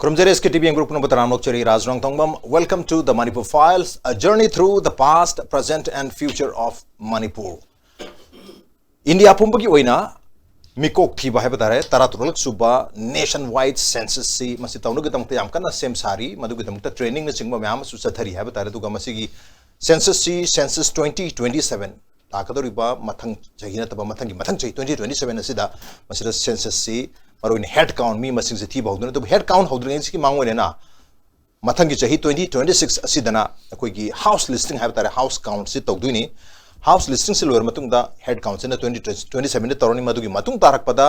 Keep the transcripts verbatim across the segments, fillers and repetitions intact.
ꯈꯨꯔꯨꯝꯖꯔꯤ, S K T V ꯌꯦꯡꯕ ꯄꯨꯝꯅꯃꯛꯇ ꯔꯥꯝꯂꯣꯛꯆꯔꯤ, ꯔꯥꯖ ꯔꯣꯡꯊꯣꯡꯕꯝ. Welcome to the Manipur Files, a journey through the past, present and future of Manipur. India ꯄꯨꯝꯕꯒꯤ ꯑꯣꯏꯅ ꯃꯤꯀꯣꯛ ꯊꯤꯕ ꯍꯥꯏꯕ ꯇꯥꯔꯦ, ꯇꯔꯥꯇꯔꯨꯛ ꯁꯨꯕ ꯅꯦꯁꯟ ꯋꯥꯏꯗ ꯁꯦꯟꯁꯁꯁꯤ ꯃꯁꯤ ꯇꯧꯅꯕꯒꯤꯗꯃꯛꯇ ꯌꯥꯝ ꯀꯟꯅ ꯁꯦꯝ ꯁꯥꯔꯤ꯫ ꯃꯗꯨꯒꯤꯗꯃꯛꯇ ꯇ꯭ꯔꯦꯅꯤꯡꯅꯆꯤꯡꯕ ꯃꯌꯥꯝ ꯑꯃꯁꯨ ꯆꯠꯊꯔꯤ ꯍꯥꯏꯕ ꯇꯥꯔꯦ꯫ ꯑꯗꯨꯒ ꯃꯁꯤꯒꯤ ꯁꯦꯟꯁꯁꯁꯤ, ꯁꯦꯟꯁꯁ twenty twenty seven ꯂꯥꯛꯀꯗꯧꯔꯤꯕ ꯃꯊꯪ ꯆꯍꯤ ꯅꯠꯇꯕ ꯃꯊꯪꯒꯤ ꯃꯊꯪ ꯆꯍꯤ twenty twenty seven ꯑꯁꯤꯗ ꯃꯁꯤꯗ ꯁꯦꯟꯁꯁꯁꯤ, ꯃꯔꯨꯑꯣꯏꯅ ꯍꯦꯗ ꯀꯥꯎꯟ, ꯃꯤ ꯃꯁꯤꯡꯁꯦ ꯊꯤꯕ ꯍꯧꯗꯣꯏꯅꯤ꯫ ꯑꯗꯨꯕꯨ ꯍꯦꯗ ꯀꯥꯎꯟ ꯍꯧꯗ꯭ꯔꯤꯉꯩꯁꯤꯒꯤ ꯃꯥꯡ ꯑꯣꯏꯅꯅ ꯃꯊꯪꯒꯤ ꯆꯍꯤ twenty twenty six ꯑꯁꯤꯗꯅ ꯑꯩꯈꯣꯏꯒꯤ ꯍꯥꯎꯁ ꯂꯤꯁꯇꯤꯡ ꯍꯥꯏꯕ ꯇꯥꯔꯦ, ꯍꯥꯎꯁ ꯀꯥꯎꯟꯁꯤ ꯇꯧꯗꯣꯏꯅꯤ꯫ ꯍꯥꯎꯁ ꯂꯤꯁꯇꯤꯡꯁꯤ ꯂꯣꯏꯔ ꯃꯇꯨꯡꯗ ꯍꯦꯗ ꯀꯥꯎꯟꯁꯤꯅ twenty twenty seven ꯇꯧꯔꯅꯤ꯫ ꯃꯗꯨꯒꯤ ꯃꯇꯨꯡ ꯇꯥꯔꯛꯄꯗ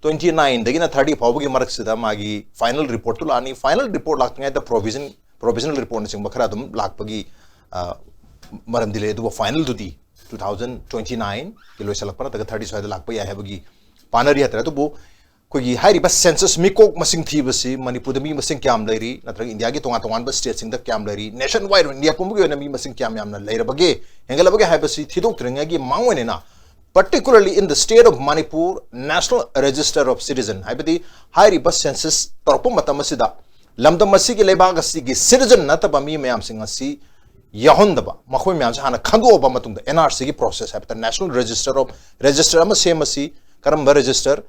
twenty nine ꯗꯒꯤꯅ thirty ꯐꯥꯎꯕꯒꯤ ꯃꯔꯛꯁꯤꯗ ꯃꯥꯒꯤ ꯐꯥꯏꯅꯦꯜ ꯔꯤꯄꯣꯔꯠꯇꯨ ꯂꯥꯛꯑꯅꯤ꯫ ꯐꯥꯏꯅꯦꯜ ꯔꯤꯄꯣꯔꯠ ꯂꯥꯛꯇ꯭ꯔꯤꯉꯩꯗ ꯄ꯭ꯔꯣꯚꯤꯖꯟ, ꯄ꯭ꯔꯣꯚꯤꯖꯅꯦꯜ ꯔꯤꯄꯣꯔꯠꯅꯆꯤꯡꯕ ꯈꯔ ꯑꯗꯨꯝ ꯂꯥꯛꯄꯒꯤ, ꯑ, ꯃꯔꯝꯗꯤ ꯂꯩ꯫ ꯑꯗꯨꯕꯨ ꯐꯥꯏꯅꯦꯜꯗꯨꯗꯤ two thousand twenty nine ꯒꯤ ꯂꯣꯏꯁꯤꯜꯂꯛꯄ ꯅꯠꯇ꯭ꯔꯒ thirty ꯁ꯭ꯋꯥꯏꯗ ꯂꯥꯛꯄ ꯌꯥꯏ ꯍꯥꯏꯕꯒꯤ ꯄꯥꯅꯔꯤ ꯍꯥꯏꯇꯥꯔꯦ꯫ ꯑꯗꯨꯕꯨ ꯑꯩꯈꯣꯏꯒꯤ ꯍꯥꯏꯔꯤꯕ ꯁꯦꯟꯁꯁ ꯃꯤꯀꯣꯛ ꯃꯁꯤꯡ ꯊꯤꯕꯁꯤ ꯃꯅꯤꯄꯨꯔꯗ ꯃꯤ ꯃꯁꯤꯡ ꯀꯌꯥꯝ ꯂꯩꯔꯤ, ꯅꯠꯇ꯭ꯔꯒ ꯏꯟꯗꯤꯌꯥꯒꯤ ꯇꯣꯉꯥꯟ ꯇꯣꯉꯥꯟꯕ ꯁ꯭ꯇꯦꯠꯁꯤꯡꯗ ꯀꯌꯥꯝ ꯂꯩꯔꯤ, ꯅꯦꯁꯟ ꯋꯥꯏꯗ, ꯏꯟꯗꯤꯌꯥ ꯄꯨꯝꯕꯒꯤ ꯑꯣꯏꯅ ꯃꯤ ꯃꯁꯤꯡ ꯀꯌꯥꯝ ꯌꯥꯝꯅ ꯂꯩꯔꯕꯒꯦ, ꯍꯦꯟꯒꯠꯂꯕꯒꯦ ꯍꯥꯏꯕꯁꯤ ꯊꯤꯗꯣꯛꯇ꯭ꯔꯤꯉꯩꯒꯤ ꯃꯥꯡ ꯑꯣꯏꯅ, particularly in the state of Manipur, National Register of Citizen, ꯍꯥꯏꯕꯗꯤ ꯍꯥꯏꯔꯤꯕ ꯁꯦꯟꯁꯁ ꯇꯧꯔꯛꯄ ꯃꯇꯝ ꯑꯁꯤꯗ ꯂꯝꯗꯝ ꯑꯁꯤꯒꯤ, ꯂꯩꯕꯥꯛ ꯑꯁꯤꯒꯤ ꯁꯤꯇꯤꯖꯟ ꯅꯠꯇꯕ ꯃꯤ ꯃꯌꯥꯝꯁꯤꯡ ꯑꯁꯤ ꯌꯥꯎꯍꯟꯗꯕ, ꯃꯈꯣꯏ ꯃꯌꯥꯝꯁꯦ ꯍꯥꯟꯅ ꯈꯟꯗꯣꯛꯑꯕ ꯃꯇꯨꯡꯗ, N R C ꯒꯤ ꯄ꯭ꯔꯣꯁꯦꯁ ꯍꯥꯏꯕ ꯇꯥꯔꯦ, ꯅꯦꯁꯅꯦꯜ ꯔꯦꯖꯤꯁꯇꯔ ꯑꯣꯐ, ꯔꯦꯖꯤꯁꯇꯔ ꯑꯃ ꯁꯦꯝꯃꯁꯤ꯫ ꯀꯔꯝꯕ ꯔꯦꯖꯤꯁꯇꯔ?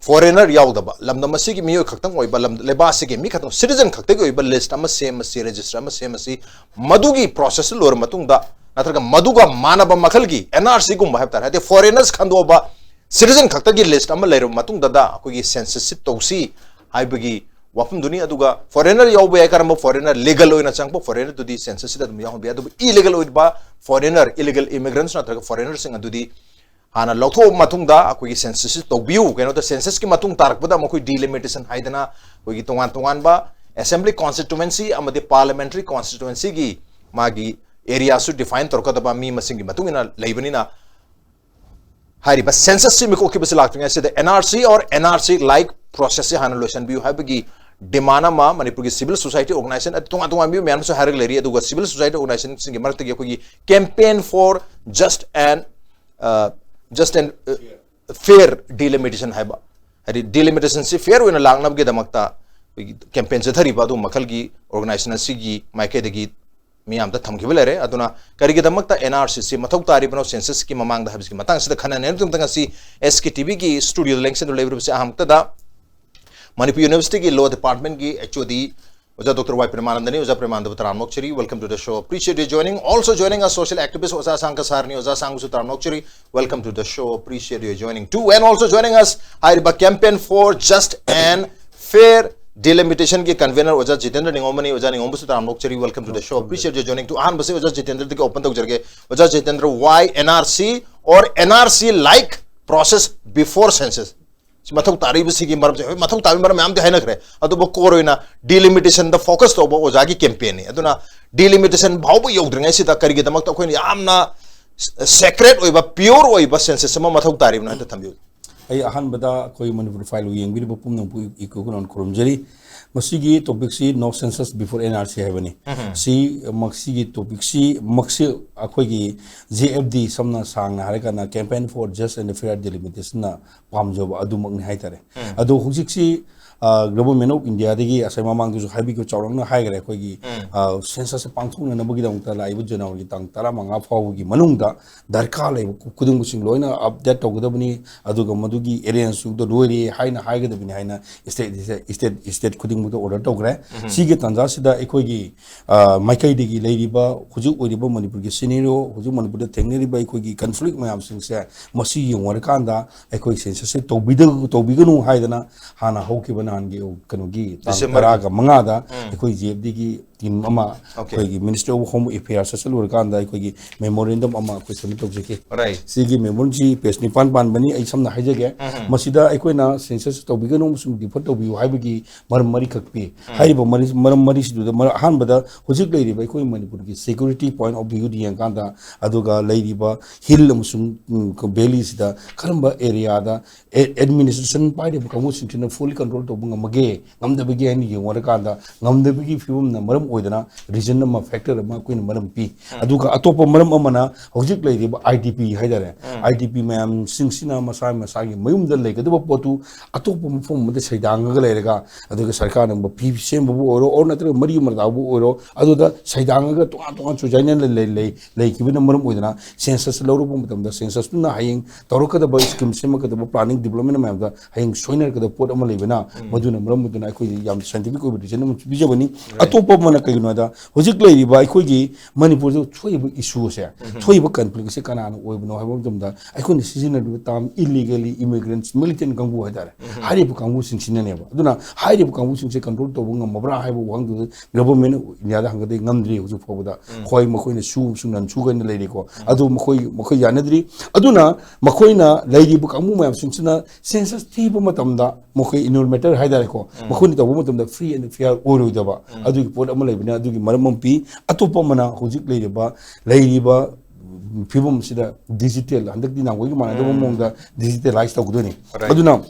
ꯐꯣꯔꯦꯅꯔ ꯌꯥꯎꯗꯕ, ꯂꯝꯗꯝ ꯑꯁꯤꯒꯤ ꯃꯤꯑꯣꯏ ꯈꯛꯇꯪ ꯑꯣꯏꯕ, ꯂꯝ, ꯂꯩꯕꯥꯛ ꯑꯁꯤꯒꯤ ꯃꯤ ꯈꯛꯇꯪ, ꯁꯤꯇꯤꯖꯟ ꯈꯛꯇꯒꯤ ꯑꯣꯏꯕ ꯂꯤꯁ ꯑꯃ ꯁꯦꯝꯃꯁꯤ, ꯔꯦꯖꯤꯁꯇꯔ ꯑꯃ ꯁꯦꯝꯃꯁꯤ꯫ ꯃꯗꯨꯒꯤ ꯄ꯭ꯔꯣꯁꯦꯁ ꯂꯣꯏꯔ ꯃꯇꯨꯡꯗ, ꯅꯠꯇ꯭ꯔꯒ ꯃꯗꯨꯒ ꯃꯥꯟꯅꯕ ꯃꯈꯜꯒꯤ N R C ꯒꯨꯝꯕ ꯍꯥꯏꯕ ꯇꯥꯔꯦ, ꯍꯥꯏꯗꯤ ꯐꯣꯔꯦꯅꯔꯁ ꯈꯟꯗꯣꯛꯑꯕ, ꯁꯤꯇꯤꯖꯟ ꯈꯛꯇꯒꯤ ꯂꯤꯁ ꯑꯃ ꯂꯩꯔꯕ ꯃꯇꯨꯡꯗꯗ ꯑꯩꯈꯣꯏꯒꯤ ꯁꯦꯟꯁꯁꯁꯤ ꯇꯧꯁꯤ ꯍꯥꯏꯕꯒꯤ ꯋꯥꯐꯝꯗꯨꯅꯤ꯫ ꯑꯗꯨꯒ ꯐꯣꯔꯦꯅꯔ ꯌꯥꯎꯕ ꯌꯥꯏ, ꯀꯔꯝꯕ ꯐꯣꯔꯦꯅꯔ? ꯂꯤꯒꯜ ꯑꯣꯏꯅ ꯆꯪꯕ ꯐꯣꯔꯦꯅꯔꯗꯨꯗꯤ ꯁꯦꯟꯁꯁꯁꯤꯗ ꯑꯗꯨꯝ ꯌꯥꯎꯍꯟꯕ ꯌꯥꯏ꯫ ꯑꯗꯨꯕꯨ ꯏꯂꯤꯒꯜ ꯑꯣꯏꯕ ꯐꯣꯔꯦꯅꯔ, ꯏꯂꯤꯒꯜ ꯏꯃꯤꯒ꯭ꯔꯦꯟꯠꯁ ꯅꯠꯇ꯭ꯔꯒ ꯐꯣꯔꯦꯅꯔꯁꯤꯡ ꯑꯗꯨꯗꯤ ꯍꯥꯟꯅ ꯂꯧꯊꯣꯛꯑꯕ ꯃꯇꯨꯡꯗ ꯑꯩꯈꯣꯏꯒꯤ ꯁꯦꯟꯁꯁꯁꯤ ꯇꯧꯕꯤꯌꯨ꯫ ꯀꯩꯅꯣꯗ ꯁꯦꯟꯁꯁꯀꯤ ꯃꯇꯨꯡ ꯇꯥꯔꯛꯄꯗ ꯑꯃꯨꯛ ꯑꯩꯈꯣꯏ ꯗꯤꯂꯤꯃꯤꯇꯦꯁꯟ ꯍꯥꯏꯗꯅ ꯑꯩꯈꯣꯏꯒꯤ ꯇꯣꯉꯥꯟ ꯇꯣꯉꯥꯟꯕ ꯑꯦꯁꯦꯝꯕ꯭ꯂꯤ ꯀꯣꯟꯁꯇꯤꯇꯨꯋꯦꯟꯁꯤ ꯑꯃꯗꯤ ꯄꯥꯔꯂꯤꯌꯥꯃꯦꯟꯇꯔꯤ ꯀꯣꯟꯁꯇꯤꯇꯨꯋꯦꯟꯁꯤꯒꯤ ꯃꯥꯒꯤ ꯑꯦꯔꯤꯌꯥꯁꯨ ꯗꯤꯐꯥꯏꯟ ꯇꯧꯔꯛꯀꯗꯕ ꯃꯤ ꯃꯁꯤꯡꯒꯤ ꯃꯇꯨꯡ ꯏꯟꯅ ꯂꯩꯕꯅꯤꯅ, ꯍꯥꯏꯔꯤꯕ ꯁꯦꯟꯁꯁꯁꯤ ꯃꯤꯀꯣꯛ ꯊꯤꯕꯁꯤ ꯂꯥꯛꯇ꯭ꯔꯤꯉꯩꯁꯤꯗ N R C or N R C like ꯄ꯭ꯔꯣꯁꯦꯁꯁꯤ ꯍꯥꯟꯅ ꯂꯣꯏꯁꯤꯟꯕꯤꯌꯨ ꯍꯥꯏꯕꯒꯤ ꯗꯤꯃꯥꯟ ꯑꯃ ꯃꯅꯤꯄꯨꯔꯒꯤ ꯁꯤꯚꯤꯜ ꯁꯣꯁꯥꯏꯇꯤ ꯑꯣꯔꯒꯅꯥꯏꯖꯦꯁꯟ, ꯇꯣꯉꯥꯟ ꯇꯣꯉꯥꯟꯕ ꯃꯤꯑꯣꯏ ꯃꯌꯥꯝ ꯑꯃꯁꯨ ꯍꯥꯏꯔꯒ ꯂꯩꯔꯤ꯫ ꯑꯗꯨꯒ ꯁꯤꯚꯤꯜ ꯁꯣꯁꯥꯏꯇꯤ ꯑꯣꯔꯒꯅꯥꯏꯖꯦꯁꯟꯁꯤꯡꯒꯤ ꯃꯔꯛꯇꯒꯤ ꯑꯩꯈꯣꯏꯒꯤ Campaign for Just and, uh, Just and, uh, Fair Delimitation ꯍꯥꯏꯕ, ꯍꯥꯏꯗꯤ ꯗꯤꯂꯤꯃꯤꯇꯦꯁꯟꯁꯤ ꯐꯤꯌꯔ ꯑꯣꯏꯅ ꯂꯥꯛꯅꯕꯒꯤꯗꯃꯛꯇ ꯑꯩꯈꯣꯏꯒꯤ ꯀꯦꯝꯄꯦꯟ ꯆꯠꯊꯔꯤꯕ ꯑꯗꯨꯒꯨꯝꯕ ꯃꯈꯜꯒꯤ ꯑꯣꯔꯒꯅꯥꯏꯖꯦꯁꯟ ꯑꯁꯤꯒꯤ ꯃꯥꯏꯀꯩꯗꯒꯤ ꯃꯤꯌꯥꯝꯗ ꯊꯝꯈꯤꯕ ꯂꯩꯔꯦ꯫ ꯑꯗꯨꯅ ꯀꯔꯤꯒꯤꯗꯃꯛꯇ ꯑꯦꯟ ꯑꯥꯔ ꯁꯤꯁꯤ ꯃꯊꯧ ꯇꯥꯔꯤꯕꯅꯣ ꯁꯦꯟꯁꯁꯀꯤ ꯃꯃꯥꯡꯗ ꯍꯥꯏꯕꯁꯤꯒꯤ ꯃꯇꯥꯡꯁꯤꯗ ꯈꯟꯅꯅꯤ꯫ ꯑꯗꯨꯝꯇꯪ ꯉꯁꯤ ꯑꯦꯁ ꯀꯦ ꯇꯤ ꯚꯤꯒꯤ ꯁ꯭ꯇꯨꯗꯤꯑꯣꯗ ꯂꯦꯡꯁꯤꯟꯗꯨꯅ ꯂꯩꯕꯤꯔꯤꯕꯁꯤ ꯑꯍꯥꯟꯕꯗ ꯃꯅꯤꯄꯨꯔ ꯌꯨꯅꯤꯚꯔꯁꯤꯇꯤꯒꯤ ꯂꯣ ꯗꯤꯄꯥꯔꯠꯃꯦꯟꯒꯤ ꯑꯦꯆ ꯑꯣ ꯗꯤ ꯑꯣꯖꯥ ꯗꯣꯛꯇꯔ ꯋꯥꯏ ꯄ꯭ꯔꯦꯃꯥꯅꯟꯗꯅꯤ꯫ ꯑꯣꯖꯥ ꯄ꯭ꯔꯦꯃꯥꯅꯟꯗꯕꯨ ꯇꯔꯥꯝꯅ ꯑꯣꯛꯆꯔꯤ꯫ Welcome to the show, appreciate your joining. Also joining us, social activist ꯑꯣꯖꯥ ꯑꯁꯥꯡ ꯀꯁꯥꯔꯅꯤ꯫ ꯑꯣꯖꯥ ꯑꯁꯥꯡꯕꯨꯁꯨ ꯇꯔꯥꯝꯅ ꯑꯣꯛꯆꯔꯤ꯫ Welcome to the show, appreciate your joining too. And also joining us, ꯍꯥꯏꯔꯤꯕ Campaign for Just and Fair Delimitation ꯒꯤ convener ꯑꯣꯖꯥ ꯖꯤꯇꯦꯟꯗ꯭ꯔ ꯅꯤꯉꯣꯝꯕꯅꯤ꯫ ꯑꯣꯖꯥ ꯅꯤꯉꯣꯝꯕꯁꯨ ꯇꯔꯥꯝꯅ ꯑꯣꯛꯆꯔꯤ꯫ Welcome to the show, appreciate your joining too. ꯑꯍꯥꯟꯕꯁꯤ ꯑꯣꯖꯥ ꯖꯤꯇꯦꯟꯗ꯭ꯔꯗꯒꯤ open ꯇꯧꯖꯔꯒꯦ꯫ ꯑꯣꯖꯥ Jitendra, why N R C or N R C like process before census? ꯁꯤ ꯃꯊꯧ ꯇꯥꯔꯤꯕꯁꯤꯒꯤ ꯃꯔꯝꯁꯦ, ꯍꯣꯏ, ꯃꯊꯧ ꯇꯥꯕꯒꯤ ꯃꯔꯝ ꯃꯌꯥꯝꯗꯤ ꯍꯥꯏꯅꯈ꯭ꯔꯦ, ꯑꯗꯨꯕꯨ core ꯑꯣꯏꯅ ꯗꯤꯂꯤꯃꯤꯇꯦꯁꯟꯗ ꯐꯣꯀꯁ ꯇꯧꯕ ꯑꯣꯖꯥꯒꯤ ꯀꯦꯝꯄꯦꯟꯅꯤ꯫ ꯑꯗꯨꯅ ꯗꯤꯂꯤꯃꯤꯇꯦꯁꯟ ꯐꯥꯎꯕ ꯌꯧꯗ꯭ꯔꯤꯉꯩꯁꯤꯗ ꯀꯔꯤꯒꯤꯗꯃꯛꯇ ꯑꯩꯈꯣꯏꯅ ꯌꯥꯝꯅ ꯁꯦꯀ꯭ꯔꯦꯠ ꯑꯣꯏꯕ, ꯄꯤꯌꯣꯔ ꯑꯣꯏꯕ ꯁꯦꯟꯁꯁ ꯑꯃ ꯃꯊꯧ ꯇꯥꯔꯤꯕꯅꯣ ꯍꯥꯏꯅ ꯊꯝꯕꯤꯌꯨ꯫ ꯑꯩ ꯑꯍꯥꯟꯕꯗ ꯑꯩꯈꯣꯏ ꯃꯅꯤꯄꯨꯔ ꯐꯥꯏꯜ ꯌꯦꯡꯕꯤꯔꯤꯕ ꯄꯨꯝꯅꯃꯛꯄꯨ ꯏꯀꯣ ꯀꯣꯅꯣꯟ ꯈꯨꯔꯨꯝꯖꯔꯤ꯫ ꯃꯁꯤꯒꯤ ꯇꯣꯄꯤꯛꯁꯤ No Census Before N R C ꯍꯥꯏꯕꯅꯤ꯫ ꯁꯤ, ꯃꯁꯤꯒꯤ ꯇꯣꯄꯤꯛꯁꯤ, ꯃꯛꯁꯤ ꯑꯩꯈꯣꯏꯒꯤ ꯖꯦ ꯑꯦꯐ ꯗꯤ, ꯁꯝꯅ ꯁꯥꯡꯅ ꯍꯥꯏꯔꯀꯥꯟꯗ Campaign for Just and Fair Delimitation ꯅ ꯄꯥꯝꯖꯕ ꯑꯗꯨꯃꯛꯅꯤ ꯍꯥꯏꯇꯥꯔꯦ꯫ ꯑꯗꯣ ꯍꯧꯖꯤꯛꯁꯤ, ꯑ, Government of India ꯗꯒꯤ ꯉꯁꯥꯏ ꯃꯃꯥꯡꯗꯁꯨ ꯍꯥꯏꯕꯤꯈꯤꯕ ꯆꯥꯎꯔꯥꯛꯅ ꯍꯥꯏꯈ꯭ꯔꯦ, ꯑꯩꯈꯣꯏꯒꯤ, ꯑ, ꯁꯦꯟꯁꯁꯁꯦ ꯄꯥꯡꯊꯣꯛꯅꯅꯕꯒꯤꯗꯃꯛꯇ ꯂꯥꯛꯏꯕ ꯖꯅꯋꯥꯔꯤ ꯇꯥꯡ ꯇꯔꯥꯃꯉꯥ ꯐꯥꯎꯕꯒꯤ ꯃꯅꯨꯡꯗ ꯗꯔꯀꯥꯔ ꯂꯩꯕ ꯈꯨ-, ꯈꯨꯗꯤꯡꯃꯛꯁꯤꯡ ꯂꯣꯏꯅ ꯑꯞꯗꯦꯠ ꯇꯧꯒꯗꯕꯅꯤ, ꯑꯗꯨꯒ ꯃꯗꯨꯒꯤ ꯑꯦꯔꯦꯟꯖꯁꯨ ꯂꯣꯏꯔꯦ ꯍꯥꯏꯅ ꯍꯥꯏꯒꯗꯕꯅꯤ ꯍꯥꯏꯅ ꯁ꯭ꯇꯦꯠ, ꯁ꯭ꯇꯦꯠ, ꯁ꯭ꯇꯦꯠ ꯈꯨꯗꯤꯡꯃꯛꯇ ꯑꯣꯔꯗꯔ ꯇꯧꯈ꯭ꯔꯦ꯫ ꯁꯤꯒꯤ ꯇꯥꯟꯖꯥꯁꯤꯗ ꯑꯩꯈꯣꯏꯒꯤ, ꯑ, ꯃꯥꯏꯀꯩꯗꯒꯤ ꯂꯩꯔꯤꯕ ꯍꯧꯖꯤꯛ ꯑꯣꯏꯔꯤꯕ ꯃꯅꯤꯄꯨꯔꯒꯤ ꯁꯤꯅꯦꯔꯤꯑꯣ, ꯍꯧꯖꯤꯛ ꯃꯅꯤꯄꯨꯔꯗ ꯊꯦꯡꯅꯔꯤꯕ ꯑꯩꯈꯣꯏꯒꯤ ꯀꯟꯐ꯭ꯂꯤꯛ ꯃꯌꯥꯝꯁꯤꯡꯁꯦ ꯃꯁꯤ ꯌꯦꯡꯉꯨꯔꯀꯥꯟꯗ ꯑꯩꯈꯣꯏ ꯁꯦꯟꯁꯁꯁꯦ ꯇꯧꯕꯤꯗ-, ꯇꯧꯕꯤꯒꯅꯨ ꯍꯥꯏꯗꯅ ꯍꯥꯟꯅ ꯍꯧꯈꯤꯕ ꯅꯍꯥꯟꯒꯤ ꯀꯩꯅꯣꯒꯤ ꯇꯥꯡ ꯗꯤꯁꯦꯝꯕꯔꯒꯤ꯫ ꯇꯔꯥꯒ ꯃꯉꯥꯗ ꯎꯝ꯫ ꯑꯩꯈꯣꯏ ꯖꯦ ꯑꯦꯐ ꯗꯤꯒꯤ ꯇꯤꯝ ꯑꯃ Okay. ꯑꯩꯈꯣꯏꯒꯤ Ministry of Home Affairs ꯆꯠꯂꯨꯔꯀꯥꯟꯗ ꯑꯩꯈꯣꯏꯒꯤ ꯃꯦꯃꯣꯔꯦꯟꯗꯝ ꯑꯃ ꯑꯩꯈꯣꯏ ꯁꯕꯃꯤꯠ ꯇꯧꯖꯈꯤ꯫ Right. ꯁꯤꯒꯤ ꯃꯦꯃꯣꯔꯦꯟꯗꯝꯁꯤ ꯄꯦꯖ ꯅꯤꯄꯥꯟ ꯄꯥꯟꯕꯅꯤ꯫ ꯑꯩ ꯁꯝꯅ ꯍꯥꯏꯖꯒꯦ, ꯎꯝ꯫ ꯃꯁꯤꯗ ꯑꯩꯈꯣꯏꯅ ꯁꯦꯟꯁꯁ ꯇꯧꯕꯤꯒꯅꯨ ꯑꯃꯁꯨꯡ ꯗꯤꯐꯔ ꯇꯧꯕꯤꯌꯨ ꯍꯥꯏꯕꯒꯤ ꯃꯔꯝ ꯃꯔꯤꯈꯛ ꯄꯤ꯫ ꯎꯝ꯫ ꯍꯥꯏꯔꯤꯕ ꯃꯔꯤ-, ꯃꯔꯝ ꯃꯔꯤꯁꯤꯗꯨꯗ ꯃꯔ-, ꯑꯍꯥꯟꯕꯗ ꯍꯧꯖꯤꯛ ꯂꯩꯔꯤꯕ ꯑꯩꯈꯣꯏ ꯃꯅꯤꯄꯨꯔꯒꯤ ꯁꯦꯀ꯭ꯌꯨꯔꯤꯇꯤ ꯄꯣꯏꯟꯠ ꯑꯣꯐ ꯚ꯭ꯌꯨꯗ ꯌꯦꯡꯀꯥꯟꯗ, ꯑꯗꯨꯒ ꯂꯩꯔꯤꯕ ꯍꯤꯜ ꯑꯃꯁꯨꯡ, ꯎꯝ, ꯚꯦꯂꯤꯁꯤꯗ ꯀꯔꯝꯕ ꯑꯦꯔꯤꯌꯥꯗ ꯑꯦ-, ꯑꯦꯗꯃꯤꯅꯤꯁꯇ꯭ꯔꯦꯁꯟ ꯄꯥꯏꯔꯤꯕ ꯀꯥꯡꯕꯨꯁꯤꯡꯁꯤꯅ ꯐꯨꯜꯂꯤ ꯀꯟꯇ꯭ꯔꯣꯜ ꯇꯧꯕ ꯉꯝꯃꯒꯦ, ꯉꯝꯗꯕꯒꯦ ꯍꯥꯏꯅ ꯌꯦꯡꯉꯨꯔꯀꯥꯟꯗ, ꯉꯝꯗꯕꯒꯤ ꯐꯤꯕꯝꯅ ꯃꯔꯝ ꯑꯣꯏꯗꯅ reason ꯑꯃ, factor ꯑꯃ ꯑꯩꯈꯣꯏꯅ ꯃꯔꯝ ꯄꯤ꯫ ꯑꯗꯨꯒ ꯑꯇꯣꯞꯄ ꯃꯔꯝ ꯑꯃꯅ ꯍꯧꯖꯤꯛ ꯂꯩꯔꯤꯕ I D P ꯍꯥꯏꯇꯥꯔꯦ, I D P ꯃꯌꯥꯝꯁꯤꯡꯁꯤꯅ ꯃꯁꯥ ꯃꯁꯥꯒꯤ ꯃꯌꯨꯝꯗ ꯂꯩꯒꯗꯕ ꯄꯣꯠꯇꯨ ꯑꯇꯣꯞꯄ ꯃꯐꯝ ꯑꯃꯗ ꯁꯩꯗꯥꯡꯉꯒ ꯂꯩꯔꯒ, ꯑꯗꯨꯒ ꯁꯔꯀꯥꯔꯅ ꯐꯤ ꯁꯦꯝꯕꯕꯨ ꯑꯣꯏꯔꯣ, or ꯅꯠꯇ꯭ꯔꯒ ꯃꯔꯤ ꯃꯇꯥꯕꯨ ꯑꯣꯏꯔꯣ, ꯑꯗꯨꯗ ꯁꯩꯗꯥꯡꯉꯒ ꯇꯣꯉꯥꯟ ꯇꯣꯉꯥꯟ ꯆꯨꯖꯥꯏꯅ ꯂꯩ-, ꯂꯩ-, ꯂꯩꯈꯤꯕꯅ ꯃꯔꯝ ꯑꯣꯏꯗꯅ census ꯂꯧꯔꯛꯄ ꯃꯇꯝꯗ censusꯇꯨꯅ ꯍꯌꯦꯡ ꯇꯧꯔꯛꯀꯗꯕ scheme, ꯁꯦꯝꯃꯛꯀꯗꯕ planning development ꯃꯌꯥꯝꯗ ꯍꯌꯦꯡ ꯁꯣꯏꯅꯔꯛꯀꯗꯕ ꯄꯣꯠ ꯑꯃ ꯂꯩꯕꯅ, ꯃꯗꯨꯅ ꯃꯔꯝ ꯑꯣꯏꯗꯨꯅ ꯑꯩꯈꯣꯏꯗꯤ ꯌꯥꯝ scientific ꯑꯣꯏꯕ reason ꯑꯃꯁꯨ ꯄꯤꯖꯕꯅꯤ꯫ ꯑꯇꯣꯞꯄ ꯑꯃꯅ ꯀꯩꯒꯤꯅꯣ ꯍꯥꯏꯗ, ꯍꯧꯖꯤꯛ ꯂꯩꯔꯤꯕ ꯑꯩꯈꯣꯏꯒꯤ ꯃꯅꯤꯄꯨꯔꯗ ꯊꯣꯛꯏꯕ issue ꯑꯁꯦ, ꯊꯣꯛꯏꯕ conflict ꯑꯁꯦ ꯀꯅꯥꯅ ꯑꯣꯏꯕꯅꯣ ꯍꯥꯏꯕ ꯃꯇꯝꯗ, ꯑꯩꯈꯣꯏꯅ ꯁꯤꯖꯤꯟꯅꯔꯤꯕ term illegally immigrants, militant ꯀꯥꯡꯕꯨ ꯍꯥꯏꯇꯥꯔꯦ, ꯍꯥꯏꯔꯤꯕ ꯀꯥꯡꯕꯨꯁꯤꯡꯁꯤꯅꯅꯦꯕ꯫ ꯑꯗꯨꯅ ꯍꯥꯏꯔꯤꯕ ꯀꯥꯡꯕꯨꯁꯤꯡꯁꯦ control ꯇꯧꯕ ꯉꯝꯃꯕ꯭ꯔꯥ ꯍꯥꯏꯕ ꯋꯥꯍꯪꯗꯨꯗ government of India ꯗ ꯍꯪꯒꯗꯤ ꯉꯝꯗ꯭ꯔꯤ ꯍꯧꯖꯤꯛ ꯐꯥꯎꯕꯗ꯫ ꯍꯣꯏ, ꯃꯈꯣꯏꯅ ꯁꯨ ꯑꯃꯁꯨꯡ ꯅꯟ ꯁꯨ ꯀꯥꯏꯅ ꯂꯩꯔꯤꯀꯣ, ꯑꯗꯨ ꯃꯈꯣꯏ, ꯃꯈꯣꯏ ꯌꯥꯅꯗ꯭ꯔꯤ꯫ ꯑꯗꯨꯅ ꯃꯈꯣꯏꯅ ꯂꯩꯔꯤꯕ ꯀꯥꯡꯕꯨ ꯃꯌꯥꯝꯁꯤꯡꯁꯤꯅ census ꯊꯤꯕ ꯃꯇꯝꯗ ꯃꯈꯣꯏ enumerator ꯍꯥꯏꯇꯥꯔꯦꯀꯣ, ꯃꯈꯣꯏꯅ ꯇꯧꯕ ꯃꯇꯝꯗ free and fair ꯑꯣꯏꯔꯣꯏꯗꯕ ꯑꯗꯨꯒꯤ ꯄꯣꯠ ꯑꯃ ꯂꯩꯕꯅ, ꯑꯗꯨꯒꯤ ꯃꯔꯝ ꯑꯃ ꯄꯤ꯫ ꯑꯇꯣꯞꯄ ꯑꯃꯅ ꯍꯧꯖꯤꯛ ꯂꯩꯔꯤꯕ, ꯂꯩꯔꯤꯕ ꯐꯤꯕꯝꯁꯤꯗ digital, ꯍꯟꯗꯛꯇꯤ ꯅꯍꯥꯟꯋꯥꯏꯒꯤ ꯃꯥꯟꯅꯗꯕ ꯃꯑꯣꯡꯗ digitalize ꯇꯧꯒꯗꯣꯏꯅꯤ꯫ ꯑꯗꯨꯅ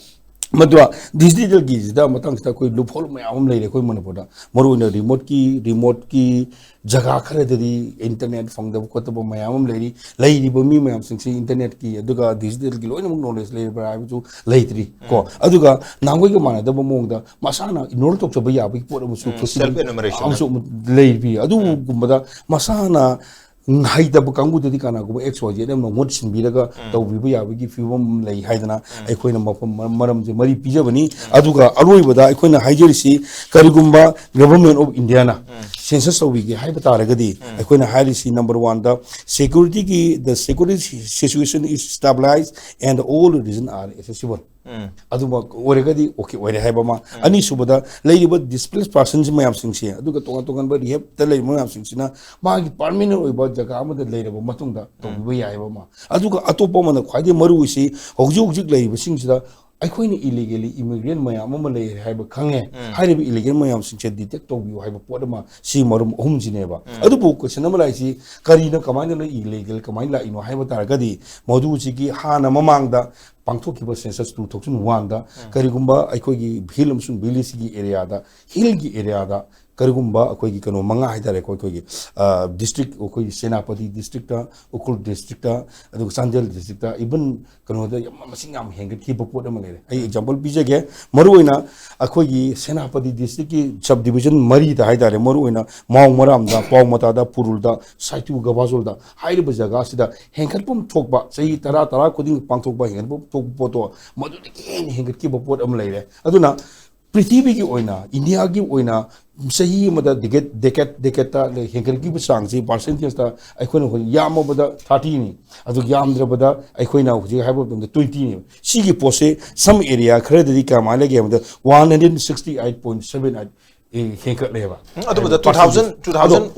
ꯃꯗꯨ digital ꯒꯤꯁꯤꯗ ꯃꯇꯥꯡꯁꯤꯗ ꯑꯩꯈꯣꯏ loophole ꯃꯌꯥꯝ ꯑꯃ ꯂꯩꯔꯦ ꯑꯩꯈꯣꯏ ꯃꯅꯤꯄꯨꯔꯗ꯫ ꯃꯔꯨꯑꯣꯏꯅ remote ꯀꯤ, remote ꯀꯤ ꯖꯒꯥ ꯈꯔꯗꯗꯤ internet ꯐꯪꯗꯕ ꯈꯣꯠꯇꯕ ꯃꯌꯥꯝ ꯑꯃ ꯂꯩꯔꯤ꯫ ꯂꯩꯔꯤꯕ ꯃꯤ ꯃꯌꯥꯝꯁꯤꯡꯁꯤ internet ꯀꯤ ꯑꯗꯨꯒ digital ꯒꯤ ꯂꯣꯏꯅꯃꯛ knowledge ꯂꯩꯕ꯭ꯔꯥ ꯍꯥꯏꯕꯁꯨ ꯂꯩꯇ꯭ꯔꯤ ꯀꯣ꯫ ꯑꯗꯨꯒ ꯅꯍꯥꯟꯋꯥꯏꯒ ꯃꯥꯟꯅꯗꯕ ꯃꯑꯣꯡꯗ ꯃꯁꯥꯅ enroll ꯇꯧꯖꯕ ꯌꯥꯕꯒꯤ ꯄꯣꯠ ꯑꯃꯁꯨ facility self enumeration ꯑꯃꯁꯨ ꯑꯃꯨꯛ ꯂꯩꯔꯤ꯫ ꯑꯗꯨꯒꯨꯝꯕꯗ ꯃꯁꯥꯅ ꯍꯩꯇꯕ ꯀꯥꯡꯕꯨꯗꯗꯤ ꯀꯅꯥꯒꯨꯝꯕ X Y Z ꯑꯃꯅ ꯃꯍꯨꯠ ꯁꯤꯟꯕꯤꯔꯒ ꯇꯧꯕꯤꯕ ꯌꯥꯕꯒꯤ ꯐꯤꯕꯝ ꯂꯩ ꯍꯥꯏꯗꯅ ꯑꯩꯈꯣꯏꯅ ꯃꯐꯝ ꯃꯔꯝ-, ꯃꯔꯝꯁꯦ ꯃꯔꯤ ꯄꯤꯖꯕꯅꯤ꯫ ꯑꯗꯨꯒ ꯑꯔꯣꯏꯕꯗ ꯑꯩꯈꯣꯏꯅ ꯍꯥꯏꯖꯔꯤꯁꯤ, ꯀꯔꯤꯒꯨꯝꯕ Government of India ꯅ census ꯇꯧꯕꯤꯒꯦ ꯍꯥꯏꯕ ꯇꯥꯔꯒꯗꯤ, ꯑꯩꯈꯣꯏꯅ ꯍꯥꯏꯔꯤꯁꯤ number one ꯗ security ꯒꯤ, the security situation is stabilized and all reason are accessible꯫ ꯑꯗꯨꯃꯛ ꯑꯣꯏꯔꯒꯗꯤ okay ꯑꯣꯏꯔꯦ ꯍꯥꯏꯕ ꯑꯃ꯫ ꯑꯅꯤꯁꯨꯕꯗ, ꯂꯩꯔꯤꯕ displaced persons ꯃꯌꯥꯝꯁꯤꯡꯁꯦ, ꯑꯗꯨꯒ ꯇꯣꯉꯥꯟ ꯇꯣꯉꯥꯟꯕ rehab ꯇ ꯂꯩꯔꯤꯕ ꯃꯌꯥꯝꯁꯤꯡꯁꯤꯅ ꯃꯥꯒꯤ permanent ꯑꯣꯏꯕ ꯖꯒꯥ ꯑꯃꯗ ꯂꯩꯔꯕ ꯃꯇꯨꯡꯗ ꯇꯧꯕꯤꯕ ꯌꯥꯏ ꯍꯥꯏꯕ ꯑꯃ꯫ ꯑꯗꯨꯒ ꯑꯇꯣꯞꯄ ꯑꯃꯅ ꯈ꯭ꯋꯥꯏꯗꯒꯤ ꯃꯔꯨ ꯑꯣꯏꯁꯤ, ꯍꯧꯖꯤꯛ ꯍꯧꯖꯤꯛ ꯂꯩꯔꯤꯕꯁꯤꯡꯁꯤꯗ ꯑꯩꯈꯣꯏꯅ illegally immigrant ꯃꯌꯥꯝ ꯑꯃ ꯂꯩꯔꯦ ꯍꯥꯏꯕ ꯈꯪꯉꯦ꯫ ꯍꯥꯏꯔꯤꯕ illegal ꯃꯌꯥꯝꯁꯤꯡꯁꯦ detect ꯇꯧꯕꯤꯌꯨ ꯍꯥꯏꯕ ꯄꯣꯠ ꯑꯃ, ꯁꯤ ꯃꯔꯝ ꯑꯍꯨꯝꯁꯤꯅꯦꯕ꯫ ꯑꯗꯨꯕꯨ question ꯑꯃ ꯂꯥꯛꯏꯁꯤ, ꯀꯔꯤꯅ, ꯀꯃꯥꯏꯅ ꯂꯣꯏ illegal, ꯀꯃꯥꯏꯅ ꯂꯥꯛꯏꯅꯣ ꯍꯥꯏꯕ ꯇꯥꯔꯒꯗꯤ, ꯃꯗꯨꯁꯤꯒꯤ ꯍꯥꯟꯅ ꯃꯃꯥꯡꯗ ꯄꯥꯡꯊꯣꯛꯈꯤꯕ census two thousand one ꯗ ꯀꯔꯤꯒꯨꯝꯕ ꯑꯩꯈꯣꯏꯒꯤ hill ꯑꯃꯁꯨꯡ valley ꯁꯤꯒꯤ area ꯗ, hill ꯒꯤ area ꯗ ꯀꯔꯤꯒꯨꯝꯕ ꯑꯩꯈꯣꯏꯒꯤ ꯀꯩꯅꯣ ꯃꯉꯥ ꯍꯥꯏꯇꯥꯔꯦꯀꯣ, ꯑꯩꯈꯣꯏꯒꯤ ꯗꯤꯁꯇ꯭ꯔꯤꯛ, ꯑꯩꯈꯣꯏꯒꯤ ꯁꯦꯅꯥꯄꯇꯤ ꯗꯤꯁꯇ꯭ꯔꯤꯛꯇ, ꯎꯈ꯭ꯔꯨꯜ ꯗꯤꯁꯇ꯭ꯔꯤꯛꯇ, ꯑꯗꯨꯒ ꯆꯥꯟꯗꯦꯜ ꯗꯤꯁꯇ꯭ꯔꯤꯛꯇ, ꯏꯚꯟ ꯀꯩꯅꯣꯗ ꯌꯥꯝ ꯃꯁꯤꯡ ꯌꯥꯝ ꯍꯦꯟꯒꯠꯈꯤꯕ ꯄꯣꯠ ꯑꯃ ꯂꯩꯔꯦ꯫ ꯑꯩ ꯑꯦꯛꯖꯥꯝꯄꯜ ꯄꯤꯖꯒꯦ꯫ ꯃꯔꯨꯑꯣꯏꯅ ꯑꯩꯈꯣꯏꯒꯤ ꯁꯦꯅꯥꯄꯇꯤ ꯗꯤꯁꯇ꯭ꯔꯤꯛꯀꯤ ꯁꯕ ꯗꯤꯕꯤꯖꯟ ꯃꯔꯤꯗ ꯍꯥꯏꯇꯥꯔꯦ, ꯃꯔꯨꯑꯣꯏꯅ ꯃꯥꯎ ꯃꯔꯥꯝꯗ, ꯄꯥꯎ ꯃꯇꯥꯗ, ꯄꯨꯔꯨꯜꯗ, ꯁꯥꯏꯇꯨ ꯒꯕꯥꯖꯣꯜꯗ ꯍꯥꯏꯔꯤꯕ ꯖꯒꯥꯁꯤꯗ ꯍꯦꯟꯒꯠꯐꯝ ꯊꯣꯛꯄ, ꯆꯍꯤ ꯇꯔꯥ, ꯇꯔꯥ ꯈꯨꯗꯤꯡꯒꯤ ꯄꯥꯡꯊꯣꯛꯄ ꯍꯦꯟꯒꯠꯐꯝ ꯊꯣꯛꯄ ꯄꯣꯠꯇꯣ ꯃꯗꯨꯗꯒꯤ ꯍꯦꯟꯅ ꯍꯦꯟꯒꯠꯈꯤꯕ ꯄꯣꯠ ꯑꯃ ꯂꯩꯔꯦ꯫ ꯑꯗꯨꯅ ꯄ꯭ꯔꯤꯊꯤꯕꯤꯒꯤ ꯑꯣꯏꯅ, ꯏꯟꯗꯤꯌꯥꯒꯤ ꯑꯣꯏꯅ ꯆꯍꯤ ꯑꯃꯗ ꯗꯦꯀꯦꯠ, ꯗꯦꯀꯦꯠ, ꯗꯦꯀꯦꯠꯇ ꯍꯦꯟꯒꯠꯈꯤꯕ ꯆꯥꯡꯁꯤ ꯄꯥꯔꯁꯦꯟꯇꯦꯖꯇ ꯑꯩꯈꯣꯏꯅ ꯍꯧꯖꯤꯛ ꯌꯥꯝꯃꯕꯗ ꯊꯥꯔꯇꯤꯅꯤ, ꯑꯗꯨ ꯌꯥꯝꯗ꯭ꯔꯕꯗ ꯑꯩꯈꯣꯏꯅ ꯍꯧꯖꯤꯛ ꯍꯥꯏꯕ ꯃꯇꯝꯗ ꯇ꯭ꯋꯦꯟꯇꯤꯅꯦꯕ꯫ ꯁꯤꯒꯤ ꯄꯣꯠꯁꯦ some area ꯈꯔꯗꯗꯤ ꯀꯃꯥꯏꯅ ꯂꯩꯒꯦ ꯍꯥꯏꯕꯗ one hundred sixty eight point seven eight ꯍꯦꯟꯒꯠꯂꯦꯕ꯫ ꯎꯝ, ꯑꯗꯨꯕꯨꯗ two thousand, two thousand,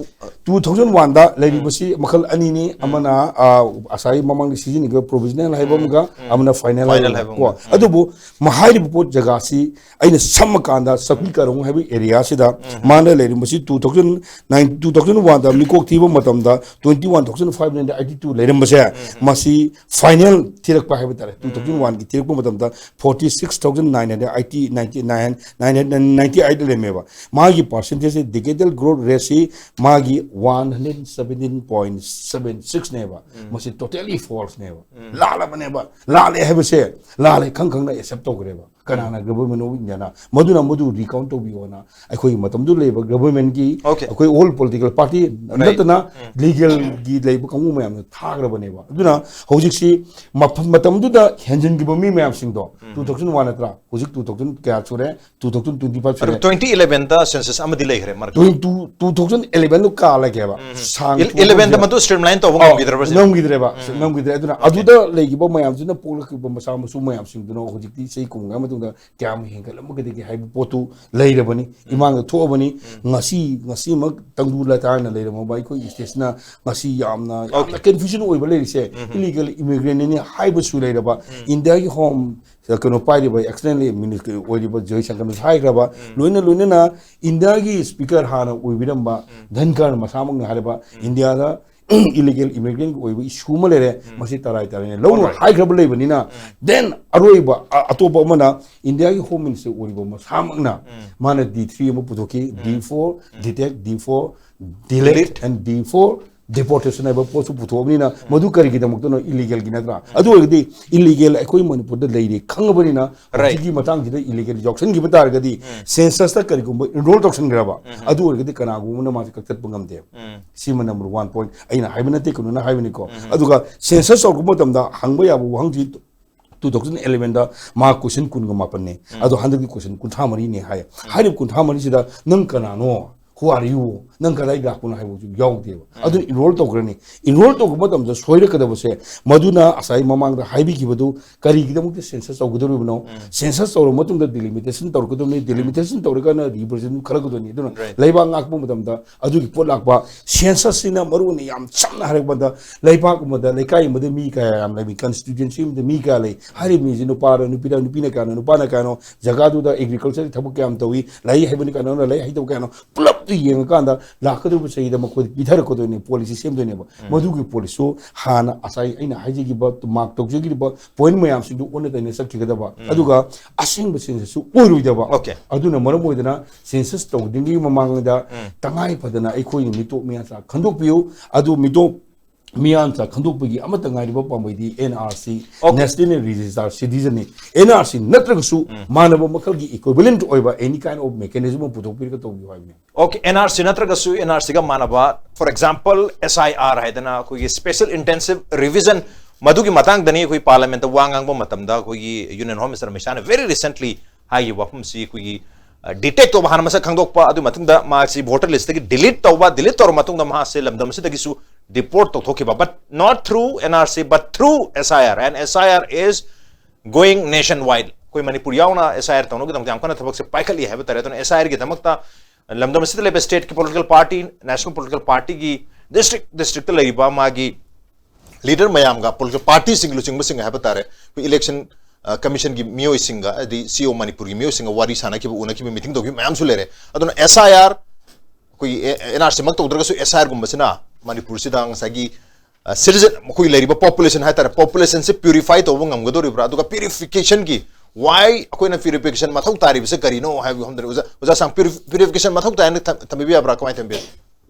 two thousand ꯋꯥꯟꯗ ꯂꯩꯔꯤꯕꯁꯤ ꯃꯈꯜ ꯑꯅꯤꯅꯤ, ꯑꯃꯅ ꯑ, ꯉꯁꯥꯏ ꯃꯃꯥꯡꯗ ꯁꯤꯖꯤꯟꯅꯈꯤꯕ ꯄ꯭ꯔꯣꯕꯤꯖꯅꯦꯜ ꯍꯥꯏꯕ ꯑꯃꯒ, ꯑꯃꯅ ꯐꯥꯏꯅꯦꯜ ꯐꯥꯏꯅꯦꯜ ꯍꯥꯏꯕ ꯍꯥꯏꯕ ꯑꯃꯒ꯫ ꯑꯃꯒ꯫ ꯑꯗꯨꯕꯨ ꯃ-, ꯍꯥꯏꯔꯤꯕ ꯄꯣꯠ ꯖꯒꯥꯁꯤ ꯑꯩꯅ ꯁꯝꯃꯀꯥꯟꯗ ꯆꯥꯛꯄꯤ ꯀꯥꯔꯣꯡ ꯍꯥꯏꯕ ꯑꯦꯔꯤꯌꯥꯁꯤꯗ ꯃꯥꯅ ꯂꯩꯔꯤꯕꯁꯤ two thousand nine, two thousand oneꯗ ꯃꯤꯀꯣꯛ ꯊꯤꯕ ꯃꯇꯝꯗ twenty one thousand five hundred eighty two ꯂꯩꯔꯝꯕꯁꯦ, ꯃꯁꯤ ꯐꯥꯏꯅꯦꯜ ꯊꯤꯔꯛꯄ ꯍꯥꯏꯕ ꯇꯥꯔꯦ, two thousand oneꯒꯤ ꯊꯤꯔꯛꯄ ꯃꯇꯝꯗ forty six thousand nine hundred eighty, ninety nine, nine hundred ninety eight ꯂꯩꯔꯝꯃꯦꯕ꯫ ꯃꯥꯒꯤ ꯄꯥꯔꯁꯦꯟꯇꯦꯖꯁꯤ, decadal growth rateꯁꯤ ꯃꯥꯒꯤ one hundred seventeen point seven sixꯅꯦꯕ꯫ ꯃꯁꯤ totally falseꯅꯦꯕ, ꯂꯥꯜꯂꯕꯅꯦꯕ꯫ ꯂꯥꯜꯂꯦ ꯍꯥꯏꯕꯁꯦ, ꯂꯥꯜꯂꯦ ꯈꯪ ꯈꯪꯅ ꯑꯦꯛꯁꯦꯞ ꯇꯧꯈ꯭ꯔꯦꯕ꯫ ꯀꯅꯥꯅ? Government of Indiaꯅ꯫ ꯃꯗꯨꯅ ꯃꯗꯨ ꯔꯤꯀꯥꯎꯟ ꯇꯧꯕꯤꯌꯣꯅ ꯑꯩꯈꯣꯏꯒꯤ ꯃꯇꯝꯗꯨ ꯂꯩꯕ ꯒꯚꯔꯟꯃꯦꯟꯠꯀꯤ, Okay. ꯑꯩꯈꯣꯏ ꯑꯣꯜ ꯄꯣꯂꯤꯇꯤꯀꯦꯜ ꯄꯥꯔꯇꯤ ꯅꯠꯇꯅ ꯂꯤꯒꯦꯜꯒꯤ ꯂꯩꯕ ꯀꯥꯡꯕꯨ ꯃꯌꯥꯝꯅ ꯊꯥꯈ꯭ꯔꯕꯅꯦꯕ꯫ ꯑꯗꯨꯅ ꯍꯧꯖꯤꯛꯁꯤ ꯃꯐꯝ, ꯃꯇꯝꯗꯨꯗ ꯍꯦꯟꯖꯤꯟꯈꯤꯕ ꯃꯤ ꯃꯌꯥꯝꯁꯤꯡꯗꯣ two thousand one ꯅꯠꯇ꯭ꯔꯥ? ꯍꯧꯖꯤꯛ two thousand ꯀꯌꯥ ꯁꯨꯔꯦ? Two thousand twenty five ꯑꯗꯨ ꯁꯨꯔꯦ꯫ twenty elevenꯗ census ꯑꯃꯗꯤ ꯂꯩꯈ꯭ꯔꯦ ꯃꯔꯛꯇ꯫ Twenty two, two thousand elevenꯗꯨ ꯀꯥꯜꯂꯒꯦꯕ꯫ ꯁꯥꯡ Elevenꯗ ꯃꯗꯨ streamline ꯇꯧꯕ ꯉꯝꯈꯤꯗ꯭ꯔꯕ ꯁꯤꯅꯤ? ꯉꯝꯈꯤꯗ꯭ꯔꯦꯕ, ꯉꯝꯈꯤꯗ꯭ꯔꯦ꯫ ꯑꯗꯨꯅ ꯑꯗꯨꯗ ꯂꯩꯈꯤꯕ ꯃꯌꯥꯝꯁꯤꯅ, ꯄꯣꯛꯂꯛꯈꯤꯕ ꯃꯆꯥ ꯃꯁꯨ ꯃꯌꯥꯝꯁꯤꯡꯗꯨꯅ ꯍꯧꯖꯤꯛꯇꯤ ꯆꯍꯤ ꯀꯨꯟꯃꯉꯥ ꯃꯇꯨꯡꯗ ꯀꯌꯥꯝ ꯍꯦꯟꯒꯠꯂꯝꯒꯗꯒꯦ ꯍꯥꯏꯕ ꯄꯣꯠꯇꯨ ꯂꯩꯔꯕꯅꯤ, ꯏꯃꯥꯡꯗ ꯊꯣꯛꯑꯕꯅꯤ꯫ ꯉꯁꯤ, ꯉꯁꯤꯃꯛ ꯇꯪꯗꯨ ꯂꯩꯇꯥꯅ ꯂꯩꯔꯝꯃꯕ ꯑꯩꯈꯣꯏ ꯁ꯭ꯇꯦꯠꯁꯤꯅ ꯉꯁꯤ ꯌꯥꯝꯅ, ꯌꯥꯝꯅ ꯀꯟꯐ꯭ꯌꯨꯖꯟ ꯑꯣꯏꯕ ꯂꯩꯔꯤꯁꯦ, ꯏꯂꯤꯒꯦꯜ ꯏꯃꯤꯒ꯭ꯔꯦꯟꯠꯅꯤ ꯍꯥꯏꯕꯁꯨ ꯂꯩꯔꯕ, ꯏꯟꯗꯤꯌꯥꯒꯤ ꯍꯣꯝ ꯀꯩꯅꯣ ꯄꯥꯏꯔꯤꯕ ꯑꯦꯛꯁꯇꯔꯅꯦꯜ ꯃꯤꯅꯤꯁꯇꯔ ꯑꯣꯏꯔꯤꯕ ꯖꯣꯏꯁꯪꯀꯔꯅꯁꯨ ꯍꯥꯏꯈ꯭ꯔꯕ, ꯂꯣꯏꯅ ꯂꯣꯏꯅꯅ ꯏꯟꯗꯤꯌꯥꯒꯤ ꯁ꯭ꯄꯤꯀꯔ ꯍꯥꯟꯅ ꯑꯣꯏꯕꯤꯔꯝꯕ ꯙꯟꯈꯔ ꯃꯁꯥꯃꯛꯅ ꯍꯥꯏꯔꯕ, ꯏꯟꯗꯤꯌꯥꯗ ꯏꯂꯤꯒꯦꯜ ꯏꯃꯤꯒ꯭ꯔꯦꯟꯒꯤ ꯑꯣꯏꯕ ꯏꯁꯨ ꯑꯃ ꯂꯩꯔꯦ꯫ ꯃꯁꯤ ꯇꯔꯥꯏ ꯇꯔꯥꯏꯅ ꯂꯧꯅ ꯍꯥꯏꯈ꯭ꯔꯕ ꯂꯩꯕꯅꯤꯅ, ꯗꯦꯟ ꯑꯔꯣꯏꯕ ꯑ- ꯑꯇꯣꯞꯄ ꯑꯃꯅ ꯏꯟꯗꯤꯌꯥꯒꯤ ꯍꯣꯝ ꯃꯤꯅꯤꯁꯇꯔ ꯑꯣꯏꯔꯤꯕ ꯃꯁꯥꯃꯛꯅ ꯃꯥꯅ ꯗꯤ ꯊ꯭ꯔꯤ ꯑꯃ ꯄꯨꯊꯣꯛꯈꯤ, D four detect, D four delete and D four deportation ꯍꯥꯏꯕ ꯄꯣꯠꯁꯨ ꯄꯨꯊꯣꯛꯑꯕꯅꯤꯅ, ꯃꯗꯨ ꯀꯔꯤꯒꯤꯗꯃꯛꯇꯅꯣ? ꯏꯂꯤꯒꯦꯜꯒꯤ ꯅꯠꯇ꯭ꯔꯥ? ꯑꯗꯨ ꯑꯣꯏꯔꯒꯗꯤ ꯏꯂꯤꯒꯦꯜ ꯑꯩꯈꯣꯏ ꯃꯅꯤꯄꯨꯔꯗ ꯂꯩꯔꯦ ꯈꯪꯉꯕꯅꯤꯅ, ꯍꯧꯖꯤꯛꯀꯤ ꯃꯇꯥꯡꯁꯤꯗ ꯏꯂꯤꯒꯦꯜ ꯌꯥꯎꯁꯟꯈꯤꯕ ꯇꯥꯔꯒꯗꯤ, ꯁꯦꯟꯁꯁꯇ ꯀꯔꯤꯒꯨꯝꯕ ꯏꯟꯔꯣꯜ ꯇꯧꯁꯟꯈ꯭ꯔꯕ, ꯑꯗꯨ ꯑꯣꯏꯔꯒꯗꯤ ꯀꯅꯥꯒꯨꯝꯕꯅ ꯃꯥꯁꯦ ꯀꯛꯊꯠꯄ ꯉꯝꯗꯦꯕ꯫ ꯁꯤꯃ ꯅꯝꯕꯔ ꯋꯥꯟ ꯄꯣꯏꯟꯠ ꯑꯩꯅ ꯍꯥꯏꯕ ꯅꯠꯇꯦ, ꯀꯩꯅꯣꯅ ꯍꯥꯏꯕꯅꯤꯀꯣ꯫ ꯑꯗꯨꯒ ꯁꯦꯟꯁꯁ ꯇꯧꯔꯛꯄ ꯃꯇꯝꯗ ꯍꯪꯕ ꯌꯥꯕ ꯋꯥꯍꯪꯁꯤ, ꯇꯨ ꯊꯥꯎꯖꯟ ꯑꯦꯂꯦꯚꯦꯟꯗ ꯃꯥ ꯀꯣꯏꯁꯟ ꯀꯨꯟꯒ ꯃꯥꯄꯟꯅꯦ, ꯑꯗꯣ ꯍꯟꯗꯛꯇꯤ ꯀꯣꯏꯁꯟ ꯀꯨꯟꯊ꯭ꯔꯥ ꯃꯔꯤꯅꯦ ꯍꯥꯏ꯫ ꯍꯥꯏꯔꯤꯕ ꯀꯨꯟꯊ꯭ꯔꯥ ꯃꯔꯤꯁꯤꯗ ꯅꯪ ꯀꯅꯥꯅꯣ, who are you, ꯅꯪ ꯀꯗꯥꯏ ꯂꯥꯛꯄꯅꯣ ꯍꯥꯏꯕꯁꯨ ꯌꯥꯎꯗꯦꯕ꯫ ꯑꯗꯨꯅ ꯏꯟꯔꯣꯜ ꯇꯧꯈ꯭ꯔꯅꯤ꯫ ꯏꯟꯔꯣꯜ ꯇꯧꯕ ꯃꯇꯝꯗ ꯁꯣꯏꯔꯛꯀꯗꯕꯁꯦ, ꯃꯗꯨꯅ ꯉꯁꯥꯏ ꯃꯃꯥꯡꯗ ꯍꯥꯏꯕꯤꯈꯤꯕꯗꯨ ꯀꯔꯤꯒꯤꯗꯃꯛꯇ ꯁꯦꯟꯁꯁ ꯇꯧꯒꯗꯧꯔꯤꯕꯅꯣ? ꯁꯦꯟꯁꯁ ꯇꯧꯔꯕ ꯃꯇꯨꯡꯗ ꯗꯤꯂꯤꯃꯤꯇꯦꯁꯟ ꯇꯧꯔꯛꯀꯗꯕꯅꯤ, ꯗꯤꯂꯤꯃꯤꯇꯦꯁꯟ ꯇꯧꯔꯀꯥꯟꯗ ꯔꯤꯄ꯭ꯔꯖꯦꯟꯇꯦꯁꯟ ꯈꯜꯂꯛꯀꯗꯣꯏꯅꯤ꯫ ꯑꯗꯨꯅ ꯂꯩꯕꯥꯛ ꯉꯥꯛꯄ ꯃꯇꯝꯗ ꯑꯗꯨꯒꯤ ꯄꯣꯠ ꯂꯥꯛꯄ, ꯁꯦꯟꯁꯁꯁꯤꯅ ꯃꯔꯨ ꯑꯣꯏꯅ ꯌꯥꯝ ꯁꯝꯅ ꯍꯥꯏꯔꯛꯄꯗ, ꯂꯩꯕꯥꯛ ꯑꯃꯗ, ꯂꯩꯀꯥꯏ ꯑꯃꯗ ꯃꯤ ꯀꯌꯥ ꯌꯥꯝ ꯂꯩ, ꯀꯟꯁꯇꯤꯇ꯭ꯌꯨꯟꯁꯤ ꯑꯃꯗ ꯃꯤ ꯀꯌꯥ ꯂꯩ, ꯍꯥꯏꯔꯤꯕ ꯃꯤꯁꯤ ꯅꯨꯄꯥꯔ ꯅꯨꯄꯤꯔ, ꯅꯨꯄꯤꯅ ꯀꯌꯥꯅꯣ, ꯅꯨꯄꯥꯅ ꯀꯌꯥꯅꯣ, ꯖꯒꯥꯗꯨꯗ ꯑꯦꯒ꯭ꯔꯤꯀꯜꯆꯔꯒꯤ ꯊꯕꯛ ꯀꯌꯥꯝ ꯇꯧꯏ, ꯂꯥꯏꯔꯤꯛ ꯍꯩꯕꯅ ꯀꯌꯥꯅꯣ, ꯂꯥꯏꯔꯤꯛ ꯍꯩꯇꯕ ꯀꯌꯥꯅꯣ, ꯄꯨꯂꯞꯇꯨ ꯌꯦꯡꯉꯀꯥꯟꯗ ꯂꯥꯛꯀꯗꯧꯔꯤꯕ ꯆꯍꯤꯗ ꯃꯈꯣꯏꯗ ꯄꯤꯊꯔꯛꯀꯗꯣꯏꯅꯦ, ꯄꯣꯂꯤꯁꯤ ꯁꯦꯝꯗꯣꯏꯅꯦꯕ꯫ ꯃꯗꯨꯒꯤ ꯄꯣꯂꯤꯁꯤꯁꯨ ꯍꯥꯟꯅ ꯉꯁꯥꯏ ꯑꯩꯅ ꯍꯥꯏꯖꯈꯤꯕ, ꯃꯥꯔꯛ ꯇꯧꯖꯈꯤꯕ ꯄꯣꯏꯟꯠ ꯃꯌꯥꯝꯁꯤꯡꯗꯨ ꯑꯣꯟꯅ ꯇꯩꯅ ꯆꯠꯈꯤꯒꯗꯕ, ꯑꯗꯨꯒ ꯑꯁꯦꯡꯕ ꯁꯦꯟꯁꯁꯁꯨ ꯑꯣꯏꯔꯣꯏꯗꯕ꯫ ꯑꯣꯀꯦ꯫ ꯑꯗꯨꯅ ꯃꯔꯝ ꯑꯣꯏꯗꯅ ꯁꯦꯟꯁꯁ ꯇꯧꯗ꯭ꯔꯤꯉꯩ ꯃꯃꯥꯡꯗ ꯇꯉꯥꯏ ꯐꯗꯅ ꯑꯩꯈꯣꯏꯅ ꯃꯤꯇꯣꯞ ꯃꯤꯌꯥꯟꯆꯥ ꯈꯟꯗꯣꯛꯄꯤꯌꯨ꯫ ꯑꯗꯨ ꯃꯤꯇꯣꯞ ꯃꯤꯌꯥꯟꯆꯥ ꯈꯟꯗꯣꯛꯄꯒꯤ ꯑꯃꯠꯇ ꯉꯥꯏꯔꯤꯕ ꯄꯥꯝꯕꯩꯗꯤ N R C, okay. National register ꯁꯤꯇꯤꯖꯟꯅꯤ꯫ ꯑꯦꯟ ꯑꯥꯔ ꯁꯤ ꯅꯠꯇ꯭ꯔꯒꯁꯨ ꯃꯥꯟꯅꯕ ꯃꯈꯜꯒꯤ ꯏꯀ꯭ꯋꯤꯚꯦꯂꯦꯟꯠ ꯑꯣꯏꯕ ꯑꯦꯅꯤ ꯀꯥꯏꯟ ꯑꯣꯐ ꯃꯦꯀꯥꯅꯤꯖꯝ ꯑꯃ ꯄꯨꯊꯣꯛꯄꯤꯔꯒ ꯇꯧꯕꯤꯌꯨ ꯍꯥꯏꯕꯅꯤ꯫ ꯑꯣꯀꯦ, ꯑꯦꯟ ꯑꯥꯔ ꯁꯤ ꯅꯠꯇ꯭ꯔꯒꯁꯨ ꯑꯦꯟ ꯑꯥꯔ ꯁꯤꯒ ꯃꯥꯟꯅꯕ, for example, S I R ꯍꯥꯏꯗꯅ ꯑꯩꯈꯣꯏꯒꯤ ꯁ꯭ꯄꯦꯁꯦꯜ ꯏꯟꯇꯦꯟꯁꯤꯚ ꯔꯤꯚꯤꯖꯟ, ꯃꯗꯨꯒꯤ ꯃꯇꯥꯡꯗꯅꯤ ꯑꯩꯈꯣꯏ ꯄꯥꯔꯂꯤꯌꯥꯃꯦꯟꯠꯇ ꯋꯥ ꯉꯥꯡꯕ ꯃꯇꯝꯗ ꯑꯩꯈꯣꯏꯒꯤ ꯌꯨꯅꯤꯌꯟ ꯍꯣꯝ ꯃꯤꯅꯤꯁꯇꯔ ꯑꯃꯤꯠ ꯁꯥꯍꯅ very recently ꯍꯥꯏꯈꯤꯕ ꯋꯥꯐꯝꯁꯤ ꯑꯩꯈꯣꯏꯒꯤ, ꯑ, ꯗꯤꯇꯦꯛ ꯇꯧꯕ, ꯍꯥꯟꯅ ꯃꯁꯛ ꯈꯪꯗꯣꯛꯄ, ꯑꯗꯨꯒꯤ ꯃꯇꯨꯡꯗ ꯃꯥꯁꯤ ꯚꯣꯇꯔ ꯂꯤꯁꯇꯒꯤ ꯗꯤꯂꯤꯠ ꯇꯧꯕ, ꯗꯤꯂꯤꯠ ꯇꯧꯔꯕ ꯃꯇꯨꯡꯗ ꯃꯍꯥꯛꯁꯦ ꯂꯝꯗꯝ ꯑꯁꯤꯗꯒꯤꯁꯨ ꯗꯤꯄꯣꯔꯠ ꯇꯧꯊꯣꯛꯈꯤꯕ, but not through N R C, but through S I R, and S I R is going nationwide. ꯑꯩꯈꯣꯏ ꯃꯅꯤꯄꯨꯔ ꯌꯥꯎꯅ ꯑꯦꯁ ꯑꯥꯏ ꯑꯥꯔ ꯇꯧꯅꯕꯒꯤꯗꯃꯛꯇ ꯌꯥꯝ ꯀꯟꯅ ꯊꯕꯛꯁꯦ ꯄꯥꯏꯈꯠꯂꯤ ꯍꯥꯏꯕ ꯇꯥꯔꯦ꯫ ꯑꯗꯨꯅ ꯑꯦꯁ ꯑꯥꯏ ꯑꯥꯔꯒꯤꯗꯃꯛꯇ ꯂꯝꯗꯝ ꯑꯁꯤꯗ ꯂꯩꯕ ꯁ꯭ꯇꯦꯠꯀꯤ ꯄꯣꯂꯤꯇꯤꯀꯦꯜ ꯄꯥꯔꯇꯤ, ꯅꯦꯁꯅꯦꯜ ꯄꯣꯂꯤꯇꯤꯀꯦꯜ ꯄꯥꯔꯇꯤꯒꯤ ꯗꯤꯁꯇ꯭ꯔꯤꯛ ꯗꯤꯁꯇ꯭ꯔꯤꯛꯇ ꯂꯩꯔꯤꯕ ꯃꯥꯒꯤ ꯂꯤꯗꯔ ꯃꯌꯥꯝꯒ, ꯄꯣꯂꯤꯇꯤꯀꯦꯜ ꯄꯥꯔꯇꯤꯁꯤꯡ ꯂꯨꯆꯤꯡꯕꯁꯤꯡ ꯍꯥꯏꯕ ꯇꯥꯔꯦ, ꯑꯩꯈꯣꯏ ꯏꯂꯦꯛꯁꯟ, ꯑ, ꯀꯃꯤꯁꯟꯒꯤ ꯃꯤꯑꯣꯏꯁꯤꯡꯒ, ꯍꯥꯏꯗꯤ ꯁꯤ ꯏ ꯑꯣ ꯃꯅꯤꯄꯨꯔꯒꯤ ꯃꯤꯑꯣꯏꯁꯤꯡꯒ ꯋꯥꯔꯤ ꯁꯥꯟꯅꯈꯤꯕ, ꯎꯅꯈꯤꯕ, ꯃꯤꯇꯤꯡ ꯇꯧꯈꯤꯕ ꯃꯌꯥꯝꯁꯨ ꯂꯩꯔꯦ꯫ ꯑꯗꯨꯅ ꯑꯦꯁ ꯑꯥꯏ ꯑꯥꯔ, ꯑꯩꯈꯣꯏꯒꯤ ꯑꯦ-, ꯑꯦꯟ ꯑꯥꯔ ꯁꯤꯃꯛ ꯇꯧꯗ꯭ꯔꯒꯁꯨ ꯑꯦꯁ ꯑꯥꯏ ꯑꯥꯔꯒꯨꯝꯕꯁꯤꯅ ꯃꯅꯤꯄꯨꯔꯁꯤꯗ ꯉꯁꯥꯏꯒꯤ ꯁꯤꯇꯤꯖꯟ, ꯃꯈꯣꯏ ꯂꯩꯔꯤꯕ ꯄꯣꯄꯨꯂꯦꯁꯟ ꯍꯥꯏꯇꯥꯔꯦ, ꯄꯣꯄꯨꯂꯦꯁꯟꯁꯤ ꯄ꯭ꯌꯨꯔꯤꯐꯥꯏ ꯇꯧꯕ ꯉꯝꯒꯗꯧꯔꯤꯕ꯭ꯔꯥ? ꯑꯗꯨꯒ ꯄ꯭ꯌꯨꯔꯤꯐꯤꯀꯦꯁꯟꯒꯤ, ꯋꯥꯏ ꯑꯩꯈꯣꯏꯅ ꯄ꯭ꯌꯨꯔꯤꯐꯤꯀꯦꯁꯟ ꯃꯊꯧ ꯇꯥꯔꯤꯕꯁꯦ ꯀꯔꯤꯅꯣ ꯍꯥꯏꯕꯒꯤ ꯃꯐꯝꯗ ꯑꯣꯖꯥ, ꯑꯣꯖꯥ ꯁꯥꯡ, ꯄ꯭ꯌꯨꯔꯤꯐꯤꯀꯦꯁꯟ ꯃꯊꯧ ꯇꯥꯏ ꯍꯥꯏꯅ ꯊꯝꯕꯤꯕ ꯌꯥꯕ꯭ꯔꯥ? ꯀꯃꯥꯏꯅ ꯊꯝꯕꯤ?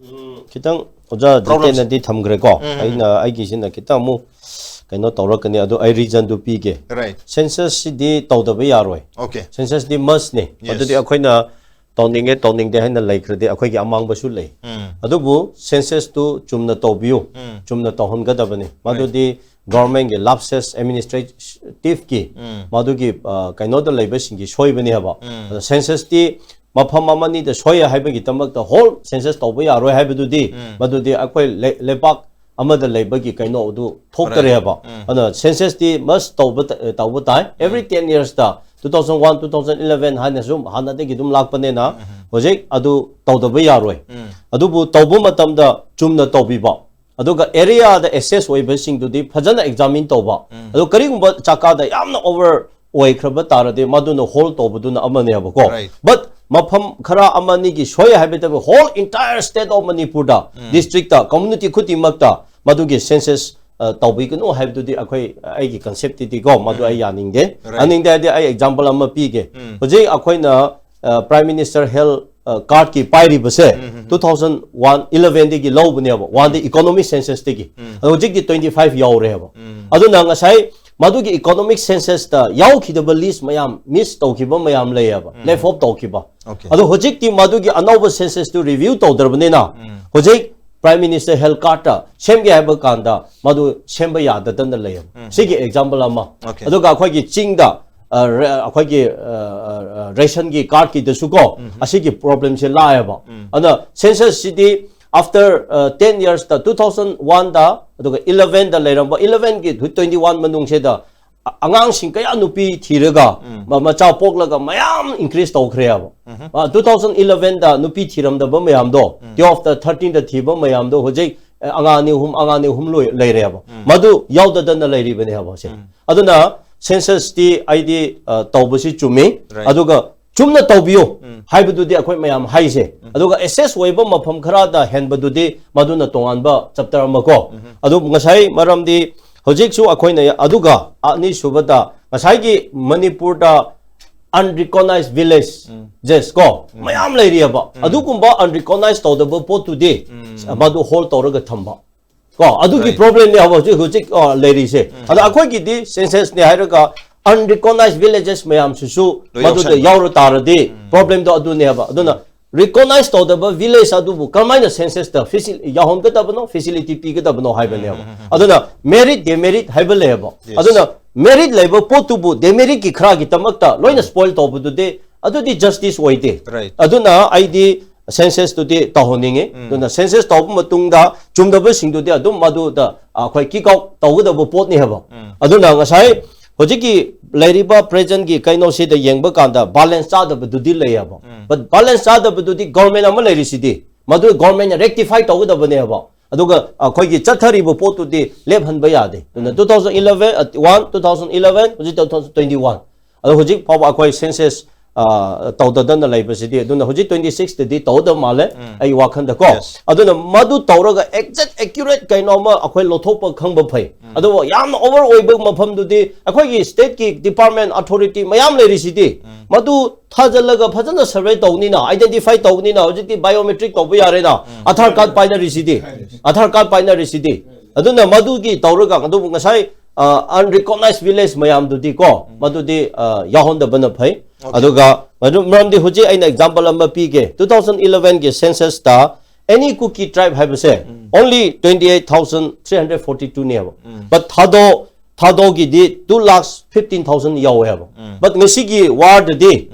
ꯈꯤꯇꯪ ꯑꯣꯖꯥ ꯖꯤꯇꯦꯟꯅꯗꯤ ꯊꯝꯈ꯭ꯔꯦꯀꯣ꯫ ꯑꯩꯅ ꯑꯩꯒꯤꯁꯤꯅ ꯈꯤꯇꯪ ꯑꯃꯨꯛ ꯀꯩꯅꯣ ꯇꯧꯔꯛꯀꯅꯤ, ꯑꯗꯣ ꯑꯩ ꯔꯤꯖꯟꯗꯨ ꯄꯤꯒꯦ꯫ Right. ꯁꯦꯟꯁꯁꯁꯤꯗꯤ ꯇꯧꯗꯕ ꯌꯥꯔꯣꯏ꯫ Okay. ꯁꯦꯟꯁꯁꯇꯤ ꯃꯁꯅꯤ꯫ Yes. ꯑꯗꯨꯗꯤ ꯑꯩꯈꯣꯏꯅ ꯇꯧꯅꯤꯡꯉꯦ ꯇꯧꯅꯤꯡꯗꯦ ꯍꯥꯏꯅ ꯂꯩꯈ꯭ꯔꯗꯤ ꯑꯩꯈꯣꯏꯒꯤ ꯑꯃꯥꯡꯕꯁꯨ ꯂꯩ꯫ ꯎꯝ. ꯑꯗꯨꯕꯨ ꯁꯦꯟꯁꯁꯇꯨ ꯆꯨꯝꯅ ꯇꯧꯕꯤꯌꯨ, ꯎꯝ. ꯆꯨꯝꯅ ꯇꯧꯍꯟꯒꯗꯕꯅꯤ꯫ ꯃꯗꯨꯗꯤ ꯒꯣꯔꯃꯦꯟꯒꯤ ꯂꯥꯞꯁꯦꯁ ꯑꯦꯗꯃꯤꯅꯤꯁꯇ꯭ꯔꯦꯇꯤꯚꯀꯤ ꯎꯝ. ꯃꯗꯨꯒꯤ ꯑ, ꯀꯩꯅꯣꯗ ꯂꯩꯕꯁꯤꯡꯒꯤ ꯁꯣꯏꯕꯅꯦ ꯍꯥꯏꯕ꯫ ꯎꯝ. ꯑꯗꯣ ꯁꯦꯟꯁꯁꯇꯤ ꯃꯐꯝ ꯑꯃꯅꯤꯗ ꯁꯣꯏ ꯍꯥꯏꯕꯒꯤꯗꯃꯛꯇ ꯍꯣꯜ ꯁꯦꯟꯁꯁ ꯇꯧꯕ ꯌꯥꯔꯣꯏ ꯍꯥꯏꯕꯗꯨꯗꯤ ꯎꯝ. ꯃꯗꯨꯗꯤ ꯑꯩꯈꯣꯏ ꯂꯩ- ꯂꯩꯕꯥꯛ ꯑꯃꯗ ꯂꯩꯕꯒꯤ ꯀꯩꯅꯣ ꯑꯗꯨ ꯊꯣꯛꯇꯔꯦ Right. ꯍꯥꯏꯕ꯫ ꯎꯝ. ꯑꯗꯨꯅ ꯁꯦꯟꯁꯁꯇꯤ ꯃꯁ ꯇꯧꯕ ꯇ- ꯇꯧꯕ ꯇꯥꯏ꯫ Every ten yearsꯇ, two thousand one, two thousand eleven ꯍꯥꯏꯅ ꯁꯨꯝ ꯍꯥꯟꯅꯗꯒꯤ ꯑꯗꯨꯝ ꯂꯥꯛꯄꯅꯤꯅ ꯍꯧꯖꯤꯛ ꯑꯗꯨ ꯇꯧꯗꯕ ꯌꯥꯔꯣꯏ꯫ ꯎꯝ. ꯑꯗꯨꯕꯨ ꯇꯧꯕ ꯃꯇꯝꯗ ꯆꯨꯝꯅ ꯇꯧꯕꯤꯕ, ꯑꯗꯨꯒ ꯑꯦꯔꯤꯌꯥꯗ ꯑꯦꯁꯦꯁ ꯑꯣꯏꯕꯁꯤꯡꯗꯨꯗꯤ ꯐꯖꯅ ꯑꯦꯛꯖꯥꯃꯤꯟ ꯇꯧꯕ꯫ ꯎꯝ. ꯑꯗꯣ ꯀꯔꯤꯒꯨꯝꯕ ꯆꯥꯀꯥꯗ ꯌꯥꯝꯅ ꯑꯣꯚꯔ ꯑꯣꯏꯈ꯭ꯔꯕ ꯇꯥꯔꯗꯤ ꯃꯗꯨꯅ ꯍꯣꯜ ꯇꯧꯕꯗꯨꯅ ꯑꯃꯅꯦꯕꯀꯣ꯫ Right. But ꯃꯐꯝ ꯈꯔ ꯑꯃ ꯑꯅꯤꯒꯤ ꯁꯣꯏ ꯍꯥꯏꯕ ꯇꯥꯔꯗꯤ whole entire state of ꯃꯅꯤꯄꯨꯔꯗ, ꯗꯤꯁꯇ꯭ꯔꯤꯛꯇ, ꯀꯝꯃꯨꯅꯤꯇꯤ ꯈꯨꯗꯤꯡꯃꯛꯇ ꯃꯗꯨꯒꯤ ꯁꯦꯟꯁꯁ ꯇꯧꯕꯤꯒꯅꯨ ꯍꯥꯏꯕꯗꯨꯗꯤ ꯑꯩꯈꯣꯏ, ꯑꯩꯒꯤ ꯀꯟꯁꯦꯞꯇꯗꯤꯀꯣ ꯃꯗꯨ ꯑꯩ ꯌꯥꯅꯤꯡꯗꯦ꯫ Right. ꯌꯥꯅꯤꯡꯗꯦ ꯍꯥꯏꯗꯤ ꯑꯩ ꯑꯦꯛꯖꯥꯝꯄꯜ ꯑꯃ ꯄꯤꯒꯦ꯫ ꯎꯝ. ꯍꯧꯖꯤꯛ ꯑꯩꯈꯣꯏꯅ ꯄ꯭ꯔꯥꯏꯝ ꯃꯤꯅꯤꯁꯇꯔ ꯍꯦꯜꯊ ꯀꯥꯔꯗꯀꯤ ꯄꯥꯏꯔꯤꯕꯁꯦ two thousand one elevenꯗꯒꯤ ꯂꯧꯕꯅꯦꯕ, one day economic censusꯇꯒꯤ꯫ ꯑꯗꯣ ꯍꯧꯖꯤꯛꯇꯤ twenty five ꯌꯧꯔꯦꯕ꯫ ꯑꯗꯨꯅ ꯉꯁꯥꯏ ꯃꯗꯨꯒꯤ economic censusꯇ ꯌꯥꯎꯈꯤꯗꯕ ꯂꯤꯁ ꯃꯌꯥꯝ, ꯃꯤꯁ ꯇꯧꯈꯤꯕ ꯃꯌꯥꯝ ꯂꯩꯌꯦꯕ, left out ꯇꯧꯈꯤꯕ꯫ Okay. ꯑꯗꯣ ꯍꯧꯖꯤꯛꯇꯤ ꯃꯗꯨꯒꯤ ꯑꯅꯧꯕ ꯁꯦꯟꯁꯁꯇꯨ ꯔꯤꯚ꯭ꯌꯨ ꯇꯧꯗ꯭ꯔꯕꯅꯤꯅ ꯍꯧꯖꯤꯛ ꯄ꯭ꯔꯥꯏꯝ ꯃꯤꯅꯤꯁꯇꯔ ꯍꯦꯜꯊ ꯀꯥꯔꯗꯇ ꯁꯦꯝꯒꯦ ꯍꯥꯏꯕ ꯀꯥꯟꯗ ꯃꯗꯨ ꯁꯦꯝꯕ ꯌꯥꯗꯗꯅ ꯂꯩꯌꯦꯕ꯫ ꯁꯤꯒꯤ ꯑꯦꯛꯖꯥꯝꯄꯜ ꯑꯃ꯫ Okay. ꯑꯗꯨꯒ ꯑꯩꯈꯣꯏꯒꯤ ꯆꯤꯡꯗ ꯑ, ꯔꯦ- ꯑꯩꯈꯣꯏꯒꯤ ꯔꯦꯁꯟꯒꯤ ꯀꯥꯔꯗꯀꯤꯗꯁꯨ ꯀꯣ ꯑꯁꯤꯒꯤ ꯄ꯭ꯔꯣꯕ꯭ꯂꯦꯝꯁꯦ ꯂꯥꯛꯑꯦꯕ꯫ ꯑꯗꯨꯅ ꯁꯦꯟꯁꯁꯁꯤꯗꯤ after ten yearsꯇ, two thousand oneꯗ, ꯑꯗꯨꯒ elevenꯗ ꯂꯩꯔꯝꯕ, elevenꯒꯤ twenty one ꯃꯅꯨꯡꯁꯤꯗ ꯑ- ꯑꯉꯥꯡꯁꯤꯡ ꯀꯌꯥ ꯅꯨꯄꯤ ꯊꯤꯔꯒ ꯃ- ꯃꯆꯥ ꯄꯣꯛꯂꯒ ꯃꯌꯥꯝ ꯏꯟꯀ꯭ꯔꯤꯖ ꯇꯧꯈ꯭ꯔꯦꯕ꯫ Two thousand elevenꯗ ꯅꯨꯄꯤ ꯊꯤꯔꯝꯗꯕ ꯃꯌꯥꯝꯗꯣ, twelveꯇ, thirteenꯗ ꯊꯤꯕ ꯃꯌꯥꯝꯗꯣ ꯍꯧꯖꯤꯛ ꯑ, ꯑꯉꯥꯡ ꯑꯅꯤ ꯑꯍꯨꯝ, ꯑꯉꯥꯡ ꯑꯅꯤ ꯑꯍꯨꯝ ꯂꯣꯏ ꯂꯩꯔꯦꯕ꯫ ꯃꯗꯨ ꯌꯥꯎꯗꯗꯅ ꯂꯩꯔꯤꯕꯅꯦꯕ ꯁꯦ꯫ ꯑꯗꯨꯅ ꯁꯦꯟꯁꯁꯇꯤ ꯑꯩꯗꯤ ꯑ, ꯇꯧꯕꯁꯤ ꯆꯨꯝꯃꯤ꯫ Right. ꯑꯗꯨꯒ ꯆꯨꯝꯅ ꯇꯧꯕꯤꯌꯨ꯫ ꯍꯥꯏꯕꯗꯨꯗꯤ ꯑꯩꯈꯣꯏ ꯃꯌꯥꯝ ꯍꯥꯏꯁꯦ꯫ ꯑꯗꯨꯒ ꯑꯦꯁꯦꯁ ꯑꯣꯏꯕ ꯃꯐꯝ ꯈꯔꯗ ꯍꯦꯟꯕꯗꯨꯗꯤ ꯃꯗꯨꯅ ꯇꯣꯉꯥꯟꯕ ꯆꯦꯞꯇꯔ ꯑꯃ ꯀꯣ꯫ ꯑꯗꯨ ꯉꯁꯥꯏ ꯃꯔꯝꯗꯤ ꯍꯧꯖꯤꯛꯁꯨ ꯑꯩꯈꯣꯏꯅ, ꯑꯗꯨꯒ ꯑꯅꯤꯁꯨꯕꯗ ꯉꯁꯥꯏꯒꯤ ꯃꯅꯤꯄꯨꯔꯗ unrecognized villages ꯀꯣ ꯃꯌꯥꯝ ꯂꯩꯔꯤꯑꯕ꯫ ꯑꯗꯨꯒꯨꯝꯕ unrecognized ꯇꯧꯗꯕ ꯄꯣꯠꯇꯨꯗꯤ ꯃꯗꯨ ꯍꯣꯜ ꯇꯧꯔꯒ ꯊꯝꯕ ꯀꯣ, ꯑꯗꯨꯒꯤ Right. ꯄ꯭ꯔꯣꯕ꯭ꯂꯦꯝꯅꯦ ꯍꯧꯖꯤꯛ ꯍꯧꯖꯤꯛ ꯑ, ꯂꯩꯔꯤꯁꯦ꯫ ꯑꯗꯣ ꯑꯩꯈꯣꯏꯒꯤꯗꯤ ꯁꯦꯟꯁꯁꯅꯦ ꯍꯥꯏꯔꯒ unrecognized villages ꯃꯌꯥꯝꯁꯤꯁꯨ ꯂꯣꯏ ꯃꯗꯨꯗ ꯌꯥꯎꯁꯟꯕ꯫ ꯌꯥꯎꯔ ꯇꯥꯔꯗꯤ ꯄ꯭ꯔꯣꯕ꯭ꯂꯦꯝꯗꯣ ꯑꯗꯨꯅꯦꯕ꯫ ꯑꯗꯨꯅ ꯔꯤꯀꯣꯒꯅꯥꯏꯁ ꯇꯧꯗꯕ ꯚꯤꯂꯦꯖ ꯑꯗꯨꯕꯨ ꯀꯔꯝꯍꯥꯏꯅ ꯁꯦꯟꯁꯁꯇ ꯐꯦꯁꯤꯂꯤ ꯌꯥꯎꯍꯟꯒꯗꯕꯅꯣ, ꯐꯦꯁꯤꯂꯤꯇꯤ ꯄꯤꯒꯗꯕꯅꯣ ꯍꯥꯏꯕꯅꯦꯕ꯫ ꯑꯗꯨꯅ ꯃꯦꯔꯤꯠ ꯗꯦꯃꯦꯔꯤꯠ ꯍꯥꯏꯕ ꯂꯩꯌꯦꯕ꯫ Yes. ꯑꯗꯨꯅ ꯃꯦꯔꯤꯠ ꯂꯩꯕ ꯄꯣꯠꯇꯨꯕꯨ ꯗꯦꯃꯦꯔꯤꯠꯀꯤ ꯈꯔꯒꯤꯗꯃꯛꯇ ꯂꯣꯏꯅ ꯁ꯭ꯄꯣꯏꯜ ꯇꯧꯕꯗꯨꯗꯤ ꯑꯗꯨꯗꯤ ꯖꯁꯇꯤꯁ ꯑꯣꯏꯗꯦ꯫ Right. ꯑꯗꯨꯅ ꯑꯩꯗꯤ ꯁꯦꯟꯁꯁꯇꯨꯗꯤ ꯇꯧꯍꯟꯅꯤꯡꯉꯤ꯫ ꯑꯗꯨꯅ ꯁꯦꯟꯁꯁ ꯇꯧꯕ ꯃꯇꯨꯡꯗ ꯆꯨꯝꯗꯕꯁꯤꯡꯗꯨꯗꯤ ꯑꯗꯨꯝ ꯃꯗꯨꯗ ꯑꯩꯈꯣꯏ ꯀꯤꯛ ꯑꯥꯎꯠ ꯇꯧꯒꯗꯕ ꯄꯣꯠꯅꯤ ꯍꯥꯏꯕ꯫ ꯑꯗꯨꯅ ꯉꯁꯥꯏ ꯍꯧꯖꯤꯛꯀꯤ ꯂꯩꯔꯤꯕ ꯄ꯭ꯔꯦꯖꯦꯟꯒꯤ ꯀꯩꯅꯣꯁꯤꯗ ꯌꯦꯡꯕ ꯀꯥꯟꯗ ꯕꯦꯂꯦꯟꯁ ꯆꯥꯗꯕꯗꯨꯗꯤ ꯂꯩꯌꯦꯕ꯫ ꯕꯠ ꯕꯦꯂꯦꯟꯁ ꯆꯥꯗꯕꯗꯨꯗꯤ ꯒꯣꯔꯃꯦꯟ ꯑꯃ ꯂꯩꯔꯤꯁꯤꯗꯤ ꯃꯗꯨ ꯒꯣꯔꯃꯦꯟꯅ ꯔꯦꯛꯇꯤꯐꯥꯏ ꯇꯧꯒꯗꯕꯅꯦꯕ꯫ ꯑꯗꯨꯒ ꯑꯩꯈꯣꯏꯒꯤ ꯆꯠꯊꯔꯤꯕ ꯄꯣꯠꯇꯨꯗꯤ ꯂꯦꯞꯍꯟꯕ ꯌꯥꯗꯦ꯫ ꯑꯗꯨꯅ two thousand eleven, one, two thousand eleven, ꯍꯧꯖꯤꯛ two thousand twenty one꯫ ꯑꯗꯣ ꯍꯧꯖꯤꯛ ꯐꯥꯎꯕ ꯑꯩꯈꯣꯏ ꯁꯦꯟꯁꯁ ꯇꯧꯗꯗꯅ ꯂꯩꯕꯁꯤꯗꯤ, ꯑꯗꯨꯅ ꯍꯧꯖꯤꯛ twenty six ꯇꯗꯤ ꯇꯧꯗꯕ ꯃꯥꯜꯂꯦ ꯑꯩ ꯋꯥꯈꯜꯗꯀꯣ꯫ Yes. ꯑꯗꯨꯅ ꯃꯗꯨ ꯇꯧꯔꯒ ꯑꯦꯛꯖꯦꯛ ꯑꯦꯀ꯭ꯌꯨꯔꯦꯠ ꯀꯩꯅꯣ ꯑꯃ ꯑꯩꯈꯣꯏ ꯂꯧꯊꯣꯛꯄ ꯈꯪꯕ ꯐꯩ꯫ ꯑꯗꯨꯕꯨ ꯌꯥꯝꯅ ꯑꯣꯚꯔ ꯑꯣꯏꯕ ꯃꯐꯝꯗꯨꯗꯤ ꯑꯩꯈꯣꯏꯒꯤ ꯁ꯭ꯇꯦꯠꯀꯤ ꯗꯤꯄꯥꯔꯠꯃꯦꯟ ꯑꯣꯊꯣꯔꯤꯇꯤ ꯃꯌꯥꯝ ꯂꯩꯔꯤꯁꯤꯗꯤ ꯃꯗꯨ ꯊꯥꯖꯤꯜꯂꯒ ꯐꯖꯅ ꯁꯔꯚꯦ ꯇꯧꯅꯤꯅ, ꯑꯥꯏꯗꯦꯟꯇꯤꯐꯥꯏ ꯇꯧꯅꯤꯅ, ꯍꯧꯖꯤꯛꯇꯤ ꯕꯥꯏꯑꯣꯃꯦꯇ꯭ꯔꯤꯛ ꯇꯧꯕ ꯌꯥꯔꯦꯅ, ꯑꯙꯥꯔ ꯀꯥꯔꯗ ꯄꯥꯏꯅꯔꯤꯁꯤꯗꯤ, ꯑꯙꯥꯔ ꯀꯥꯔꯗ ꯄꯥꯏꯅꯔꯤꯁꯤꯗꯤ꯫ ꯑꯗꯨꯅ ꯃꯗꯨꯒꯤ ꯇꯧꯔꯒ ꯑꯗꯨꯕꯨ ꯉꯁꯥꯏ unrecognized village ꯃꯌꯥꯝꯗꯨꯗꯤ ꯀꯣ ꯃꯗꯨꯗꯤ ꯑ, ꯌꯥꯎꯍꯟꯗꯕꯅ ꯐꯩ꯫ ꯑꯗꯨꯒ ꯃꯗꯨ ꯃꯔꯝꯗꯤ ꯍꯧꯖꯤꯛ ꯑꯩꯅ ꯑꯦꯛꯖꯥꯝꯄꯜ ꯑꯃ ꯄꯤꯒꯦ꯫ Two thousand eleven ꯒꯤ ꯁꯦꯟꯁꯁꯇ any Kuki tribe ꯍꯥꯏꯕꯁꯦ only twenty eight thousand three hundred forty two ꯅꯦꯕ꯫ But ꯊꯥꯗꯣ ꯊꯥꯗꯣꯒꯤꯗꯤ two lakhs fifteen thousand ꯌꯧꯋꯦꯕ꯫ But ꯉꯁꯤꯒꯤ ꯋꯥꯔꯗꯗꯤ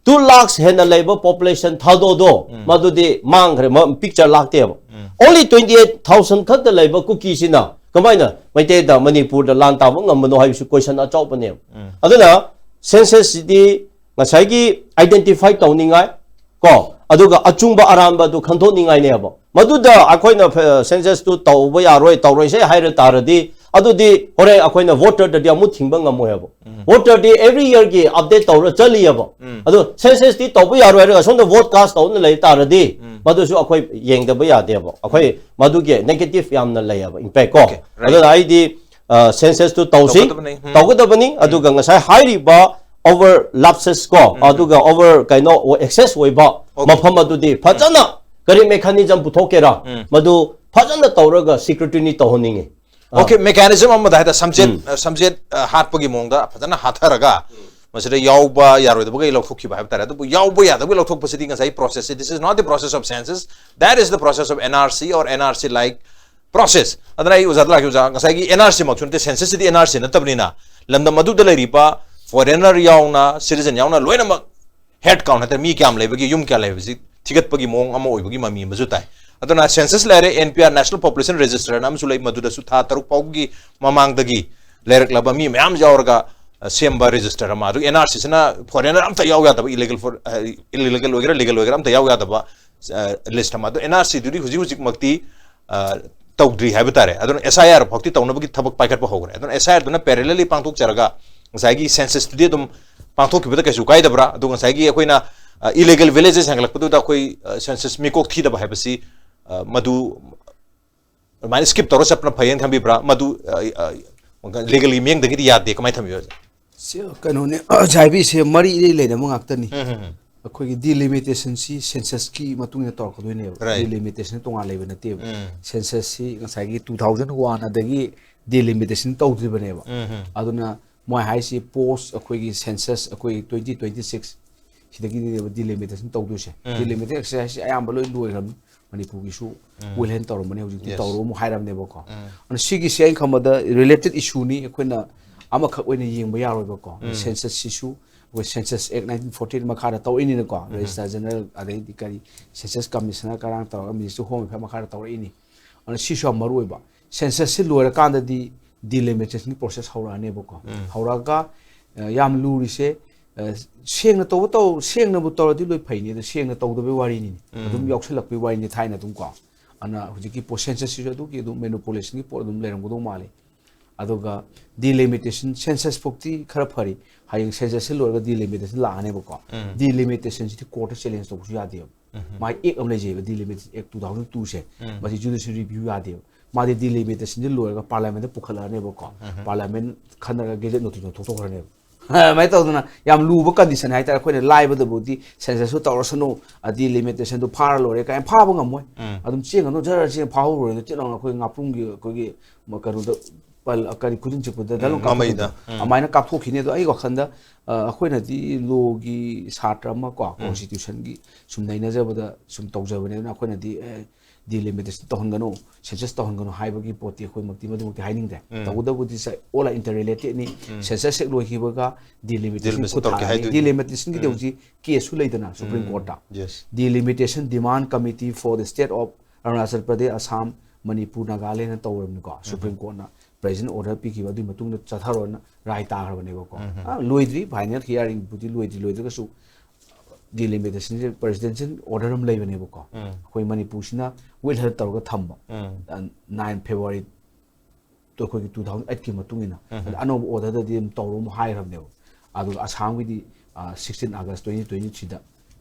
two lakhs ꯍꯦꯟꯅ ꯂꯩꯕ ꯄꯣꯄꯨꯂꯦꯁꯟ ꯊꯥꯗꯣꯗꯣ ꯃꯗꯨꯗꯤ ꯃꯥꯡꯈ꯭ꯔꯦ, ꯄꯤꯛꯆꯔ ꯂꯥꯛꯇꯦꯕ꯫ Only twenty eight thousand ꯈꯛꯇ ꯂꯩꯕ ꯀꯨꯀꯤꯁꯤꯅ ꯀꯃꯥꯏꯅ ꯃꯩꯇꯩꯗ ꯃꯅꯤꯄꯨꯔꯗ ꯂꯥꯟ ꯇꯥꯕ ꯉꯝꯕꯅꯣ ꯍꯥꯏꯕꯁꯤ ꯀꯣꯏꯁꯟ ꯑꯆꯧꯕꯅꯦꯕ꯫ ꯑꯗꯨꯅ ꯁꯦꯟꯁꯁꯁꯤꯗꯤ ꯉꯁꯥꯏꯒꯤ ꯑꯥꯏꯗꯦꯟꯇꯤꯐꯥꯏ ꯇꯧꯅꯤꯡꯉꯥꯏ ꯀꯣ, ꯑꯗꯨꯒ ꯑꯆꯨꯝꯕ ꯑꯔꯥꯟꯕ ꯑꯗꯨ ꯈꯟꯗꯣꯛꯅꯤꯡꯉꯥꯏꯅꯦꯕ꯫ ꯃꯗꯨꯗ ꯑꯩꯈꯣꯏꯅ ꯁꯦꯟꯁꯁꯇꯨ ꯇꯧꯕ ꯌꯥꯔꯣꯏ, ꯇꯧꯔꯣꯏꯁꯦ ꯍꯥꯏꯔ ꯇꯥꯔꯗꯤ ꯑꯗꯨꯗꯤ ꯍꯣꯔꯦꯟ ꯑꯩꯈꯣꯏꯅ ꯚꯣꯇꯔꯗꯗꯤ ꯑꯃꯨꯛ ꯊꯤꯡꯕ ꯉꯝꯃꯣꯏ ꯍꯥꯏꯕ꯫ ꯚꯣꯇꯔꯗꯤ ꯑꯦꯚ꯭ꯔꯤ ꯌꯔꯒꯤ ꯑꯞꯗꯦꯠ ꯇꯧꯔ ꯆꯠꯂꯤ ꯍꯥꯏꯕ꯫ ꯑꯗꯣ ꯁꯦꯟꯁꯁꯇꯤ ꯇꯧꯕ ꯌꯥꯔꯣꯏ ꯍꯥꯏꯔꯒ ꯁꯣꯝꯗ ꯚꯣꯠ ꯀꯥꯁ ꯇꯧꯗꯨꯅ ꯂꯩ ꯇꯥꯔꯗꯤ ꯃꯗꯨꯁꯨ ꯑꯩꯈꯣꯏ ꯌꯦꯡꯗꯕ ꯌꯥꯗꯦꯕ꯫ ꯑꯩꯈꯣꯏ ꯃꯗꯨꯒꯤ ꯅꯦꯒꯦꯇꯤꯚ ꯌꯥꯝꯅ ꯂꯩꯌꯦꯕ, ꯏꯝꯄꯦꯛ ꯀꯣ꯫ Okay, right. ꯑꯗꯨꯅ ꯑꯩꯗꯤ ꯁꯦꯟꯁꯁꯇꯨ ꯇꯧꯁꯤ꯫ ꯇꯧꯒꯗꯕꯅꯤ꯫ ꯎꯝ. ꯇꯧꯒꯗꯕꯅꯤ꯫ ꯑꯗꯨꯒ ꯉꯁꯥꯏ ꯍꯥꯏꯔꯤꯕ ꯑꯣꯚꯔ ꯂꯥꯞꯁꯦꯁ ꯀꯣ, ꯑꯗꯨꯒ ꯑꯣꯚꯔ ꯀꯩꯅꯣ ꯑꯦꯛꯁꯦꯁ ꯑꯣꯏꯕ Okay. ꯃꯐꯝ ꯑꯗꯨꯗꯤ ꯐꯖꯅ ꯀꯔꯤ ꯃꯦꯀꯥꯅꯤꯖꯝ ꯄꯨꯊꯣꯛꯀꯦꯔꯥ, ꯃꯗꯨ ꯐꯖꯅ ꯇꯧꯔꯒ ꯁꯤꯀ꯭ꯔꯨꯇꯤꯅꯤ ꯇꯧꯍꯟꯅꯤꯡꯉꯤ꯫ Okay, mechanism ꯑꯃꯗ ꯍꯥꯏꯇꯥꯔꯦ, ꯁꯝꯆꯦꯠ ꯁꯝꯆꯦꯠ ꯑ, ꯍꯥꯠꯄꯒꯤ ꯃꯑꯣꯡꯗ ꯐꯖꯅ ꯍꯥꯊꯔꯒ ꯃꯁꯤꯗ ꯌꯥꯎꯕ ꯌꯥꯔꯣꯏꯗꯕꯈꯩ ꯂꯧꯊꯣꯛꯈꯤꯕ ꯍꯥꯏꯕ ꯇꯥꯔꯦ꯫ ꯑꯗꯨꯕꯨ ꯌꯥꯎꯕ ꯌꯥꯗꯕꯒꯤ ꯂꯧꯊꯣꯛꯄꯁꯤꯗꯤ ꯉꯁꯥꯏ process say, this is not the process of census, that is the process of N R C or N R C like process. ꯑꯗꯨꯅ ꯑꯩ ꯑꯣꯖꯥꯗ ꯂꯥꯛꯈꯤꯕ ꯑꯣꯖꯥ, ꯉꯁꯥꯏꯒꯤ N R C ꯃꯛꯁꯨ ꯅꯠꯇꯦ, ꯁꯦꯟꯁꯁꯁꯤꯗꯤ N R C ꯅꯠꯇꯕꯅꯤꯅ, ꯂꯝꯗꯝ ꯑꯗꯨꯗ ꯂꯩꯔꯤꯕ ꯐꯣꯔꯦꯅꯔ ꯌꯥꯎꯅ, ꯁꯤꯇꯤꯖꯟ ꯌꯥꯎꯅ ꯂꯣꯏꯅꯃꯛ ꯍꯦꯗ ꯀꯥꯎꯟꯠ ꯍꯥꯏꯇꯥꯔꯦ, ꯃꯤ ꯀꯌꯥꯝ ꯂꯩꯕꯒꯦ, ꯌꯨꯝ ꯀꯌꯥ ꯂꯩꯕꯁꯤ ꯊꯤꯒꯠꯄꯒꯤ ꯃꯑꯣꯡ ꯑꯃ ꯑꯣꯏꯕꯒꯤ ꯃꯃꯤ ꯑꯃꯁꯨ ꯇꯥꯏ꯫ ꯑꯗꯨꯅ ꯁꯦꯟꯁꯁ ꯂꯩꯔꯦ, N P R, National Population Register ꯍꯥꯏꯅ ꯑꯃꯁꯨ ꯂꯩ, ꯃꯗꯨꯗꯁꯨ ꯊꯥ ꯇꯔꯨꯛ ꯐꯥꯎꯒꯤ ꯃꯃꯥꯡꯗꯒꯤ ꯂꯩꯔꯛꯂꯕ ꯃꯤ ꯃꯌꯥꯝ ꯌꯥꯎꯔꯒ ꯑ, ꯁꯦꯝꯕ ꯔꯦꯖꯤꯁꯇꯔ ꯑꯃ꯫ ꯑꯗꯨꯒ N R C ꯁꯤꯅ ꯐꯣꯔꯦꯅꯔ ꯑꯝꯇ ꯌꯥꯎ ꯌꯥꯗꯕ, ꯏꯂꯤꯒꯦꯜ ꯐꯣꯔ ꯏꯂꯤꯒꯦꯜ ꯑꯣꯏꯒꯦꯔꯥ ꯂꯤꯒꯦꯜ ꯑꯣꯏꯒꯦꯔꯥ ꯑꯝꯇ ꯌꯥꯎ ꯌꯥꯗꯕ ꯂꯤꯁ ꯑꯃ꯫ ꯑꯗꯣ N R C ꯗꯨꯗꯤ ꯍꯧꯖꯤꯛ ꯍꯧꯖꯤꯛꯃꯛꯇꯤ ꯑ, ꯇꯧꯗ꯭ꯔꯤ ꯍꯥꯏꯕ ꯇꯥꯔꯦ꯫ ꯑꯗꯨꯅ S I R ꯐꯥꯎꯇꯤ ꯇꯧꯅꯕꯒꯤ ꯊꯕꯛ ꯄꯥꯏꯈꯠꯄ ꯍꯧꯈ꯭ꯔꯦ꯫ ꯑꯗꯨꯅ S I R ꯗꯨꯅ parallelly ꯄꯥꯡꯊꯣꯛꯆꯔꯒ ꯉꯁꯥꯏꯒꯤ ꯁꯦꯟꯁꯁꯇꯨꯗꯤ ꯑꯗꯨꯝ ꯄꯥꯡꯊꯣꯛꯈꯤꯕꯗ ꯀꯩꯁꯨ ꯀꯥꯏꯗꯕ꯭ꯔꯥ? ꯑꯗꯨꯒ ꯉꯁꯥꯏꯒꯤ ꯑꯩꯈꯣꯏꯅ ꯏꯂꯤꯒꯦꯜ ꯚꯤꯂꯦꯖꯦꯁ ꯍꯦꯟꯒꯠꯂꯛꯄꯗꯨꯗ ꯑꯩꯈꯣꯏ ꯁꯦꯟꯁꯁ ꯃꯤꯀꯣꯛ ꯊꯤꯗꯕ ꯍꯥꯏꯕꯁꯤ ꯑ, ꯃꯗꯨ ꯑꯗꯨꯃꯥꯏꯅ ꯁ꯭ꯀꯤꯞ ꯇꯧꯔ ꯆꯠꯄꯅ ꯐꯩꯌꯦꯅ ꯈꯟꯕꯤꯕ꯭ꯔꯥ? ꯃꯗꯨ ꯂꯤꯒꯦꯜꯒꯤ ꯃꯤꯠꯌꯦꯡꯗꯒꯤꯗꯤ ꯌꯥꯗꯦ, ꯀꯃꯥꯏꯅ ꯊꯝꯕꯤꯕ? ꯁꯤ ꯀꯩꯅꯣꯅꯦ, ꯖꯥꯏꯕꯤꯁꯦ ꯃꯔꯤ ꯏꯔꯩ ꯂꯩꯅꯕ ꯉꯥꯛꯇꯅꯤ꯫ ꯑꯩꯈꯣꯏꯒꯤ ꯗꯤꯂꯤꯃꯤꯇꯦꯁꯟꯁꯤ ꯁꯦꯟꯁꯁꯀꯤ ꯃꯇꯨꯡ ꯏꯟꯅ ꯇꯧꯔꯛꯀꯗꯣꯏꯅꯦꯕ꯫ Right. ꯗꯤꯂꯤꯃꯤꯇꯦꯁꯟ ꯇꯣꯉꯥꯟ ꯂꯩꯕ ꯅꯠꯇꯦꯕ꯫ ꯁꯦꯟꯁꯁꯁꯤ ꯉꯁꯥꯏꯒꯤ two thousand one ꯑꯗꯒꯤ ꯗꯤꯂꯤꯃꯤꯇꯦꯁꯟ ꯇꯧꯗ꯭ꯔꯤꯕꯅꯦꯕ꯫ ꯑꯗꯨꯅ ꯃꯣꯏ ꯍꯥꯏꯁꯤ ꯄꯣꯁ ꯑꯩꯈꯣꯏꯒꯤ ꯁꯦꯟꯁꯁ ꯑꯩꯈꯣꯏ twenty twenty six ꯁꯤꯗꯒꯤꯅꯦꯕ ꯗꯤꯂꯤꯃꯤꯇꯦꯁꯟ ꯇꯧꯗꯣꯏꯁꯦ꯫ ꯗꯤꯂꯤꯃꯤꯇꯦꯁꯟ ꯑꯦꯛꯁꯔꯁꯥꯏꯁꯁꯤ ꯑꯌꯥꯝꯕ ꯂꯣꯏ ꯂꯣꯏꯈ꯭ꯔꯕꯅꯤ꯫ ꯃꯅꯤꯄꯨꯔꯒꯤꯁꯨ ꯋꯤꯜꯍꯦꯟ ꯇꯧꯔꯝꯕꯅꯦ, ꯍꯧꯖꯤꯛꯇꯤ Yes. ꯇꯧꯔꯣ ꯑꯃꯨꯛ ꯍꯥꯏꯔꯕꯅꯦꯕꯀꯣ꯫ ꯑꯗꯨꯅ ꯁꯤꯒꯤꯁꯦ ꯑꯩꯅ ꯈꯟꯕꯗ ꯔꯤꯂꯦꯇꯦꯠ ꯏꯁꯨꯅꯤ, ꯑꯩꯈꯣꯏꯅ ꯑꯃꯈꯛ ꯑꯣꯏꯅ ꯌꯦꯡꯕ ꯌꯥꯔꯣꯏꯕꯀꯣ꯫ ꯁꯦꯟꯁꯁꯁꯤꯁꯨ ꯑꯩꯈꯣꯏ ꯁꯦꯟꯁꯁ ꯑꯦꯛ nineteen forty eight ꯃꯈꯥꯗ ꯇꯧꯔꯛꯏꯅꯤꯅꯀꯣ, ꯔꯦꯖꯤꯁꯇ꯭ꯔꯥꯔ ꯖꯦꯅꯔꯦꯜ ꯑꯗꯩꯗꯤ ꯀꯔꯤ ꯁꯦꯟꯁꯁ ꯀꯃꯤꯁꯅꯔ ꯀꯔꯥꯡ ꯇꯧꯔꯒ ꯃꯤꯅꯤꯁꯇ꯭ꯔꯤ ꯍꯣꯝ ꯑꯦꯐꯤꯌꯔ ꯃꯈꯥꯗ ꯇꯧꯔꯛꯏꯅꯤ꯫ ꯑꯗꯨꯅ ꯁꯤꯁꯨ ꯌꯥꯝ ꯃꯔꯨ ꯑꯣꯏꯕ꯫ ꯁꯦꯟꯁꯁꯁꯤ ꯂꯣꯏꯔꯀꯥꯟꯗꯗꯤ ꯗꯤꯂꯤꯃꯤꯇꯦꯁꯟꯒꯤ ꯄ꯭ꯔꯣꯁꯦꯁ ꯍꯧꯔꯛꯑꯅꯦꯕꯀꯣ꯫ ꯍꯧꯔꯛꯑꯒ ꯑ, ꯌꯥꯝ ꯂꯨꯔꯤꯁꯦ, ꯑ, ꯁꯦꯡꯅ ꯇꯧꯕ ꯇꯧ ꯁꯦꯡꯅꯕꯨ ꯇꯧꯔꯗꯤ ꯂꯣꯏ ꯐꯩꯅꯤ, ꯑꯗꯣ ꯁꯦꯡꯅ ꯇꯧꯗꯕꯩ ꯋꯥꯔꯤꯅꯤꯅꯦ꯫ ꯑꯗꯨꯝ ꯌꯥꯎꯁꯜꯂꯛꯄꯩ ꯋꯥꯔꯤꯅꯤ ꯊꯥꯏꯅ ꯑꯗꯨꯝ ꯀꯣ꯫ ꯑꯗꯨꯅ ꯍꯧꯖꯤꯛꯀꯤ ꯄꯣꯁ ꯁꯦꯟꯁꯁꯁꯤꯁꯨ ꯑꯗꯨꯒꯤ ꯑꯗꯨꯝ ꯃꯦꯅꯨꯄꯨꯂꯦꯁꯟꯒꯤ ꯄꯣꯠ ꯑꯗꯨꯝ ꯂꯩꯔꯝꯒꯗꯧ ꯃꯥꯜꯂꯤ꯫ ꯑꯗꯨꯒ ꯗꯤꯂꯤꯃꯤꯇꯦꯁꯟ, ꯁꯦꯟꯁꯁ ꯐꯥꯎꯇꯤ ꯈꯔ ꯐꯔꯤ, ꯍꯌꯦꯡ ꯁꯦꯟꯁꯁꯁꯤ ꯂꯣꯏꯔꯒ ꯗꯤꯂꯤꯃꯤꯇꯦꯁꯟ ꯂꯥꯛꯑꯅꯦꯕꯀꯣ꯫ ꯗꯤꯂꯤꯃꯤꯇꯦꯁꯟꯁꯤꯗꯤ ꯀꯣꯔꯠꯇ ꯆꯦꯂꯦꯟꯖ ꯇꯧꯕꯁꯨ ꯌꯥꯗꯦꯕ꯫ ꯃꯥꯒꯤ ꯑꯦꯛ ꯑꯃ ꯂꯩꯖꯩꯕ, ꯗꯤꯂꯤꯃꯤꯇꯦꯁꯟ ꯑꯦꯛ ꯇꯨ ꯊꯥꯎꯖꯟ ꯇꯨꯁꯦ꯫ ꯃꯁꯤ ꯖꯨꯗꯤꯁꯤꯌꯦꯜ ꯔꯤꯚꯤꯌꯨ ꯌꯥꯗꯦꯕ꯫ ꯃꯥꯗꯤ ꯗꯤꯂꯤꯃꯤꯇꯦꯁꯟꯁꯤ ꯂꯣꯏꯔꯒ ꯄꯥꯔꯂꯤꯌꯥꯃꯦꯟꯗ ꯄꯨꯈꯠꯂꯛꯑꯅꯦꯕꯀꯣ꯫ ꯄꯥꯔꯂꯤꯌꯥꯃꯦꯟ ꯈꯟꯅꯔꯒ ꯒꯦꯖꯦꯠ ꯅꯣꯇꯤꯐꯤꯀꯦꯁꯟ ꯊꯣꯛꯇꯣꯛꯈ꯭ꯔꯅꯦꯕ꯫ ꯑꯗꯨꯃꯥꯏꯅ ꯇꯧꯗꯅ ꯌꯥꯝ ꯂꯨꯕ ꯀꯟꯗꯤꯁꯟ ꯍꯥꯏꯇꯥꯔꯦ꯫ ꯑꯩꯈꯣꯏꯅ ꯂꯥꯏꯕꯗꯕꯨꯗꯤ ꯁꯦꯟꯁꯁꯁꯨ ꯇꯧꯔꯁꯅꯨ, ꯑꯗꯤ ꯂꯤꯃꯤꯇꯦꯁꯟꯗꯨ ꯐꯥꯔ ꯂꯣꯏꯔꯦ ꯀꯥꯏꯅ ꯐꯥꯕ ꯉꯝꯃꯣꯏ꯫ ꯑꯗꯨꯝ ꯆꯦꯟꯒꯅꯨ, ꯖꯔ ꯆꯦꯟ ꯐꯥꯍꯧꯔꯣꯏ꯫ ꯑꯗꯨ ꯆꯦꯟ ꯂꯥꯎꯅ ꯑꯩꯈꯣꯏ ꯉꯥꯄ꯭ꯔꯨꯝꯒꯤ ꯑꯩꯈꯣꯏꯒꯤ ꯃ-, ꯀꯩꯅꯣꯗ ꯄꯜ-, ꯀꯔꯤ, ꯈꯨꯖꯤꯟ ꯆꯤꯛꯄꯗ ꯗꯂꯣꯡ ꯃꯃꯩꯗ꯫ ꯀꯥꯞꯊꯣꯛꯈꯤꯕꯗꯣ, ꯑꯗꯨꯃꯥꯏꯅ ꯀꯥꯞꯊꯣꯛꯈꯤꯅꯤ꯫ ꯑꯗꯣ ꯑꯩ ꯋꯥꯈꯜꯗ, ꯑ, ꯑꯩꯈꯣꯏꯅꯗꯤ ꯂꯣꯒꯤ ꯁꯥꯇ꯭ꯔ ꯑꯃ ꯀꯣ, ꯀꯣꯟꯁꯇꯤꯇ꯭ꯌꯨꯁꯟꯒꯤ ꯁꯨꯝ ꯅꯩꯅꯖꯕꯗ ꯁꯨꯝ ꯇꯧꯖꯕꯅꯦ꯫ ꯑꯗꯨꯅ ꯑꯩꯈꯣꯏꯅꯗꯤ, ꯑꯦ, ꯗꯤꯂꯤꯃꯤꯇꯦꯁꯟ ꯇꯧꯍꯟꯒꯅꯨ, ꯁꯦꯟꯁꯁ ꯇꯧꯍꯟꯒꯅꯨ ꯍꯥꯏꯕꯒꯤ ꯄꯣꯠꯇꯤ ꯑꯩꯈꯣꯏꯃꯛꯇꯤ ꯃꯗꯨꯃꯛꯇꯤ ꯍꯥꯏꯅꯤꯡꯗꯦ꯫ ꯇꯧꯕꯇꯕꯨꯗꯤ ꯁ-, all are interrelatedꯅꯤ꯫ ꯁꯦꯟꯁꯁ ꯍꯦꯛ ꯂꯣꯏꯈꯤꯕꯒ ꯗꯤꯂꯤꯃꯤꯇꯦꯁꯟ ꯗꯤꯂꯤꯃꯤꯇꯦꯁꯟ ꯈꯨꯠ ꯇꯧꯔꯛꯀꯦ ꯊꯥꯔꯛꯑꯅꯤ꯫ ꯍꯥꯏꯗꯣꯏꯅꯤ꯫ ꯗꯤꯂꯤꯃꯤꯇꯦꯁꯟꯒꯤꯗꯤ ꯍꯧꯖꯤꯛ ꯀꯦꯁꯁꯨ ꯂꯩꯗꯅ supreme ꯀꯣꯔꯠꯇ꯫ Yes꯫ Delimitation demand committee for the state of Arunachal Pradesh, Assam, Manipur, Nagaland ꯇꯧꯔꯕꯅꯤꯀꯣ꯫ ꯁꯨꯄ꯭ꯔꯤꯝ ꯀꯣꯔꯠꯅ ꯄ꯭ꯔꯦꯖꯦꯟ ꯑꯣꯔꯗꯔ ꯄꯤꯈꯤꯕ, ꯑꯗꯨꯒꯤ ꯃꯇꯨꯡꯗ ꯆꯠꯊꯔꯣꯅ ꯔꯥꯏ ꯇꯥꯈ꯭ꯔꯕꯅꯦꯕꯀꯣ꯫ ꯑ, ꯂꯣꯏꯗ꯭ꯔꯤ, ꯐꯥꯏꯅꯦꯜ ꯍꯤꯌꯥꯔꯤꯡꯕꯨꯗꯤ ꯂꯣꯏꯗ꯭ꯔꯤ, ꯂꯣꯏꯗ꯭ꯔꯒꯁꯨ ꯗꯤꯂꯤꯃꯤꯇꯦꯁꯟꯁꯦ ꯄ꯭ꯔꯦꯁꯤꯗꯦꯟꯁꯤꯌꯦꯜ ꯑꯣꯔꯗꯔ ꯑꯃ ꯂꯩꯕꯅꯦꯕꯀꯣ꯫ ꯑꯩꯈꯣꯏ ꯃꯅꯤꯄꯨꯔꯁꯤꯅ ꯋꯤꯠꯍꯦꯜ ꯇꯧꯔꯒ ꯊꯝꯕ꯫ ꯑ, ꯅꯥꯏꯟ ꯐꯦꯕ꯭ꯔꯨꯋꯥꯔꯤ ꯑꯩꯈꯣꯏꯒꯤ ꯇꯨ ꯊꯥꯎꯖꯟ ꯑꯩꯠꯀꯤ ꯃꯇꯨꯡ ꯏꯟꯅ꯫ ꯑꯗ ꯑꯅꯧꯕ ꯑꯣꯔꯗꯔꯗꯗꯤ ꯑꯗꯨꯝ ꯇꯧꯔꯣ ꯑꯃꯨꯛ ꯍꯥꯏꯈ꯭ꯔꯕꯅꯦꯕ꯫ ꯑꯗꯨꯒ ꯑꯁꯥꯝꯒꯤꯗꯤ, ꯑ, ꯁꯤꯛꯁꯇꯤꯟ ꯑꯥꯒꯁ ꯇ꯭ꯋꯦꯟꯇꯤ ꯇ꯭ꯋꯦꯟꯇꯤ ꯊ꯭ꯔꯤꯗ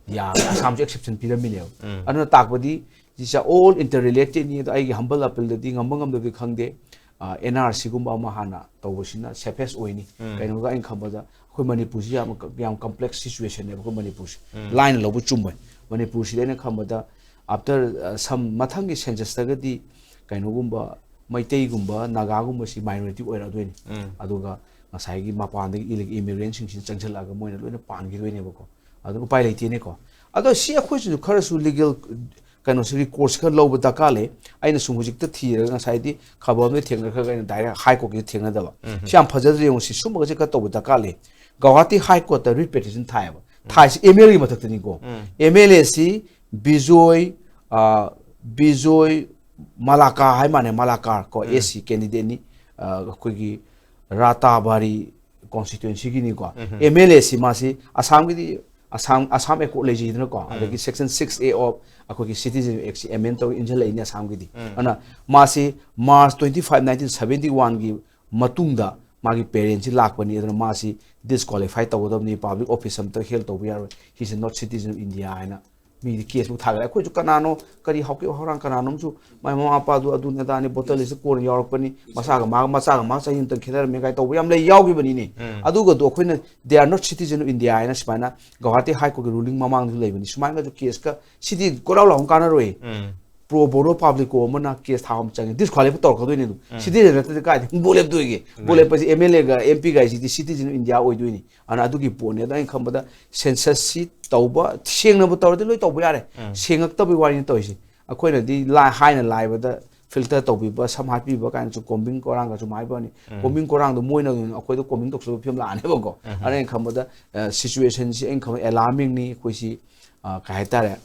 ꯌꯥ-, ꯑꯁꯥꯝꯁꯨ ꯑꯦꯛꯁꯦꯞꯁꯟ ꯄꯤꯔꯝꯃꯤꯅꯦꯕ꯫ ꯑꯗꯨꯅ ꯇꯥꯛꯄꯗꯤ these are all interrelatedꯅꯤ꯫ ꯑꯗꯣ ꯑꯩꯒꯤ humble appealꯗꯗꯤ ꯉꯝꯕ ꯉꯝꯗꯕꯗꯤ ꯈꯪꯗꯦ, ꯑ, ꯑꯦꯟ ꯑꯥꯔ ꯁꯤꯒꯨꯝꯕ ꯑꯃ ꯍꯥꯟꯅ ꯇꯧꯕꯁꯤꯅ safest ꯑꯣꯏꯅꯤ꯫ ꯀꯩꯅꯣꯒ ꯑꯩꯅ ꯈꯟꯕꯗ ꯑꯩꯈꯣꯏ ꯃꯅꯤꯄꯨꯔꯁꯤ ꯌꯥꯝ, ꯌꯥꯝ complex situationꯅꯦꯕ ꯑꯩꯈꯣꯏ ꯃꯅꯤꯄꯨꯔꯁꯤ꯫ ꯂꯥꯏꯅ ꯂꯧꯕ ꯆꯨꯝꯃꯣꯏ꯫ ꯃꯅꯤꯄꯨꯔꯁꯤꯗ ꯑꯩꯅ ꯈꯟꯕꯗ after, ꯑ, some ꯃꯊꯪꯒꯤ censusꯇꯒꯗꯤ ꯀꯩꯅꯣꯒꯨꯝꯕ ꯃꯩꯇꯩꯒꯨꯝꯕ ꯅꯥꯒꯥꯒꯨꯝꯕꯁꯤ minority ꯑꯣꯏꯔꯛꯑꯗꯣꯏꯅꯤ꯫ ꯑꯗꯨꯒ ꯉꯁꯥꯏꯒꯤ ꯃꯄꯥꯟꯗꯒꯤ illegal immigrantꯁꯤꯡꯁꯤꯅ ꯆꯪꯁꯤꯜꯂꯛꯑꯒ ꯃꯣꯏꯅ ꯂꯣꯏꯅ ꯄꯥꯟꯈꯤꯗꯣꯏꯅꯦꯕꯀꯣ꯫ ꯑꯗꯨ ꯎꯄꯥꯏ ꯂꯩꯇꯦꯅꯦꯀꯣ꯫ ꯑꯗꯣ ꯁꯤ ꯑꯩꯈꯣꯏꯁꯤꯁꯨ ꯈꯔꯁꯨ legal ꯀꯩꯅꯣꯁꯤ, recourse ꯈꯔ ꯂꯧꯕ ꯗꯔꯀꯥꯔ ꯂꯩ꯫ ꯑꯩꯅ ꯁꯨꯝ ꯍꯧꯖꯤꯛꯇ ꯊꯤꯔꯒ ꯉꯁꯥꯏꯗꯤ ꯈꯕꯔ ꯑꯃꯗ ꯊꯦꯡꯅꯈ꯭ꯔꯒ ꯑꯩꯅ direct High Courtꯀꯤꯗ ꯊꯦꯡꯅꯗꯕ꯫ ꯁꯤ ꯌꯥꯝ ꯐꯖꯗ꯭ꯔꯦ ꯌꯦꯡꯉꯨ, ꯁꯤ ꯁꯨꯝꯕꯒꯁꯦ ꯈꯔ ꯇꯧꯕ ꯗꯔꯀꯥꯔ ꯂꯩ꯫ ꯒꯧꯍꯥꯇꯤ High Courtꯇ writ petition ꯊꯥꯏꯌꯦꯕ꯫ ꯊꯥꯏꯁꯤ ꯑꯦꯝ ꯑꯦꯜ ꯑꯦꯒꯤ ꯃꯊꯛꯇꯅꯤꯀꯣ꯫ ꯑꯦꯝ ꯑꯦꯜ ꯑꯦꯁꯤ ꯕꯤꯖꯣꯏ, ꯑ, ꯕꯤꯖꯣꯏ ꯃꯂꯥꯀꯥ ꯍꯥꯏ ꯃꯥꯅꯦ, ꯃꯂꯥꯀꯥꯔ ꯀꯣ, ꯑꯦꯁ ꯁꯤ candidateꯅꯤ, ꯑ, ꯑꯩꯈꯣꯏꯒꯤ ꯔꯥꯇꯥꯕꯥꯔꯤ constituencyꯒꯤꯅꯤꯀꯣ꯫ ꯑꯦꯝ ꯑꯦꯜ ꯑꯦꯁꯤ ꯃꯥꯁꯤ ꯑꯁꯥꯝꯒꯤꯗꯤ ꯑꯁꯥꯝ, ꯑꯁꯥꯝ accord ꯂꯩꯖꯩꯗꯅꯀꯣ, ꯑꯗꯒꯤ section six A of ꯑꯩꯈꯣꯏꯒꯤ Citizen Actꯁꯤ amend ꯇꯧꯔ ꯏꯟꯁꯤꯜꯂꯛꯏꯅꯦ ꯑꯁꯥꯝꯒꯤꯗꯤ꯫ ꯑꯗꯨꯅ ꯃꯥꯁꯤ March twenty five, nineteen seventy oneꯒꯤ ꯃꯇꯨꯡꯗ ꯃꯥꯒꯤ ꯄꯦꯔꯦꯟꯁꯁꯤ ꯂꯥꯛꯄꯅꯤ, ꯑꯗꯨꯅ ꯃꯥꯁꯤ ꯗꯤꯁꯀ꯭ꯋꯥꯂꯤꯐꯥꯏ ꯇꯧꯒꯗꯕꯅꯤ, ꯄꯕ꯭ꯂꯤꯛ ꯑꯣꯐꯤꯁ ꯑꯝꯇ ꯍꯦꯜ ꯇꯧꯕ ꯌꯥꯔꯣꯏ, he's not citizen of India ꯍꯥꯏꯅ ꯃꯤꯗꯤ ꯀꯦꯁꯄꯨ ꯊꯥꯒꯠꯂꯦ꯫ ꯑꯩꯈꯣꯏꯁꯨ ꯀꯅꯥꯅꯣ, ꯀꯔꯤ ꯍꯧꯀꯦ ꯍꯧꯔꯥꯡ, ꯀꯅꯥꯅꯣꯝꯁꯨ ꯃꯥꯏ ꯃꯃꯥ ꯃꯄꯥꯗꯨ ꯑꯗꯨ ꯑꯗꯥꯅꯤ, ꯚꯣꯇꯔ ꯂꯤꯁꯇ ꯀꯣꯟꯅ ꯌꯥꯎꯔꯛꯄꯅꯤ, ꯃꯆꯥꯒ ꯃꯥꯒ, ꯃꯆꯥꯒ ꯃꯥꯒ ꯆꯍꯤ ꯑꯃꯇꯪ ꯈꯦꯠꯅꯔꯝꯃꯦ ꯀꯥꯏ ꯇꯧꯕ ꯌꯥꯝ ꯂꯩ, ꯌꯥꯎꯈꯤꯕꯅꯤꯅꯦ꯫ ꯑꯗꯨꯒꯗꯣ ꯑꯩꯈꯣꯏꯅ they are not citizen of India ꯍꯥꯏꯅ ꯁꯨꯃꯥꯏꯅ ꯒꯧꯍꯥꯇꯤ ꯍꯥꯏ ꯀꯣꯔꯠꯀꯤ ꯔꯨꯂꯤꯡ ꯃꯃꯥꯡꯗꯁꯨ ꯂꯩꯕꯅꯤ꯫ ꯁꯨꯃꯥꯏꯅꯒꯁꯨ ꯀꯦꯁꯀ ꯁꯤꯗꯤ ꯀꯣꯏꯂꯥꯎ ꯂꯥꯎ ꯀꯥꯟꯅꯔꯣꯏ꯫ ꯄ꯭ꯔꯣ ꯕꯣꯔꯣ ꯄꯥꯕ꯭ꯂꯤꯀꯣ ꯑꯃꯅ ꯀꯦꯁ ꯊꯥꯕ ꯑꯃ ꯆꯪꯉꯦ, ꯗꯤꯁꯀ꯭ꯋꯥꯂꯤꯐꯥꯏ ꯇꯧꯔꯛꯀꯗꯣꯏꯅꯦ꯫ ꯑꯗꯨꯝ ꯁꯤꯇꯤꯖꯦꯟ ꯅꯠꯇꯗꯤ ꯀꯥꯏꯗꯤ ꯕꯣꯠ ꯂꯦꯞꯇꯣꯏꯒꯦ? ꯕꯣꯠ ꯂꯦꯞꯄꯁꯤ ꯑꯦꯝ ꯑꯦꯜ ꯑꯦꯒ ꯑꯦꯝ ꯄꯤꯒ ꯍꯥꯏꯁꯤꯗꯤ ꯁꯤꯇꯤꯖꯦꯟ ꯑꯣꯐ ꯏꯟꯗꯤꯌꯥ ꯑꯣꯏꯗꯣꯏꯅꯤ꯫ ꯑꯗꯨꯅ ꯑꯗꯨꯒꯤ ꯄꯣꯠꯅꯦ꯫ ꯑꯗꯣ ꯑꯩꯅ ꯈꯟꯕꯗ ꯁꯦꯟꯁꯁꯁꯤ ꯇꯧꯕ, ꯁꯦꯡꯅꯕꯨ ꯇꯧꯔꯗꯤ ꯂꯣꯏ ꯇꯧꯕ ꯌꯥꯔꯦ꯫ ꯁꯦꯡꯉꯛꯇꯕꯒꯤ ꯋꯥꯔꯤꯅꯤ ꯇꯧꯔꯤꯁꯦ꯫ ꯑꯩꯈꯣꯏꯅꯗꯤ ꯂꯥꯏ-, ꯍꯥꯏꯅ ꯂꯥꯏꯕꯗ ꯐꯤꯜꯇꯔ ꯇꯧꯕꯤꯕ, ꯁꯝ ꯍꯥꯠꯄꯤꯕ ꯀꯥꯏꯅꯁꯨ ꯀꯣꯝꯕꯤꯡ ꯀꯣꯔꯥꯡꯒꯁꯨ ꯍꯥꯏꯕ ꯋꯥꯅꯤ꯫ ꯀꯣꯝꯕꯤꯡ ꯀꯣꯔꯥꯡꯗꯣ ꯃꯣꯏꯅ ꯑꯣꯏꯅ ꯑꯩꯈꯣꯏꯗ ꯀꯣꯝꯕꯤꯡ ꯇꯧꯁꯤꯜꯂꯕ ꯐꯤꯕꯝ ꯂꯥꯛꯑꯅꯦꯕꯀꯣ꯫ ꯑꯗꯨꯅ ꯑꯩꯅ ꯈꯟꯕꯗ, ꯑ, ꯁꯤꯆꯨꯋꯦꯁꯟꯁꯤ ꯑꯩꯅ ꯈꯟꯕꯗ ꯑꯦꯂꯥꯔꯃꯤꯡꯅꯤ꯫ ꯑꯩꯈꯣꯏꯁꯤ, ꯑ, ꯀꯩ ꯍꯥꯏꯇꯥꯔꯦ,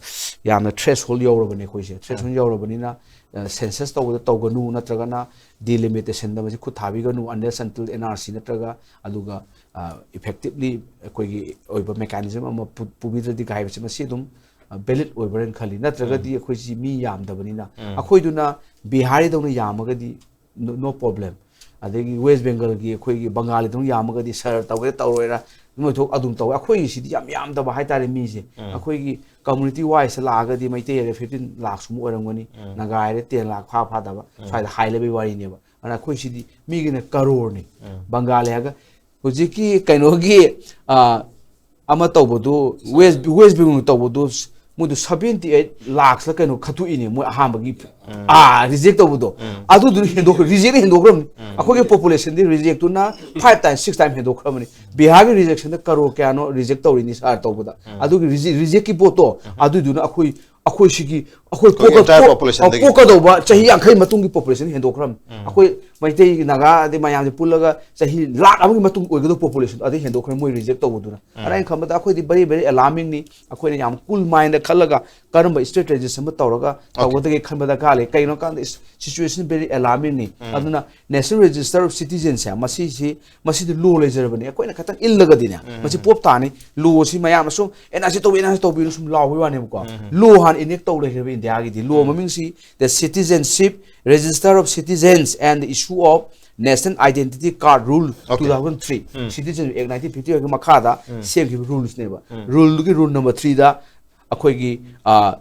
ꯌꯥꯝꯅ ꯊ꯭ꯔꯦꯁꯍꯣꯜ ꯌꯧꯔꯕꯅꯤ꯫ ꯑꯩꯈꯣꯏꯁꯦ ꯊ꯭ꯔꯦꯁꯍꯣꯜ ꯌꯧꯔꯕꯅꯤꯅ, ꯑ, ꯁꯦꯟꯁꯁ ꯇꯧꯕꯗ ꯇꯧꯒꯅꯨ, ꯅꯠꯇ꯭ꯔꯒꯅ ꯗꯤꯂꯤꯃꯤꯇꯦꯁꯟꯗ ꯃꯁꯤ ꯈꯨꯠ ꯊꯥꯕꯤꯒꯅꯨ, unless until N R C ꯅꯠꯇ꯭ꯔꯒ ꯑꯗꯨꯒ, ꯑ, effectively ꯑꯩꯈꯣꯏꯒꯤ ꯑꯣꯏꯕ mechanism ꯑꯃ ꯄꯨ-, ꯄꯨꯕꯤꯗ꯭ꯔꯗꯤ ꯍꯥꯏꯕꯁꯤ ꯃꯁꯤ ꯑꯗꯨꯝ, ꯑ, valid ꯑꯣꯏꯕ꯭ꯔꯅ ꯈꯜꯂꯤ꯫ ꯅꯠꯇ꯭ꯔꯒꯗꯤ ꯑꯩꯈꯣꯏꯁꯤ ꯃꯤ ꯌꯥꯝꯗꯕꯅꯤꯅ, ꯑꯩꯈꯣꯏꯗꯨꯅ ꯕꯤꯍꯥꯔꯤꯗꯧꯅ ꯌꯥꯝꯃꯒꯗꯤ no, no problem꯫ ꯑꯗꯒꯤ ꯋꯦꯁ ꯕꯦꯡꯒꯜꯒꯤ ꯑꯩꯈꯣꯏꯒꯤ ꯕꯪꯒꯥꯂꯤꯗꯧꯅ ꯌꯥꯝꯃꯒꯗꯤ ꯁꯔ ꯇꯧꯒꯦꯔꯥ ꯇꯧꯔꯣꯏꯔꯥ, ꯃꯣꯏ ꯊꯣꯛ ꯑꯗꯨꯝ ꯇꯧꯋꯦ꯫ ꯑꯩꯈꯣꯏꯒꯤꯁꯤꯗꯤ ꯌꯥꯝ ꯌꯥꯝꯗꯕ ꯍꯥꯏꯇꯥꯔꯦ ꯃꯤꯁꯦ꯫ ꯑꯩꯈꯣꯏꯒꯤ community wise ꯂꯥꯛꯑꯒꯗꯤ ꯃꯩꯇꯩ ꯍꯥꯏꯔꯦ fifteen ꯂꯥꯛꯁꯨ ꯑꯃꯨꯛ ꯑꯣꯏꯔꯝꯒꯅꯤ, ꯅꯥꯒꯥ ꯍꯥꯏꯔꯦ ten ꯂꯥꯛ ꯐꯥ ꯐꯥꯗꯕ, ꯁ꯭ꯋꯥꯏꯗ ꯍꯥꯏ ꯂꯩꯕꯒꯤ ꯋꯥꯔꯤꯅꯦꯕ꯫ ꯑꯗꯨꯅ ꯑꯩꯈꯣꯏ ꯁꯤꯗꯤ ꯃꯤꯒꯤꯅ ꯀꯔꯣꯔꯅꯤ꯫ ꯕꯪꯒꯥꯂꯤ ꯍꯥꯏꯔꯒ ꯍꯧꯖꯤꯛꯀꯤ ꯀꯩꯅꯣꯒꯤ, ꯑ, ꯑꯃ ꯇꯧꯕꯗꯨ, ꯋꯦꯁ, ꯋꯦꯁ ꯕꯦꯡꯒꯣꯜ ꯇꯧꯕꯗꯨ, ꯃꯣꯏꯗꯨ seventy eight ꯂꯥꯛꯁꯂ ꯀꯩꯅꯣ ꯈꯠꯇꯣꯛꯏꯅꯦ ꯃꯣꯏ ꯑꯍꯥꯟꯕꯒꯤ, ꯑꯥ, ꯔꯤꯖꯦꯛ ꯇꯧꯕꯗꯣ꯫ ꯑꯗꯨꯗꯨꯅ ꯍꯦꯟꯗꯣꯛ-, ꯔꯤꯖꯦꯛꯅ ꯍꯦꯟꯗꯣꯛꯈ꯭ꯔꯕꯅꯤ꯫ ꯑꯩꯈꯣꯏꯒꯤ ꯄꯣꯄꯨꯂꯦꯁꯟꯗꯤ ꯔꯤꯖꯦꯛꯇꯨꯅ five times, six times ꯍꯦꯟꯗꯣꯛꯈ꯭ꯔꯕꯅꯤ꯫ ꯕꯤꯍꯥꯔꯒꯤ ꯔꯤꯖꯦꯛꯁꯟꯗ ꯀꯔꯣꯔ ꯀꯌꯥꯅꯣ ꯔꯤꯖꯦꯛ ꯇꯧꯔꯤꯅꯤ ꯁꯥꯔ ꯇꯧꯕꯗ꯫ ꯑꯗꯨꯒꯤ ꯔꯤꯖꯦ-, ꯔꯤꯖꯦꯛꯀꯤ ꯄꯣꯠꯇꯣ, ꯑꯗꯨꯗꯨꯅ ꯑꯩꯈꯣꯏ, ꯑꯩꯈꯣꯏ ꯁꯤꯒꯤ, ꯑꯩꯈꯣꯏ ꯑꯩꯈꯣꯏꯒꯤ ꯄꯣꯛꯀ-, entire ꯄꯣꯛ-, populationꯗꯒꯤ꯫ ꯄꯣꯛꯀꯗꯧꯕ ꯆꯍꯤ ꯌꯥꯡꯈꯩ ꯃꯇꯨꯡꯒꯤ ꯄꯣꯄꯨꯂꯦꯁꯟ ꯍꯦꯟꯗꯣꯛꯈ꯭ꯔꯕꯅꯤ꯫ ꯑꯩꯈꯣꯏ ꯃꯩꯇꯩ, ꯅꯥꯒꯥ, ꯑꯗꯩ ꯃꯌꯥꯝꯁꯦ ꯄꯨꯜꯂꯒ ꯆꯍꯤ ꯂꯥꯛ ꯑꯃꯒꯤ ꯃꯇꯨꯡ ꯑꯣꯏꯒꯗꯧꯕ ꯄꯣꯄꯨꯂꯦꯁꯟ ꯑꯗꯩ ꯍꯦꯟꯗꯣꯛꯈ꯭ꯔꯦ ꯃꯣꯏ ꯔꯤꯖꯦꯛ ꯇꯧꯕꯗꯨꯅ꯫ ꯑꯗ ꯑꯩꯅ ꯈꯟꯕꯗ ꯑꯩꯈꯣꯏꯗꯤ very, very alarmingꯅꯤ꯫ ꯑꯩꯈꯣꯏꯅ ꯌꯥꯝ cool mindꯗ ꯈꯜꯂꯒ ꯀꯔꯝꯕ strategies ꯑꯃ ꯇꯧꯔꯒ ꯇꯧꯒꯗꯒꯦ ꯈꯟꯕ ꯗꯔꯀꯥꯔ ꯂꯩ꯫ ꯀꯩꯒꯤꯅꯣ ꯍꯥꯏ ꯀꯥꯟꯗ situation very alarmingꯅꯤ꯫ ꯑꯗꯨꯅ National Register of Citizensꯁꯦ ꯃꯁꯤꯁꯤ, ꯃꯁꯤꯗꯤ law ꯂꯩꯖꯔꯕꯅꯤ꯫ ꯑꯩꯈꯣꯏꯅ ꯈꯤꯇꯪ ꯏꯜꯂꯒꯗꯤꯅꯦ, ꯃꯁꯤ ꯄꯣꯞ ꯇꯥꯅꯤ꯫ Lawꯁꯤ ꯃꯌꯥꯝꯅ ꯁꯨꯝ NRC ꯇꯧꯕꯤ, NRC ꯇꯧꯕꯤꯅ ꯁꯨꯝ ꯂꯥꯎꯕꯒꯤ ꯋꯥꯅꯦꯕꯀꯣ꯫ Law ꯍꯥꯟꯅ enact ꯇꯧ ꯂꯩꯈ꯭ꯔꯦꯕ ꯏꯟꯗꯤꯌꯥꯒꯤꯗꯤ꯫ Law ꯃꯃꯤꯡꯁꯤ The Citizenship, Register of Citizens and the Issue of National Identity Card Rule Okay. two thousand three, Citizen Act nineteen fifty eight ꯒꯤ ꯃꯈꯥꯗ ꯁꯦꯝꯈꯤꯕ ꯔꯨꯜꯁꯅꯦꯕ꯫ ꯔꯨꯜꯗꯨꯒꯤ ꯔꯨꯜ ꯅꯝꯕꯔ ꯊ꯭ꯔꯤꯗ ꯑꯩꯈꯣꯏꯒꯤ ꯑ,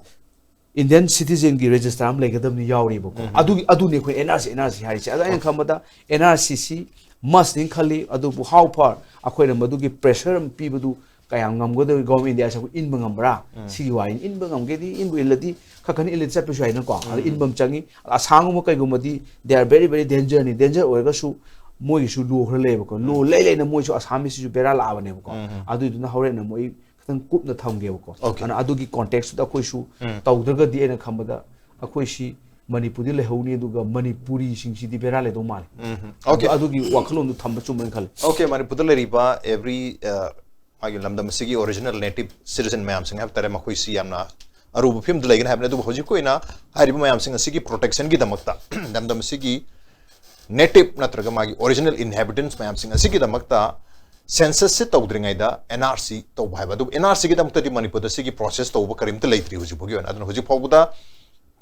Indian citizen ꯒꯤ register ꯑꯃ ꯂꯩꯒꯗꯕꯅꯤ ꯌꯥꯎꯔꯤꯕꯀꯣ꯫ ꯑꯗꯨꯒꯤ ꯑꯗꯨꯅꯤ ꯑꯩꯈꯣꯏ N R C N R C ꯍꯥꯏꯔꯤꯁꯦ꯫ ꯑꯗꯣ ꯑꯩꯅ ꯈꯟꯕꯗ N R C ꯁꯤ must ꯅꯤ ꯈꯜꯂꯤ꯫ ꯑꯗꯨꯕꯨ how far ꯑꯩꯈꯣꯏꯅ ꯃꯗꯨꯒꯤ pressure ꯑꯃ ꯄꯤꯕꯗꯨ ꯀꯌꯥꯝ ꯉꯝꯒꯗꯧꯔꯤ? Government India ꯁꯦ ꯑꯩꯈꯣꯏ ꯏꯟꯕ ꯉꯝꯕ꯭ꯔꯥ? ꯁꯤꯒꯤ ꯋꯥꯔꯤꯅꯤ꯫ ꯏꯟꯕ ꯉꯝꯒꯦꯗꯤ, ꯏꯟꯕꯨ ꯏꯜꯂꯗꯤ ꯈꯔ ꯈꯅ ꯏꯜꯂꯗꯤ ꯆꯠꯄꯁꯨ ꯌꯥꯏꯅꯀꯣ꯫ ꯑꯗꯣ ꯏꯟꯕ ꯑꯃ ꯆꯪꯉꯤ꯫ ꯑꯁꯥꯝꯒꯨꯝꯕ ꯀꯩꯒꯨꯝꯕꯗꯤ they are very very danger ꯅꯤ꯫ Danger ꯑꯣꯏꯔꯒꯁꯨ ꯃꯣꯏꯒꯤꯁꯨ law ꯈꯔ ꯂꯩꯌꯦꯕꯀꯣ꯫ Law ꯂꯩ ꯂꯩꯅ ꯃꯣꯏꯁꯨ ꯑꯁꯥꯝꯒꯤꯁꯤꯁꯨ ꯕꯦꯔꯥ ꯂꯥꯛꯑꯕꯅꯦꯕꯀꯣ꯫ ꯑꯗꯨꯏꯗꯨꯅ ꯍꯣꯔꯦꯟ ꯑꯃꯨꯛ ꯑꯩ ꯈꯤꯇꯪ ꯀꯨꯞꯅ ꯊꯝꯒꯦꯕꯀꯣ꯫ Okay. ꯑꯗꯨꯅ ꯑꯗꯨꯒꯤ context ꯇꯨꯗ ꯑꯩꯈꯣꯏꯁꯨ ꯇꯧꯗ꯭ꯔꯒꯗꯤ ꯑꯩꯅ ꯈꯟꯕꯗ ꯑꯩꯈꯣꯏꯁꯤ ꯃꯅꯤꯄꯨꯔꯗꯤ ꯂꯩꯍꯧꯅꯤ, ꯑꯗꯨꯒ ꯃꯅꯤꯄꯨꯔꯤꯁꯤꯡꯁꯤꯗꯤ ꯕꯦꯔꯥ ꯂꯩꯗꯧ ꯃꯥꯜꯂꯦ꯫ Okay. ꯑꯗꯨ- ꯑꯗꯨꯒꯤ ꯋꯥꯈꯜꯂꯣꯟꯗꯨ ꯊꯝꯕ ꯆꯨꯝꯃꯦꯅ ꯈꯜꯂꯦ꯫ Okay, ꯃꯅꯤꯄꯨꯔꯗ ꯂꯩꯔꯤꯕ every, ꯑ, ꯃꯥꯒꯤ ꯂꯝꯗꯝ ꯑꯁꯤꯒꯤ original native citizen ꯃꯌꯥꯝꯁꯤꯡ ꯍꯥꯏꯕ ꯇꯥꯔꯦ, ꯃꯈꯣꯏꯁꯤ ꯌꯥꯝꯅ ꯑꯔꯨꯕ ꯐꯤꯕꯝꯗ ꯂꯩꯒꯅꯤ ꯍꯥꯏꯕꯅꯤ꯫ ꯑꯗꯨꯕꯨ ꯍꯧꯖꯤꯛꯀꯤ ꯑꯣꯏꯅ ꯍꯥꯏꯔꯤꯕ ꯃꯌꯥꯝꯁꯤꯡ ꯑꯁꯤꯒꯤ protectionꯒꯤꯗꯃꯛꯇ ꯂꯝꯗꯝ ꯑꯁꯤꯒꯤ native ꯅꯠꯇ꯭ꯔꯒ ꯃꯥꯒꯤ original inhabitants ꯃꯌꯥꯝꯁꯤꯡ ꯑꯁꯤꯒꯤꯗꯃꯛꯇ census ꯁꯤ ꯇꯧꯗ꯭ꯔꯤꯉꯩꯗ N R C ꯇꯧꯕ ꯍꯥꯏꯕ꯫ ꯑꯗꯨꯕꯨ N R C ꯒꯤꯗꯃꯛꯇꯗꯤ ꯃꯅꯤꯄꯨꯔꯗ ꯁꯤꯒꯤ process ꯇꯧꯕ ꯀꯔꯤꯝꯇ ꯂꯩꯇ꯭ꯔꯤ ꯍꯧꯖꯤꯛ ꯐꯥꯎꯒꯤ ꯑꯣꯏꯅ꯫ ꯑꯗꯨꯅ ꯍꯧꯖꯤꯛ ꯐꯥꯎꯕꯗ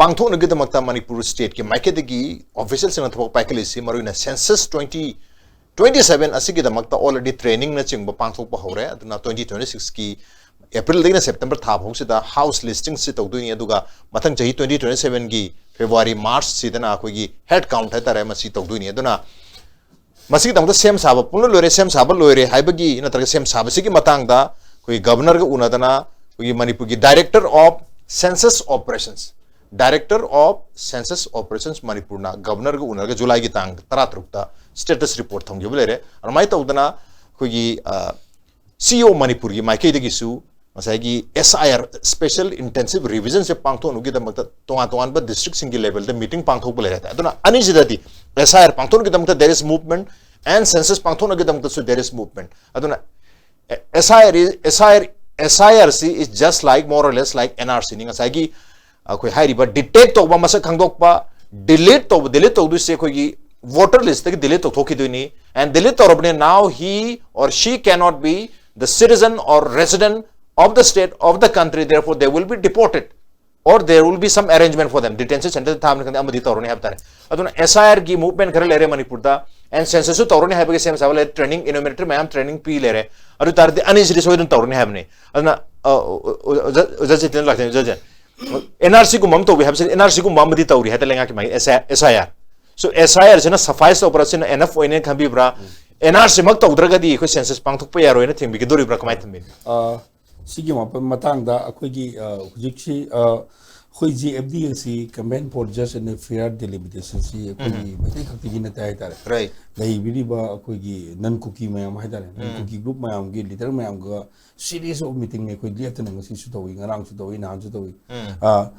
ꯄꯥꯡꯊꯣꯛꯅꯕꯒꯤꯗꯃꯛꯇ ꯃꯅꯤꯄꯨꯔ stateꯀꯤ ꯃꯥꯏꯀꯩꯗꯒꯤ officialꯁꯤꯡꯅ ꯊꯕꯛ ꯄꯥꯏꯈꯠꯂꯤꯁꯤ ꯃꯔꯨꯑꯣꯏꯅ census twenty twenty seven ꯑꯁꯤꯒꯤꯗꯃꯛꯇ already trainingꯅꯆꯤꯡꯕ ꯄꯥꯡꯊꯣꯛꯄ ꯍꯧꯔꯦ꯫ ꯑꯗꯨꯅ twenty twenty sixꯀꯤ Aprilꯗꯒꯤꯅ September ꯊꯥ ꯐꯥꯎꯁꯤꯗ house listingꯁꯤ ꯇꯧꯗꯣꯏꯅꯤ꯫ ꯑꯗꯨꯒ ꯃꯊꯪ ꯆꯍꯤ twenty twenty sevenꯒꯤ February March ꯁꯤꯗꯅ ꯑꯩꯈꯣꯏꯒꯤ head count ꯍꯥꯏꯇꯥꯔꯦ, ꯃꯁꯤ ꯇꯧꯗꯣꯏꯅꯤ꯫ ꯑꯗꯨꯅ ꯃꯁꯤꯒꯤꯗꯃꯛꯇ ꯁꯦꯝ ꯁꯥꯕ ꯄꯨꯝꯅ ꯂꯣꯏꯔꯦ, ꯁꯦꯝ ꯁꯥꯕ ꯂꯣꯏꯔꯦ ꯍꯥꯏꯕꯒꯤ ꯅꯠꯇ꯭ꯔꯒ ꯁꯦꯝ ꯁꯥꯕꯁꯤꯒꯤ ꯃꯇꯥꯡꯗ ꯑꯩꯈꯣꯏꯒꯤ Governorꯒ ꯎꯅꯗꯅ ꯑꯩꯈꯣꯏꯒꯤ ꯃꯅꯤꯄꯨꯔꯒꯤ Director of Census Operations, Director of Census Operations ꯃꯅꯤꯄꯨꯔꯅ Governorꯒ ꯎꯅꯔꯒ Julyꯒꯤ ꯇꯥꯡ ꯇꯔꯥ ꯇꯔꯨꯛꯇ status report ꯊꯝꯈꯤꯕ ꯂꯩꯔꯦ꯫ ꯑꯗꯨꯃꯥꯏꯅ ꯇꯧꯗꯅ ꯑꯩꯈꯣꯏꯒꯤ, ꯑ, C E O ꯃꯅꯤꯄꯨꯔꯒꯤ ꯃꯥꯏꯀꯩꯗꯒꯤꯁꯨ ꯉꯁꯥꯏꯒꯤ S I R, Special Intensive Revisionꯁꯦ ꯄꯥꯡꯊꯣꯛꯅꯕꯒꯤꯗꯃꯛꯇ ꯇꯣꯉꯥꯟ ꯇꯣꯉꯥꯟꯕ districtꯁꯤꯡꯒꯤ levelꯗ meeting ꯄꯥꯡꯊꯣꯛꯄ ꯂꯩꯔꯦ ꯍꯥꯏꯇꯥꯔꯦ꯫ ꯑꯗꯨꯅ ꯑꯅꯤꯁꯤꯗꯗꯤ S I R ꯄꯥꯡꯊꯣꯛꯅꯕꯒꯤꯗꯃꯛꯇ there is movement and census ꯄꯥꯡꯊꯣꯛꯅꯕꯒꯤꯗꯃꯛꯇꯁꯨ there is movement꯫ ꯑꯗꯨꯅ S I R is, S I R, S I R C is just like, more or less like N R C ꯅꯤ꯫ ꯉꯁꯥꯏꯒꯤ ꯑꯩꯈꯣꯏ ꯍꯥꯏꯔꯤꯕ detect ꯇꯧꯕ, ꯃꯁꯛ ꯈꯪꯗꯣꯛꯄ, delete ꯇꯧꯕ, delete ꯇꯧꯗꯣꯏꯁꯦ ꯑꯩꯈꯣꯏꯒꯤ voter listꯇꯒꯤ delete ꯇꯧꯊꯣꯛꯈꯤꯗꯣꯏꯅꯤ꯫ And delete ꯇꯧꯔꯕꯅꯤꯅ now he or she cannot be the citizen or resident of the state, of the country, therefore they will be deported. or there will be some arrangement for them, detention center ꯊꯝꯅꯤ ꯈꯪꯗꯦ, ꯑꯃꯗꯤ ꯇꯧꯔꯅꯤ ꯍꯥꯏꯕ ꯇꯥꯔꯦ. ꯑꯗꯨꯅ SIR ꯒꯤ movement ꯈꯔ ꯂꯩꯔꯦ ꯃꯅꯤꯄꯨꯔꯗ, and census ꯁꯨ ꯇꯧꯔꯅꯤ ꯍꯥꯏꯕꯒꯤ ꯁꯦꯝ ꯁꯥꯕ ꯂꯩꯔꯦ, training, enumerator ꯃꯌꯥꯝ training ꯄꯤ ꯂꯩꯔꯦ. ꯑꯗꯨ ꯇꯥꯔꯗꯤ ꯑꯅꯤꯁꯤꯗꯤ ꯁꯣꯏꯗꯅ ꯇꯧꯔꯅꯤ ꯍꯥꯏꯕꯅꯤ. ꯑꯗꯨꯅ ꯑ, ꯑꯣ, ꯑꯣ, ꯑꯣꯖꯥ, ꯑꯣꯖꯥ ꯖꯤꯇꯦꯟ ꯂꯥꯛꯇꯦ, ꯑꯣꯖꯥ ꯖꯤꯇꯦꯟ, NRC ꯒꯨꯝꯕ ꯑꯃ ꯇꯧꯕꯤ ꯍꯥꯏꯕꯁꯤ, NRC ꯒꯨꯝꯕ ꯑꯃꯗꯤ ꯇꯧꯔꯤ ꯍꯥꯏꯗꯤ ꯂꯩꯉꯥꯛꯀꯤ ꯃꯥꯒꯤ SIR. So SIR ꯁꯤꯅ suffice ꯇꯧꯕ꯭ꯔꯥ, ꯁꯤꯅ enough ꯑꯣꯏꯅꯦ ꯈꯟꯕꯤꯕ꯭ꯔꯥ? NRC ꯃꯛ ꯇꯧꯗ꯭ꯔꯒꯗꯤ ꯑꯩꯈꯣꯏ census ꯄꯥꯡꯊꯣꯛꯄ ꯌꯥꯔꯣꯏꯅ ꯊꯤꯡꯕꯤꯒꯗꯧꯔꯤꯕ꯭ꯔꯥ, ꯀꯃꯥꯏꯅ ꯊꯝꯕꯤꯅꯤ? ꯑ, ꯁꯤꯒꯤ ꯃꯄ- ꯃꯇꯥꯡꯗ ꯑꯩꯈꯣꯏꯒꯤ, ꯑ, ꯍꯧꯖꯤꯛꯁꯤ, ꯑ, ꯑꯩꯈꯣꯏ GFD ꯑꯁꯤ Combined for Just and Fair Delimitation ꯁꯤ ꯑꯩꯈꯣꯏꯒꯤ ꯃꯩꯇꯩ ꯈꯛꯇꯒꯤ ꯅꯠꯇꯦ ꯍꯥꯏꯇꯥꯔꯦ. Right. ꯂꯩꯕꯤꯔꯤꯕ ꯑꯩꯈꯣꯏꯒꯤ non ꯀꯨꯀꯤ ꯃꯌꯥꯝ ꯍꯥꯏꯇꯥꯔꯦ, non ꯀꯨꯀꯤ group ꯃꯌꯥꯝꯒꯤ leader ꯃꯌꯥꯝꯒ series of meeting ꯅꯤ ꯑꯩꯈꯣꯏ ꯂꯦꯞꯇꯅ ꯉꯁꯤꯁꯨ ꯇꯧꯏ, ꯉꯔꯥꯡꯁꯨ ꯇꯧꯏ, ꯅꯍꯥꯟꯁꯨ ꯇꯧꯏ. ꯑ,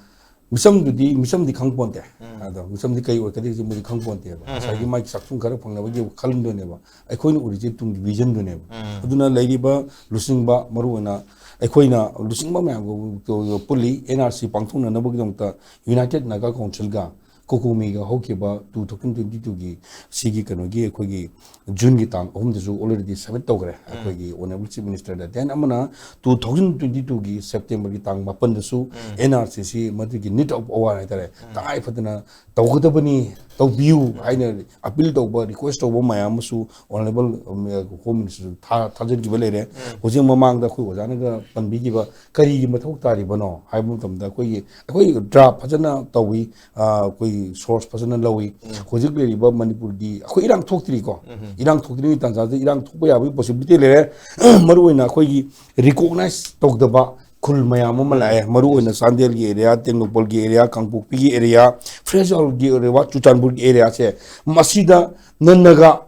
ꯃꯤꯆꯝꯗꯨꯗꯤ, ꯃꯤꯆꯝꯗꯤ ꯈꯪ ꯄꯣꯟꯇꯦ. ꯑꯗꯣ ꯃꯤꯆꯝꯗꯤ ꯀꯩ ꯑꯣꯏꯔꯛꯀꯗꯒꯦ ꯃꯣꯏꯗꯤ ꯈꯪ ꯄꯣꯟꯇꯦꯕ. ꯉꯁꯥꯏꯒꯤ ꯃꯥꯒꯤ ꯆꯥꯛꯊꯨꯝ ꯈꯔ ꯐꯪꯅꯕꯒꯤ ꯈꯜꯂꯝꯗꯣꯏꯅꯦꯕ. ꯑꯩꯈꯣꯏꯅ ꯎꯔꯤꯁꯦ ꯇꯨꯡꯒꯤ vision ꯗꯨꯅꯦꯕ. ꯑꯗꯨꯅ ꯂꯩꯔꯤꯕ ꯂꯨꯆꯤꯡꯕ, ꯃꯔꯨꯑꯣꯏꯅ ꯑꯩꯈꯣꯏꯅ ꯂꯨꯆꯤꯡꯕ ꯃꯌꯥꯝꯒ ꯄꯨꯜꯂꯤ, NRC ꯄꯥꯡꯊꯣꯛꯅꯅꯕꯒꯤꯗꯃꯛꯇ United Naga Council ꯒ COCOMI ꯒ ꯍꯧꯈꯤꯕ two thousand twenty two ꯒꯤ ꯁꯤꯒꯤ ꯀꯩꯅꯣꯒꯤ ꯑꯩꯈꯣꯏꯒꯤ June ꯒꯤ ꯇꯥꯡ ꯑꯍꯨꯝꯗꯁꯨ already submit ꯇꯧꯈ꯭ꯔꯦ ꯑꯩꯈꯣꯏꯒꯤ Honourable Chief Minister ꯗ. Then ꯑꯃꯅ two thousand twenty two ꯒꯤ September ꯒꯤ ꯇꯥꯡ ꯃꯥꯄꯟꯗꯁꯨ NRC ꯁꯤ ꯃꯗꯨꯒꯤ need of hour ꯍꯥꯏꯇꯥꯔꯦ, ꯇꯉꯥꯏ ꯐꯗꯅ ꯇꯧꯒꯗꯕꯅꯤ, ꯇꯧꯕꯤꯌꯨ ꯍꯥꯏꯅ appeal ꯇꯧꯕ, request ꯇꯧꯕ ꯃꯌꯥꯝ ꯑꯃꯁꯨ Honourable, ꯎꯝ, Home Minister ꯊꯥ-, ꯊꯥꯖꯤꯟꯈꯤꯕ ꯂꯩꯔꯦ. ꯍꯧꯖꯤꯛ ꯃꯃꯥꯡꯗ ꯑꯩꯈꯣꯏ ꯑꯣꯖꯥꯅꯒ ꯄꯟꯕꯤꯈꯤꯕ ꯀꯔꯤꯒꯤ ꯃꯊꯧ ꯇꯥꯔꯤꯕꯅꯣ ꯍꯥꯏꯕ ꯃꯇꯝꯗ ꯑꯩꯈꯣꯏꯒꯤ, ꯑꯩꯈꯣꯏ draft ꯐꯖꯅ ꯇꯧꯏ, ꯑ, ꯑꯩꯈꯣꯏ source ꯐꯖꯅ ꯂꯧꯏ. ꯍꯧꯖꯤꯛ ꯂꯩꯔꯤꯕ ꯃꯅꯤꯄꯨꯔꯒꯤ ꯑꯩꯈꯣꯏ ꯏꯔꯥꯡ ꯊꯣꯛꯇ꯭ꯔꯤꯀꯣ, ꯏꯔꯥꯡ ꯊꯣꯛꯇ꯭ꯔꯤꯉꯩ ꯇꯥꯟꯖꯥꯗ ꯏꯔꯥꯡ ꯊꯣꯛꯄ ꯌꯥꯕꯒꯤ possibility ꯂꯩꯔꯦ. ꯃꯔꯨꯑꯣꯏꯅ ꯑꯩꯈꯣꯏꯒꯤ recognize ꯇꯧꯗꯕ ꯈꯨꯜ ꯃꯌꯥꯝ ꯑꯃ ꯂꯥꯛꯑꯦ, ꯃꯔꯨꯑꯣꯏꯅ ꯆꯥꯟꯗꯦꯜꯒꯤ area, ꯇꯦꯡꯅꯧꯄꯜꯒꯤ area, ꯀꯥꯡꯄꯣꯛꯄꯤꯒꯤ area, ꯐꯤꯔꯣꯖꯄꯨꯔꯒꯤ area, ꯆꯨꯔꯆꯥꯟꯄꯨꯔꯒꯤ area ꯁꯦ, ꯃꯁꯤꯗ ꯅꯟꯅꯒ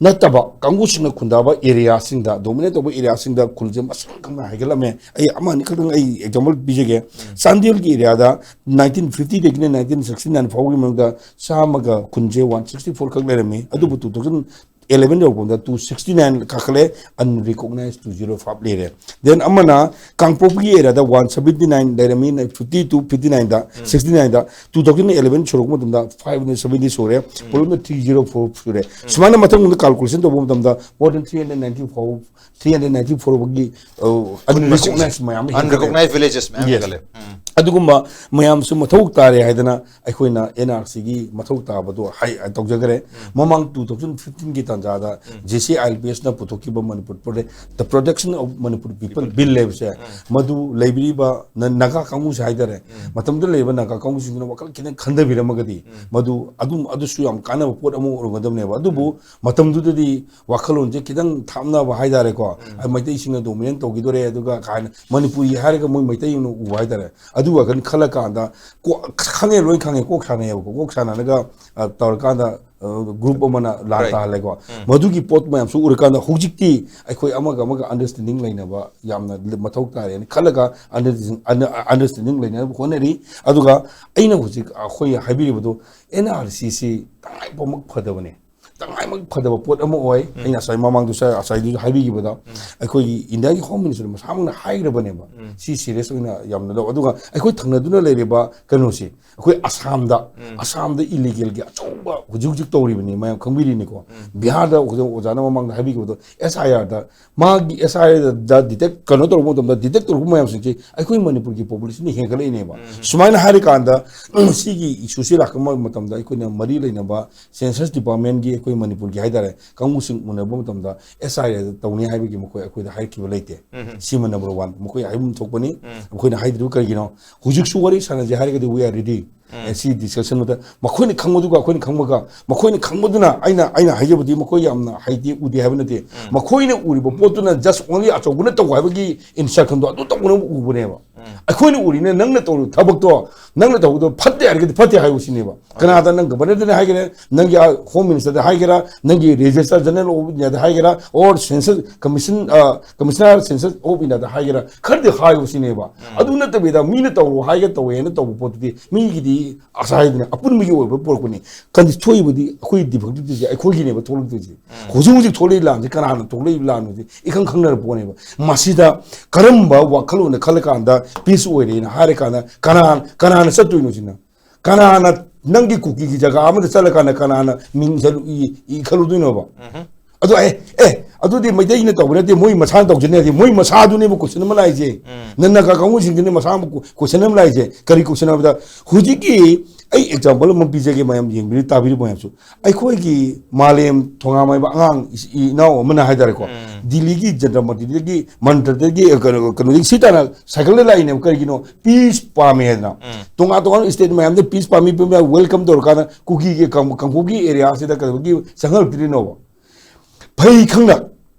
ꯅꯠꯇꯕ ꯀꯥꯡꯕꯨꯁꯤꯡꯅ ꯈꯨꯟꯗꯥꯕ area ꯁꯤꯡꯗ, dominate ꯇꯧꯕ area ꯁꯤꯡꯗ ꯈꯨꯜꯁꯦ ꯃꯁꯤꯡ ꯈꯪꯅ ꯍꯥꯏꯒꯠꯂꯝꯃꯦ. ꯑꯩ ꯑꯃ ꯑꯅꯤ ꯈꯛꯇꯪ ꯑꯩ example ꯄꯤꯖꯒꯦ. ꯆꯥꯟꯗꯦꯜꯒꯤ area ꯗ nineteen fifty ꯗꯒꯤꯅ nineteen sixty nine ꯐꯥꯎꯒꯤ ꯃꯅꯨꯡꯗ ꯆꯥꯝꯃꯒ ꯈꯨꯟꯁꯦ one sixty four ꯈꯛ ꯂꯩꯔꯝꯃꯤ. ꯑꯗꯨꯕꯨ two thousand eleven ꯌꯧꯔꯛꯄꯗ two sixty nine ꯀꯥꯈꯠꯂꯦ, unrecognized two zero five ꯂꯩꯔꯦ꯫ Then ꯑꯃꯅ ꯀꯥꯡꯄꯣꯛꯄꯤꯒꯤ area ꯗ one seventy nine ꯂꯩꯔꯝꯃꯤ, fifty two fifty nine ꯗ, sixty nine ꯗ, two thousand eleven ꯁꯨꯔꯛꯄ ꯃꯇꯝꯗ five hundred seventy ꯁꯨꯔꯦ, ꯄꯨꯂꯞꯅ three zero four ꯁꯨꯔꯦ꯫ ꯁꯨꯃꯥꯏꯅ ꯃꯊꯪ ꯃꯊꯪ calculation ꯇꯧꯕ ꯃꯇꯝꯗ more than three hundred ninety four, three hundred ninety four ꯐꯥꯎꯒꯤ, ꯑ, unrecognized ꯃꯌꯥꯝ ꯑꯃ ꯍꯦꯟꯒꯠꯂꯦ꯫ Unrecognized villages ꯃꯌꯥꯝ Yes. ꯍꯦꯟꯒꯠꯂꯦ꯫ ꯑꯗꯨꯒꯨꯝꯕ ꯃꯌꯥꯝꯁꯨ ꯃꯊꯧ ꯇꯥꯔꯦ ꯍꯥꯏꯗꯅ ꯑꯩꯈꯣꯏꯅ N R C ꯒꯤ ꯃꯊꯧ ꯇꯥꯕꯗꯣ ꯍꯥꯏ-, ꯇꯧꯖꯈ꯭ꯔꯦ꯫ ꯃꯃꯥꯡ two thousand fifteen ꯒꯤ ꯇꯥꯟꯖꯥꯗ J C I L P S ꯅ ꯄꯨꯊꯣꯛꯈꯤꯕ Manipur Protect-, The Protection of Manipur People Bill ꯍꯥꯏꯕꯁꯦ, ꯃꯗꯨ ꯂꯩꯕꯤꯔꯤꯕ ꯅ-, ꯅꯥꯒꯥ ꯀꯥꯡꯕꯨꯁꯦ ꯍꯥꯏꯇꯥꯔꯦ, ꯃꯇꯝꯗꯨꯗ ꯂꯩꯔꯤꯕ ꯅꯥꯒꯥ ꯀꯥꯡꯕꯨꯁꯤꯡꯗꯨꯅ ꯋꯥꯈꯜ ꯈꯤꯇꯪ ꯈꯟꯊꯕꯤꯔꯝꯃꯒꯗꯤ ꯃꯗꯨ ꯑꯗꯨꯝ, ꯑꯗꯨꯁꯨ ꯌꯥꯝ ꯀꯥꯟꯅꯕ ꯄꯣꯠ ꯑꯃ ꯑꯣꯏꯔꯝꯒꯗꯕꯅꯦꯕ꯫ ꯑꯗꯨꯕꯨ ꯃꯇꯝꯗꯨꯗꯗꯤ ꯋꯥꯈꯜꯂꯣꯟꯁꯦ ꯈꯤꯇꯪ ꯊꯥꯞꯅꯕ ꯍꯥꯏꯇꯥꯔꯦꯀꯣ, ꯑ, ꯃꯩꯇꯩꯁꯤꯡꯅ dominate ꯇꯧꯈꯤꯗꯣꯔꯦ, ꯑꯗꯨꯒ ꯀꯥꯏꯅ ꯃꯅꯤꯄꯨꯔꯤ ꯍꯥꯏꯔꯒ ꯃꯣꯏ ꯃꯩꯇꯩꯅ ꯎꯕ ꯍꯥꯏꯇꯥꯔꯦ꯫ ꯑꯗꯨ ꯋꯥꯈꯜ ꯈꯜꯂꯀꯥꯟꯗ ꯀꯣ-, ꯈꯪꯉꯦ, ꯂꯣꯏ ꯈꯪꯉꯦ, ꯀꯣꯛ ꯁꯥꯟꯅꯩꯌꯦꯕꯀꯣ꯫ ꯀꯣꯛ ꯁꯥꯟꯅꯔꯒ, ꯑ, ꯇꯧꯔꯀꯥꯟꯗ, ꯑ, group ꯑꯃꯅ ꯂꯥꯟ Right. ꯇꯥꯍꯜꯂꯦꯀꯣ꯫ ꯃꯗꯨꯒꯤ ꯄꯣꯠ ꯃꯌꯥꯝꯁꯨ ꯎꯔꯀꯥꯟꯗ ꯍꯧꯖꯤꯛꯇꯤ ꯑꯩꯈꯣꯏ ꯑꯃꯒ ꯑꯃꯒ understanding ꯂꯩꯅꯕ ꯌꯥꯝꯅ ꯃꯊꯧ ꯇꯥꯔꯦꯅ ꯈꯜꯂꯒ understanding, under-, understanding ꯂꯩꯅꯕ ꯍꯣꯠꯅꯔꯤ꯫ ꯑꯗꯨꯒ ꯑꯩꯅ ꯍꯧꯖꯤꯛ ꯑꯩꯈꯣꯏ ꯍꯥꯏꯕꯤꯔꯤꯕꯗꯨ N R C ꯁꯤ ꯇꯉꯥꯏ ꯐꯗꯕ ꯐꯗꯕꯅꯦ꯫ ꯇꯉꯥꯏꯃꯛ ꯐꯗꯕ ꯄꯣꯠ ꯑꯃ ꯑꯣꯏ꯫ ꯑꯩꯅ ꯉꯁꯥꯏ ꯃꯃꯥꯡꯗꯁꯨ, ꯉꯁꯥꯏꯗꯨꯁꯨ ꯍꯥꯏꯕꯤꯈꯤꯕꯗ, ꯑꯩꯈꯣꯏꯒꯤ ꯏꯟꯗꯤꯌꯥꯒꯤ Home Minister ꯃꯁꯥꯃꯛꯅ ꯍꯥꯏꯈ꯭ꯔꯕꯅꯦꯕ꯫ ꯁꯤ serious ꯑꯣꯏꯅ ꯌꯥꯝꯅ ꯂꯧ꯫ ꯑꯗꯨꯒ ꯑꯩꯈꯣꯏ ꯊꯪꯅꯗꯨꯅ ꯂꯩꯔꯤꯕ ꯀꯩꯅꯣꯁꯦ, ꯑꯩꯈꯣꯏ ꯑꯁꯥꯝꯗ, ꯑꯁꯥꯝꯗ illegal ꯒꯤ ꯑꯆꯧꯕ ꯍꯧꯖꯤꯛ ꯍꯧꯖꯤꯛ ꯇꯧꯔꯤꯕꯅꯤ, ꯃꯌꯥꯝ ꯈꯪꯕꯤꯔꯤꯅꯤꯀꯣ꯫ ꯕꯤꯍꯥꯔꯗ ꯍꯧꯖꯤꯛ ꯑꯣꯖꯥꯅ ꯃꯃꯥꯡꯗ ꯍꯥꯏꯕꯤꯈꯤꯕꯗꯣ, S I R ꯗ ꯃꯥꯒꯤ S I R the detect, ꯀꯩꯅꯣ ꯇꯧꯔꯛꯄ ꯃꯇꯝꯗ, detect ꯇꯧꯔꯛꯄ ꯃꯌꯥꯝꯁꯤꯡꯁꯤ ꯑꯩꯈꯣꯏ ꯃꯅꯤꯄꯨꯔꯒꯤ population ꯅ ꯍꯦꯟꯒꯠꯂꯛꯏꯅꯦꯕ꯫ ꯁꯨꯃꯥꯏꯅ ꯍꯥꯏꯔꯀꯥꯟꯗ, ꯁꯤꯒꯤ issue ꯁꯤ ꯂꯥꯛꯄ ꯃꯇꯝꯗ ꯑꯩꯈꯣꯏꯅ ꯃꯔꯤ ꯂꯩꯅꯕ Census Department ꯀꯤ ꯑꯩꯈꯣꯏ ꯃꯅꯤꯄꯨꯔꯒꯤ ꯍꯥꯏꯇꯥꯔꯦ, ꯀꯥꯡꯕꯨꯁꯤꯡ ꯎꯅꯕ ꯃꯇꯝꯗ S I R ꯗ ꯇꯧꯅꯤ ꯍꯥꯏꯕꯒꯤ ꯃꯈꯣꯏ ꯑꯩꯈꯣꯏꯗ ꯍꯥꯏꯔꯛꯈꯤꯕ ꯂꯩꯇꯦ꯫ ꯁꯤꯃ number one, ꯃꯈꯣꯏ ꯍꯥꯏꯐꯝ ꯊꯣꯛꯄꯅꯤ꯫ ꯑꯩꯈꯣꯏꯅ ꯍꯥꯏꯗ꯭ꯔꯤꯕ ꯀꯔꯤꯒꯤꯅꯣ? ꯍꯧꯖꯤꯛꯁꯨ ꯋꯥꯔꯤ ꯁꯥꯟꯅꯁꯦ ꯍꯥꯏꯔꯒꯗꯤ we are ready꯫ ꯑꯦ, ꯁꯤ discussion ꯗ ꯃꯈꯣꯏꯅ ꯈꯪꯕꯗꯨꯒ ꯑꯩꯈꯣꯏꯅ ꯈꯪꯕꯒ, ꯃꯈꯣꯏꯅ ꯈꯪꯕꯗꯨꯅ, ꯑꯩꯅ, ꯑꯩꯅ ꯍꯥꯏꯖꯕꯗꯤ ꯃꯈꯣꯏ ꯌꯥꯝꯅ ꯍꯩꯇꯦ, ꯎꯗꯦ ꯍꯥꯏꯕ ꯅꯠꯇꯦ꯫ ꯃꯈꯣꯏꯅ ꯎꯔꯤꯕ ꯄꯣꯠꯇꯨꯅ just only ꯑꯆꯧꯕꯅ ꯇꯧ ꯍꯥꯏꯕꯒꯤ instruction ꯗꯣ ꯑꯗꯨ ꯇꯧꯅꯕ ꯎꯕꯅꯦꯕ꯫ ꯑꯩꯈꯣꯏꯅ ꯎꯔꯤꯅꯦ, ꯅꯪꯅ ꯇꯧꯔꯤꯕ ꯊꯕꯛꯇꯣ, ꯅꯪꯅ ꯇꯧꯕꯗꯣ ꯐꯠꯇꯦ ꯍꯥꯏꯔꯒꯗꯤ ꯐꯠꯇꯦ ꯍꯥꯏꯌꯨ ꯁꯤꯅꯦꯕ꯫ ꯀꯅꯥꯗ? ꯅꯪ ꯒꯕꯔꯅꯔꯗꯅꯦ ꯍꯥꯏꯒꯦꯔꯥ, ꯅꯪꯒꯤ ꯍꯣꯝ ꯃꯤꯅꯤꯁꯇꯔꯗ ꯍꯥꯏꯒꯦꯔꯥ, ꯅꯪꯒꯤ ꯔꯦꯖꯤꯁꯇ꯭ꯔꯥꯔ ꯖꯦꯅꯔꯦꯜ ꯑꯣꯐ ꯏꯟꯗꯤꯌꯥꯗ ꯍꯥꯏꯒꯦꯔꯥ, or census commission commissioner census of ꯏꯟꯗꯤꯌꯥꯗ ꯍꯥꯏꯒꯦꯔꯥ, ꯈꯔꯗꯤ ꯍꯥꯏꯌꯨ ꯁꯤꯅꯦꯕ꯫ ꯑꯗꯨ ꯅꯠꯇꯕꯤꯗ ꯃꯤꯅ ꯇꯧꯔꯣ ꯍꯥꯏꯒꯦ ꯇꯧꯋꯦꯅ ꯇꯧꯕ ꯄꯣꯠꯇꯨꯗꯤ ꯃꯤꯒꯤꯗꯤ ꯑꯁꯥ ꯍꯥꯏꯗꯅ ꯑꯄꯨꯟꯕꯒꯤ ꯑꯣꯏꯕ ꯄꯨꯔꯛꯄꯅꯤ꯫ ꯀꯟꯗꯤ ꯊꯣꯛꯏꯕꯗꯤ ꯑꯩꯈꯣꯏ ꯗꯤꯐꯤꯀꯜꯇꯤꯁꯦ ꯑꯩꯈꯣꯏꯒꯤꯅꯦꯕ ꯊꯣꯛꯂꯛꯇꯣꯏꯁꯦ꯫ ꯍꯧꯖꯤꯛ ꯍꯧꯖꯤꯛ ꯊꯣꯛꯂꯛꯏ ꯂꯥꯟꯁꯦ ꯀꯅꯥꯅ ꯊꯣꯛꯂꯛꯏꯕ ꯂꯥꯟꯅꯣꯁꯦ ꯏꯈꯪ ꯈꯪꯅꯔ ꯄꯣꯠꯅꯦꯕ꯫ ꯃꯁꯤꯗ ꯀꯔꯝꯕ ꯋꯥꯈꯜꯂꯣꯟꯗ ꯈꯜꯂꯀꯥꯟꯗ ꯄꯤꯁ ꯑꯣꯏꯔꯦꯅ ꯍꯥꯏꯔꯀꯥꯟꯗ ꯀꯅꯥ ꯀꯅꯥꯅ ꯆꯠꯇꯣꯏꯅꯣ ꯁꯤꯅ? ꯀꯅꯥꯅ ꯅꯪꯒꯤ ꯀꯨꯀꯤꯒꯤ ꯖꯒꯥ ꯑꯃꯗ ꯆꯠꯂꯀꯥꯟꯗ ꯀꯅꯥꯅ ꯃꯤꯡ ꯆꯠꯂꯨ ꯏ ꯏ ꯈꯜꯂꯨꯗꯣꯏꯅꯣꯕ? ꯑꯗꯣ ꯑꯦ ꯑꯦ ꯑꯗꯨꯗꯤ ꯃꯩꯇꯩꯅ ꯇꯧꯕ ꯅꯠꯇꯦ, ꯃꯣꯏ ꯃꯁꯥꯅ ꯇꯧꯖꯅꯤ ꯍꯥꯏꯗꯤ ꯃꯣꯏ ꯃꯁꯥꯗꯨꯅꯦꯕ ꯀꯣꯏꯁꯟ ꯑꯃ ꯂꯥꯛꯏꯁꯦ꯫ ꯅꯪ ꯅꯥꯒꯥ ꯀꯥꯡꯕꯨꯁꯤꯡꯗꯨꯅꯦ ꯃꯁꯥ ꯑꯃ ꯀꯣꯏꯁꯟ ꯑꯃ ꯂꯥꯛꯏꯁꯦ꯫ ꯀꯔꯤ ꯀꯣꯏꯁꯟ ꯍꯥꯏꯕꯗ ꯍꯧꯖꯤꯛꯀꯤ ꯑꯩ ꯑꯦꯛꯖꯥꯝꯄꯜ ꯑꯃ ꯄꯤꯖꯒꯦ, ꯃꯌꯥꯝ ꯌꯦꯡꯕꯤꯔꯤ ꯇꯥꯕꯤꯔꯤꯕ ꯃꯌꯥꯝꯁꯨ꯫ ꯑꯩꯈꯣꯏꯒꯤ ꯃꯥꯂꯦꯝ ꯊꯣꯉꯥꯝ ꯍꯥꯏꯕ ꯑꯉꯥꯡ ꯏ- ꯏ- ꯏꯅꯥꯎ ꯑꯃꯅ ꯍꯥꯏꯇꯥꯔꯦꯀꯣ, ꯗꯤꯜꯂꯤꯒꯤ ꯖꯟꯇꯔ ꯃꯟꯇꯔꯗꯒꯤ ꯃꯟꯇꯔꯗꯒꯤ ꯑ, ꯀꯩꯅꯣ ꯀꯩꯅꯣꯗꯒꯤ ꯁꯤ ꯇꯥꯟꯅ ꯁꯥꯏꯀꯜꯗ ꯂꯥꯛꯏꯅꯦꯕ꯫ ꯀꯔꯤꯒꯤꯅꯣ? ꯄꯤꯁ ꯄꯥꯝꯃꯦ ꯍꯥꯏꯗꯅ꯫ ꯇꯣꯉꯥꯟ ꯇꯣꯉꯥꯟꯕ ꯁ꯭ꯇꯦꯠ ꯃꯌꯥꯝꯗ ꯄꯤꯁ ꯄꯥꯝꯃꯤ ꯄꯥꯝꯃꯤ ꯋꯦꯜꯀꯝ ꯇꯧꯔꯀꯥꯟꯗ ꯀꯨꯀꯤꯒꯤ ꯀꯥꯡ- ꯀꯥꯡꯄꯣꯛꯄꯤ ꯑꯦꯔꯤꯌꯥꯁꯤꯗ ꯀꯩꯗꯧꯕꯒꯤ ꯆꯪꯍꯜꯂꯛꯇ꯭ꯔꯤꯅꯣꯕ? ꯐꯩ ꯈꯪꯅ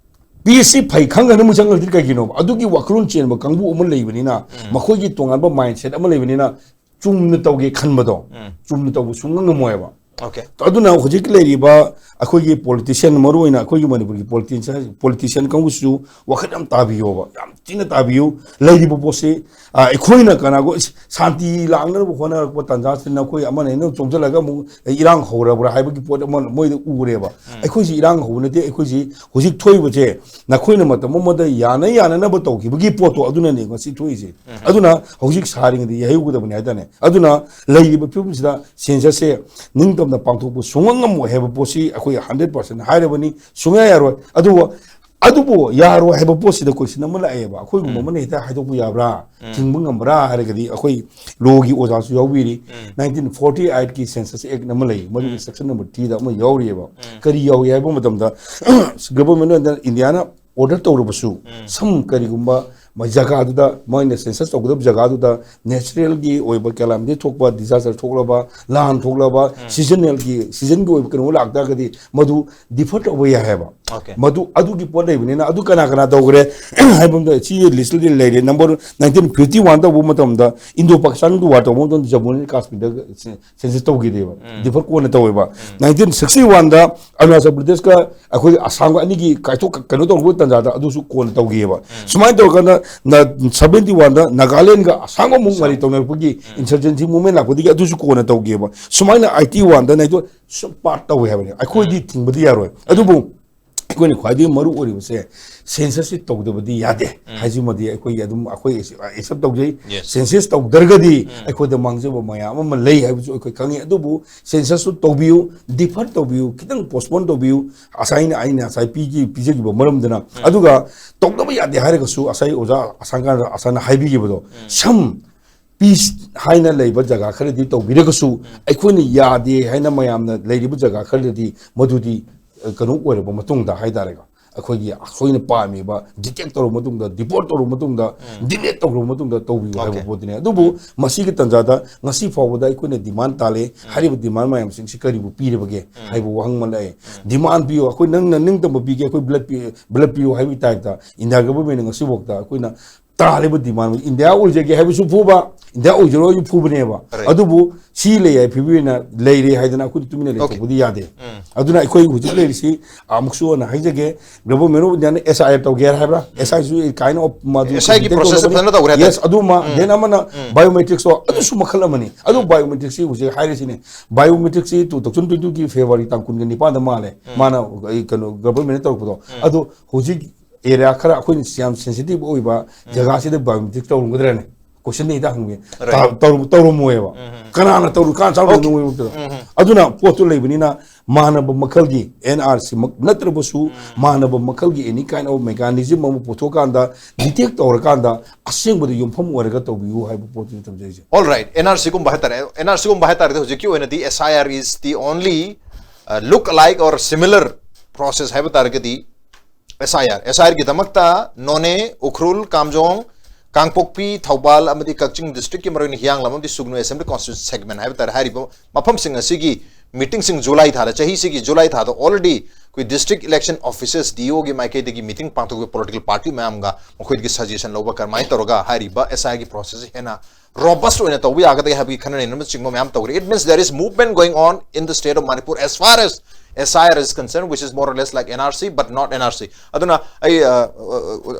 ꯄꯤꯁꯁꯤ ꯐꯩ ꯈꯪꯗꯅ ꯑꯃꯨꯛ ꯆꯪꯍꯜꯂꯛꯇ꯭ꯔꯤ ꯀꯩꯒꯤꯅꯣꯕ? ꯑꯗꯨꯒꯤ ꯋꯥꯈꯜꯂꯣꯟ ꯆꯦꯟꯕ ꯀꯥꯡꯕꯨ ꯑꯃ ꯂꯩꯕꯅꯤꯅ, ꯃꯈꯣꯏꯒꯤ ꯇꯣꯉꯥꯟꯕ ꯃꯥꯏꯟꯁꯦꯠ ꯑꯃ ꯂꯩꯕꯅꯤꯅ, ꯆꯨꯝꯅ ꯇꯧꯒꯦ ꯈꯟꯕꯗꯣ ꯆꯨꯝꯅ ꯇꯧꯕ ꯁꯨꯡꯉꯝ ꯉꯝꯃꯣꯏꯕ꯫ ꯑꯣꯀꯦ꯫ ꯑꯗꯨꯅ ꯍꯧꯖꯤꯛ ꯂꯩꯔꯤꯕ ꯑꯩꯈꯣꯏꯒꯤ ꯄꯣꯂꯤꯇꯤꯁꯤꯌꯥꯟ, ꯃꯔꯨꯑꯣꯏꯅ ꯑꯩꯈꯣꯏꯒꯤ ꯃꯅꯤꯄꯨꯔꯒꯤ ꯄꯣꯂꯤꯇꯤꯁꯤꯌꯥꯟ ꯄꯣꯂꯤꯇꯤꯁꯤꯌꯥꯟ ꯀꯥꯡꯕꯨꯁꯤꯁꯨ ꯋꯥꯈꯜ ꯌꯥꯝ ꯇꯥꯕꯤꯌꯣꯕ, ꯌꯥꯝ ꯊꯤꯅ ꯇꯥꯕꯤꯌꯨ꯫ ꯂꯩꯔꯤꯕ ꯄꯣꯠꯁꯤ ꯑ, ꯑꯩꯈꯣꯏꯅ ꯀꯅꯥꯒꯨꯝ ꯏꯁ, ꯁꯥꯟꯇꯤ ꯂꯥꯛꯅꯅꯕ ꯍꯣꯠꯅꯔꯛꯄ ꯇꯥꯟꯖꯥꯁꯤꯗ ꯅꯈꯣꯏ ꯑꯃꯅ ꯑꯩꯅ ꯆꯣꯡꯁꯤꯜꯂꯒ ꯑꯃꯨꯛ ꯏꯔꯥꯡ ꯍꯧꯔꯕ꯭ꯔꯥ ꯍꯥꯏꯕꯒꯤ ꯄꯣꯠ ꯑꯃ ꯃꯣꯏꯗ ꯎꯔꯦꯕ꯫ ꯑꯩꯈꯣꯏꯁꯤ ꯏꯔꯥꯡ ꯍꯧꯕ ꯅꯠꯇꯦ, ꯑꯩꯈꯣꯏꯁꯤ ꯍꯧꯖꯤꯛ ꯊꯣꯛꯏꯕꯁꯦ ꯅꯈꯣꯏꯅ ꯃꯇꯝ ꯑꯃꯗ ꯌꯥꯅ ꯌꯥꯅꯅꯕ ꯇꯧꯈꯤꯕꯒꯤ ꯄꯣꯠꯇꯣ ꯑꯗꯨꯅꯅꯦ ꯉꯁꯤ ꯊꯣꯛꯏꯁꯦ꯫ ꯑꯗꯨꯅ ꯍꯧꯖꯤꯛ ꯁꯥꯔꯤꯉꯩꯗ ꯌꯩꯍꯧꯒꯗꯕꯅꯤ ꯍꯥꯏꯇꯥꯔꯦ꯫ ꯑꯗꯨꯅ ꯂꯩꯔꯤꯕ ꯐꯤꯕꯝꯁꯤꯗ ꯁꯦꯟꯁꯁꯁꯦ ꯅꯤꯡꯇꯝꯅ ꯄꯥꯡꯊꯣꯛꯄ ꯁꯨꯡꯉꯝ ꯉꯝꯃꯣꯏ ꯍꯥꯏꯕ ꯄꯣꯠꯁꯤ ꯑꯩꯈꯣꯏ ꯍꯟꯗ꯭ꯔꯦꯠ ꯄꯥꯔꯁꯦꯟ ꯍꯥꯏꯔꯕꯅꯤ, ꯁꯨꯡꯌꯥ ꯌꯥꯔꯣꯏ꯫ ꯑꯗꯨꯕꯨ ꯑꯗꯨꯕꯨ ꯌꯥꯔꯣꯏ ꯍꯥꯏꯕ ꯄꯣꯠꯁꯤꯗ ꯀꯣꯏꯁꯟ ꯑꯃ ꯂꯥꯛꯑꯦꯕ, ꯑꯩꯈꯣꯏꯒꯨꯝꯕ ꯑꯃꯅ ꯍꯦꯛꯇ ꯍꯥꯏꯗꯣꯛꯄ ꯌꯥꯕ꯭ꯔꯥ? ꯊꯤꯡꯕ ꯉꯝꯕ꯭ꯔꯥ ꯍꯥꯏꯔꯒꯗꯤ ꯑꯩꯈꯣꯏ ꯂꯣꯒꯤ ꯑꯣꯖꯥꯁꯨ ꯌꯥꯎꯕꯤꯔꯤ꯫ ꯅꯥꯏꯟꯇꯤꯟ ꯐꯣꯔꯇꯤ ꯑꯩꯠꯀꯤ ꯁꯦꯟꯁꯁ ꯑꯦꯛ ꯑꯃ ꯂꯩ, ꯃꯗꯨꯒꯤ ꯁꯦꯛꯁꯟ ꯅꯝꯕꯔ ꯊ꯭ꯔꯤꯗ ꯑꯃ ꯌꯥꯎꯔꯤꯑꯕ꯫ ꯀꯔꯤ ꯌꯥꯎꯏ ꯍꯥꯏꯕ ꯃꯇꯝꯗ ꯒꯕꯔꯃꯦꯟ ꯑꯣꯐ ꯏꯟꯗꯤꯌꯥꯅ ꯑꯣꯔꯗꯔ ꯇꯧꯔꯕꯁꯨ, ꯁꯝ ꯀꯔꯤꯒꯨꯝꯕ ꯃ- ꯖꯒꯥꯗꯨꯗ, ꯃꯣꯏꯅ ꯁꯦꯟꯁꯁ ꯇꯧꯒꯗꯕ ꯖꯒꯥꯗꯨꯗ ꯅꯦꯆꯔꯦꯜꯒꯤ ꯑꯣꯏꯕ ꯀꯦꯂꯥꯃꯤꯇꯤ ꯊꯣꯛꯄ, ꯗꯤꯖꯥꯁꯇꯔ ꯊꯣꯛꯂꯕ, ꯂꯥꯟ ꯊꯣꯛꯂꯕ, ꯁꯤꯖꯟꯅꯦꯜꯒꯤ ꯁꯤꯖꯟꯒꯤ ꯑꯣꯏꯕ ꯀꯩꯅꯣ ꯂꯥꯛꯇꯥꯔꯒꯗꯤ ꯃꯗꯨ ꯗꯤꯐꯔ ꯇꯧꯕ ꯌꯥꯏ ꯍꯥꯏꯕ꯫ ꯃꯗꯨ ꯑꯗꯨꯒꯤ ꯄꯣꯠ ꯂꯩꯕꯅꯤꯅ ꯑꯗꯨ ꯀꯅꯥ ꯀꯅꯥ ꯇꯧꯈ꯭ꯔꯦ ꯍꯥꯏꯕ ꯑꯃꯗ ꯁꯤ ꯂꯤꯁꯇꯗꯤ ꯂꯩꯔꯦ꯫ ꯅꯝꯕꯔ ꯅꯥꯏꯟꯇꯤꯟ ꯐꯤꯐꯇꯤ ꯋꯥꯟ ꯇꯧꯕ ꯃꯇꯝꯗ ꯏꯟꯗꯣ ꯄꯥꯀꯤꯁꯇꯥꯟꯒꯤ ꯋꯥꯔ ꯇꯧꯕ ꯃꯇꯝꯗ ꯖꯃꯨ ꯑꯦꯟ ꯀꯥꯁꯃꯤꯔꯗ ꯁꯦꯟꯁꯁ ꯇꯧꯈꯤꯗꯦꯕ꯫ ꯗꯤꯐꯔ ꯀꯣꯟꯅ ꯇꯧꯋꯦꯕ꯫ ꯅꯥꯏꯟꯇꯤꯟ ꯁꯤꯛꯁꯇꯤ ꯋꯥꯟꯗ ꯑꯔꯨꯅꯥꯆꯜ ꯄ꯭ꯔꯗꯦꯁꯀ ꯑꯩꯈꯣꯏ ꯑꯁꯥꯝꯒ ꯑꯅꯤꯒꯤ ꯀꯥꯏꯊꯣꯛ ꯀꯩꯅꯣ ꯇꯧꯔꯛꯄ ꯇꯥꯟꯖꯥꯗ ꯑꯗꯨꯁꯨ ꯀꯣꯟꯅ ꯇꯧꯈꯤꯑꯕ꯫ ꯁꯨꯃꯥꯏꯅ ꯇꯧꯔꯀꯥꯟꯗ ꯁꯚꯦꯟꯇꯤ ꯋꯥꯟꯗ ꯅꯥꯒꯥꯂꯦꯟꯒ ꯑꯁꯥꯝꯒ ꯑꯃꯨꯛ ꯃꯔꯤ ꯇꯧꯅꯔꯛꯄꯒꯤ ꯏꯟꯁꯔꯖꯦꯟꯁꯤ ꯃꯨꯚꯃꯦꯟ ꯂꯥꯛꯄꯗꯒꯤ ꯑꯗꯨꯁꯨ ꯀꯣꯟꯅ ꯇꯧꯈꯤꯑꯕ꯫ ꯁꯨꯃꯥꯏꯅ ꯑꯥꯏꯇꯤ ꯋꯥꯟꯗ ꯅꯥꯏꯇꯣ ꯁꯨꯝ ꯄꯥꯔꯠ ꯇꯧꯋꯦ ꯍꯥꯏꯕꯅꯦ꯫ ꯑꯩꯈꯣꯏꯗꯤ ꯊꯤꯡꯕꯗꯤ ꯌꯥꯔꯣꯏ꯫ ꯑꯗꯨꯕꯨ ꯑꯩꯈꯣꯏꯅ ꯈ꯭ꯋꯥꯏꯗꯒꯤ ꯃꯔꯨ ꯑꯣꯏꯔꯤꯕꯁꯦ ꯁꯦꯟꯁꯁꯁꯤ ꯇꯧꯗꯕꯗꯤ ꯌꯥꯗꯦ ꯍꯥꯏꯁꯤꯃꯗꯤ ꯑꯩꯈꯣꯏꯒꯤ ꯑꯗꯨꯝ ꯑꯩꯈꯣꯏ ꯑꯦꯛꯁꯦꯞ ꯇꯧꯖꯩ꯫ ꯁꯦꯟꯁꯁ ꯇꯧꯗ꯭ꯔꯒꯗꯤ ꯑꯩꯈꯣꯏꯗ ꯃꯥꯡꯖꯕ ꯃꯌꯥꯝ ꯑꯃ ꯂꯩ ꯍꯥꯏꯕꯁꯨ ꯑꯩꯈꯣꯏ ꯈꯪꯉꯤ꯫ ꯑꯗꯨꯕꯨ ꯁꯦꯟꯁꯁꯁꯨ ꯇꯧꯕꯤꯌꯨ, ꯗꯤꯐꯔ ꯇꯧꯕꯤꯌꯨ, ꯈꯤꯇꯪ ꯄꯣꯁꯄꯣꯟ ꯇꯧꯕꯤꯌꯨ꯫ ꯉꯁꯥꯏ ꯑꯩꯅ ꯑꯩꯅ ꯉꯁꯥꯏ ꯄꯤꯈꯤ ꯄꯤꯖꯈꯤꯕ ꯃꯔꯝꯗꯨꯅ꯫ ꯑꯗꯨꯒ ꯇꯧꯗꯕ ꯌꯥꯗꯦ ꯍꯥꯏꯔꯒꯁꯨ ꯉꯁꯥꯏ ꯑꯣꯖꯥ ꯑꯁꯥꯡꯀꯥꯟ ꯑꯁꯥꯅ ꯍꯥꯏꯕꯤꯈꯤꯕꯗꯣ, ꯁꯝ ꯄꯤꯁ ꯍꯥꯏꯅ ꯂꯩꯕ ꯖꯒꯥ ꯈꯔꯗꯤ ꯇꯧꯕꯤꯔꯒꯁꯨ ꯑꯩꯈꯣꯏꯅ ꯌꯥꯗꯦ ꯍꯥꯏꯅ ꯃꯌꯥꯝꯅ ꯂꯩꯔꯤꯕ ꯖꯒꯥ ꯈꯔꯗꯗꯤ ꯃꯗꯨꯗꯤ ꯑ, ꯀꯩꯅꯣ ꯑꯣꯏꯔꯕ ꯃꯇꯨꯡꯗ ꯍꯥꯏꯇꯥꯔꯦꯀꯣ, ꯑꯩꯈꯣꯏꯒꯤ ꯑꯩꯈꯣꯏꯅ ꯄꯥꯝꯃꯤꯕ ꯗꯤꯇꯦꯛ ꯇꯧꯔꯕ ꯃꯇꯨꯡꯗ, ꯗꯤꯄꯣꯔꯠ ꯇꯧꯔꯕ ꯃꯇꯨꯡꯗ, ꯗꯤꯂꯦꯠ ꯇꯧꯔꯕ ꯃꯇꯨꯡꯗ ꯇꯧꯕꯤꯌꯨ ꯍꯥꯏꯕ ꯄꯣꯠꯇꯨꯅꯦ꯫ ꯑꯗꯨꯕꯨ ꯃꯁꯤꯒꯤ ꯇꯥꯟꯖꯥꯗ ꯉꯁꯤ ꯐꯥꯎꯕꯗ ꯑꯩꯈꯣꯏꯅ ꯗꯤꯃꯥꯟ ꯇꯥꯜꯂꯦ꯫ ꯍꯥꯏꯔꯤꯕ ꯗꯤꯃꯥꯟ ꯃꯌꯥꯝꯁꯤꯡꯁꯤ ꯀꯔꯤꯕꯨ ꯄꯤꯔꯕꯒꯦ ꯍꯥꯏꯕ ꯋꯥꯍꯪ ꯑꯃ ꯂꯥꯛꯑꯦ꯫ ꯗꯤꯃꯥꯟ ꯄꯤꯌꯨ, ꯑꯩꯈꯣꯏ ꯅꯪꯅ ꯅꯤꯡꯇꯝꯕ ꯄꯤꯒꯦ, ꯑꯩꯈꯣꯏ ꯕ꯭ꯂꯠ ꯄꯤ-, ꯕ꯭ꯂꯠ ꯄꯤꯌꯨ ꯍꯥꯏꯕꯒꯤ ꯇꯥꯏꯞꯇ ꯏꯟꯗꯤꯌꯥ ꯒꯚꯔꯟꯃꯦꯟꯠꯅ ꯉꯁꯤꯐꯥꯎꯗ ꯑꯩꯈꯣꯏꯅ ꯇꯥꯜꯂꯤꯕ ꯗꯤꯃꯥꯟ ꯏꯟꯗꯤꯌꯥ ꯑꯣꯏꯖꯒꯦ ꯍꯥꯏꯕꯁꯨ ꯐꯨꯕ, ꯏꯟꯗꯤꯌꯥ ꯑꯣꯏꯖꯔꯣꯏꯁꯨ ꯐꯨꯕꯅꯦꯕ꯫ ꯑꯗꯨꯕꯨ ꯁꯤ ꯂꯩ ꯍꯥꯏ ꯐꯤꯕꯝ ꯑꯣꯏꯅ ꯂꯩꯔꯦ ꯍꯥꯏꯗꯅ ꯑꯩꯈꯣꯏꯗꯤ ꯇꯨꯃꯤꯟꯅ ꯂꯩꯊꯣꯛꯄꯗꯤ ꯌꯥꯗꯦ꯫ ꯑꯗꯨꯅ ꯑꯩꯈꯣꯏ ꯍꯧꯖꯤꯛ ꯂꯩꯔꯤꯁꯤ ꯑꯃꯨꯛꯁꯨ ꯑꯣꯏꯅ ꯍꯥꯏꯖꯒꯦ, government of Indian S I R ꯇꯧꯒꯦ ꯍꯥꯏꯕ꯭ꯔꯥ? ꯑꯦꯁ ꯑꯥꯏ ꯁꯨ ꯀꯥꯏꯅ ꯑꯣꯐ ꯃꯗꯨ ꯑꯦꯁ ꯑꯥꯏ ꯒꯤ ꯄ꯭ꯔꯣꯁꯦꯁ ꯐꯖꯅ ꯇꯧꯈ꯭ꯔꯦ ꯍꯥꯏꯇꯥꯔꯦ꯫ ꯌꯦꯁ, ꯑꯗꯨꯃ ꯗꯦꯟ ꯑꯃꯅ ꯕꯥꯏꯑꯣꯃꯦꯇ꯭ꯔꯤꯛꯁꯇꯣ ꯑꯗꯨꯁꯨ ꯃꯈꯜ ꯑꯃꯅꯤ꯫ ꯑꯗꯨ ꯕꯥꯏꯑꯣꯃꯦꯇ꯭ꯔꯤꯛꯁꯤ ꯍꯧꯖꯤꯛ ꯍꯥꯏꯔꯤꯁꯤꯅꯤ, ꯕꯥꯏꯑꯣꯃꯦꯇ꯭ꯔꯤꯛꯁꯤ ꯇꯨ ꯊꯥꯎꯖꯟ ꯇ꯭ꯋꯦꯟꯇꯤ ꯇꯨꯒꯤ ꯐꯦꯕ꯭ꯔꯨꯋꯥꯔꯤ ꯇꯥꯡ ꯀꯨꯟꯒ ꯅꯤꯄꯥꯟꯗ ꯃꯥꯜꯂꯦ ꯃꯥꯅ ꯑꯩ ꯀꯩꯅꯣ ꯒꯚꯔꯟꯃꯦꯟꯠꯅ ꯇꯧꯔꯛꯄꯗꯣ꯫ ꯑꯗꯣ ꯍꯧꯖꯤꯛ ꯑꯦꯔꯤꯌꯥ ꯈꯔ ꯑꯩꯈꯣꯏꯅ ꯌꯥꯝ ꯁꯦꯟꯁꯤꯇꯤꯚ ꯑꯣꯏꯕ ꯖꯒꯥꯁꯤꯗ ꯕꯥꯏꯑꯣꯃꯦꯇ꯭ꯔꯤꯛ ꯇꯧꯔꯝꯒꯗ꯭ꯔꯅꯦ? ꯀꯣꯏꯁꯟ ꯍꯦꯛꯇ ꯍꯪꯉꯦ꯫ ꯇꯧꯔꯝꯃꯣꯏꯌꯦꯕ꯫ ꯀꯅꯥꯅ ꯇꯧꯔꯨ ꯀꯥꯟ ꯆꯥꯎꯅ ꯅꯣꯡꯃꯩ ꯃꯛꯇꯗ? ꯑꯗꯨꯅ ꯄꯣꯠꯇꯨ ꯂꯩꯕꯅꯤꯅ ꯃꯥꯟꯅꯕ ꯃꯈꯜꯒꯤ ꯑꯦꯟ ꯑꯥꯔ ꯁꯤꯃꯛ ꯅꯠꯇ꯭ꯔꯕꯁꯨ ꯃꯥꯟꯅꯕ ꯃꯈꯜꯒꯤ any kind of mechanism ꯑꯃ ꯄꯨꯊꯣꯛꯀꯥꯟꯗ ꯗꯤꯇꯦꯛ ꯇꯧꯔꯀꯥꯟꯗ ꯑꯁꯦꯡꯕꯗ ꯌꯨꯝꯐꯝ ꯑꯣꯏꯔꯒ ꯇꯧꯕꯤꯌꯨ ꯍꯥꯏꯕ ꯄꯣꯠꯇꯨꯅꯤ ꯊꯝꯖꯔꯤꯁꯦ꯫ ꯑꯣꯜ ꯔꯥꯏꯠ, ꯑꯦꯟ ꯑꯥꯔ ꯁꯤꯒꯨꯝꯕ ꯍꯥꯏꯇꯥꯔꯦ, ꯑꯦꯟ ꯑꯥꯔ ꯁꯤꯒꯨꯝꯕ ꯍꯥꯏꯇꯥꯔꯒꯗꯤ ꯍꯧꯖꯤꯛꯀꯤ ꯑꯣꯏꯅꯗꯤ S I R is the only, uh, look alike or similar process ꯍꯥꯏꯕ ꯇꯥꯔꯒꯗꯤ S I R, S I R ꯒꯤꯗꯃꯛꯇ ꯅꯣꯅꯦ, ꯎꯈ꯭ꯔꯨꯜ, ꯀꯥꯝꯖꯣꯡ, ꯀꯥꯡꯄꯣꯛꯄꯤ, ꯊꯧꯕꯥꯜ ꯑꯃꯗꯤ ꯀꯛꯆꯤꯡ ꯗꯤꯁꯇ꯭ꯔꯤꯛꯀꯤ ꯃꯔꯨꯑꯣꯏꯅ ꯍꯤꯌꯥꯡꯂꯝ ꯑꯃꯗꯤ ꯁꯨꯒꯅꯨ ꯑꯦꯁꯦꯝꯕ꯭ꯂꯤ ꯀꯣꯟꯁꯇꯤꯇ꯭ꯌꯨꯟꯁꯤ ꯁꯦꯒꯃꯦꯟ ꯍꯥꯏꯕ ꯇꯥꯔꯦ, ꯍꯥꯏꯔꯤꯕ ꯃꯐꯝꯁꯤꯡ ꯑꯁꯤꯒꯤ ꯃꯤꯇꯤꯡꯁꯤꯡ ꯖꯨꯂꯥꯏ ꯊꯥꯗ, ꯆꯍꯤꯁꯤꯒꯤ ꯖꯨꯂꯥꯏ ꯊꯥꯗ already ꯑꯩꯈꯣꯏ district election officers, D O ꯒꯤ ꯃꯥꯏꯀꯩꯗꯒꯤ ꯃꯤꯇꯤꯡ ꯄꯥꯡꯊꯣꯛꯄ, political party ꯃꯌꯥꯝꯒ ꯃꯈꯣꯏꯗꯒꯤ suggestion ꯂꯧꯕ, ꯀꯔꯝꯍꯥꯏꯅ ꯇꯧꯔꯒ ꯍꯥꯏꯔꯤꯕ S I ꯒꯤ process ꯍꯦꯟꯅ robust ꯑꯣꯏꯅ ꯇꯧꯕ ꯌꯥꯒꯗꯒꯦ ꯍꯥꯏꯕꯒꯤ ꯈꯟꯅ ꯅꯩꯅꯕꯅꯆꯤꯡꯕ ꯃꯌꯥꯝ ꯇꯧꯔꯤ. It means there is movement going on in the state of Manipur as far as S I R is concerned, which is more or less like N R C but not N R C. ꯑꯗꯨꯅ ꯑꯩ, ꯑ, ꯑ,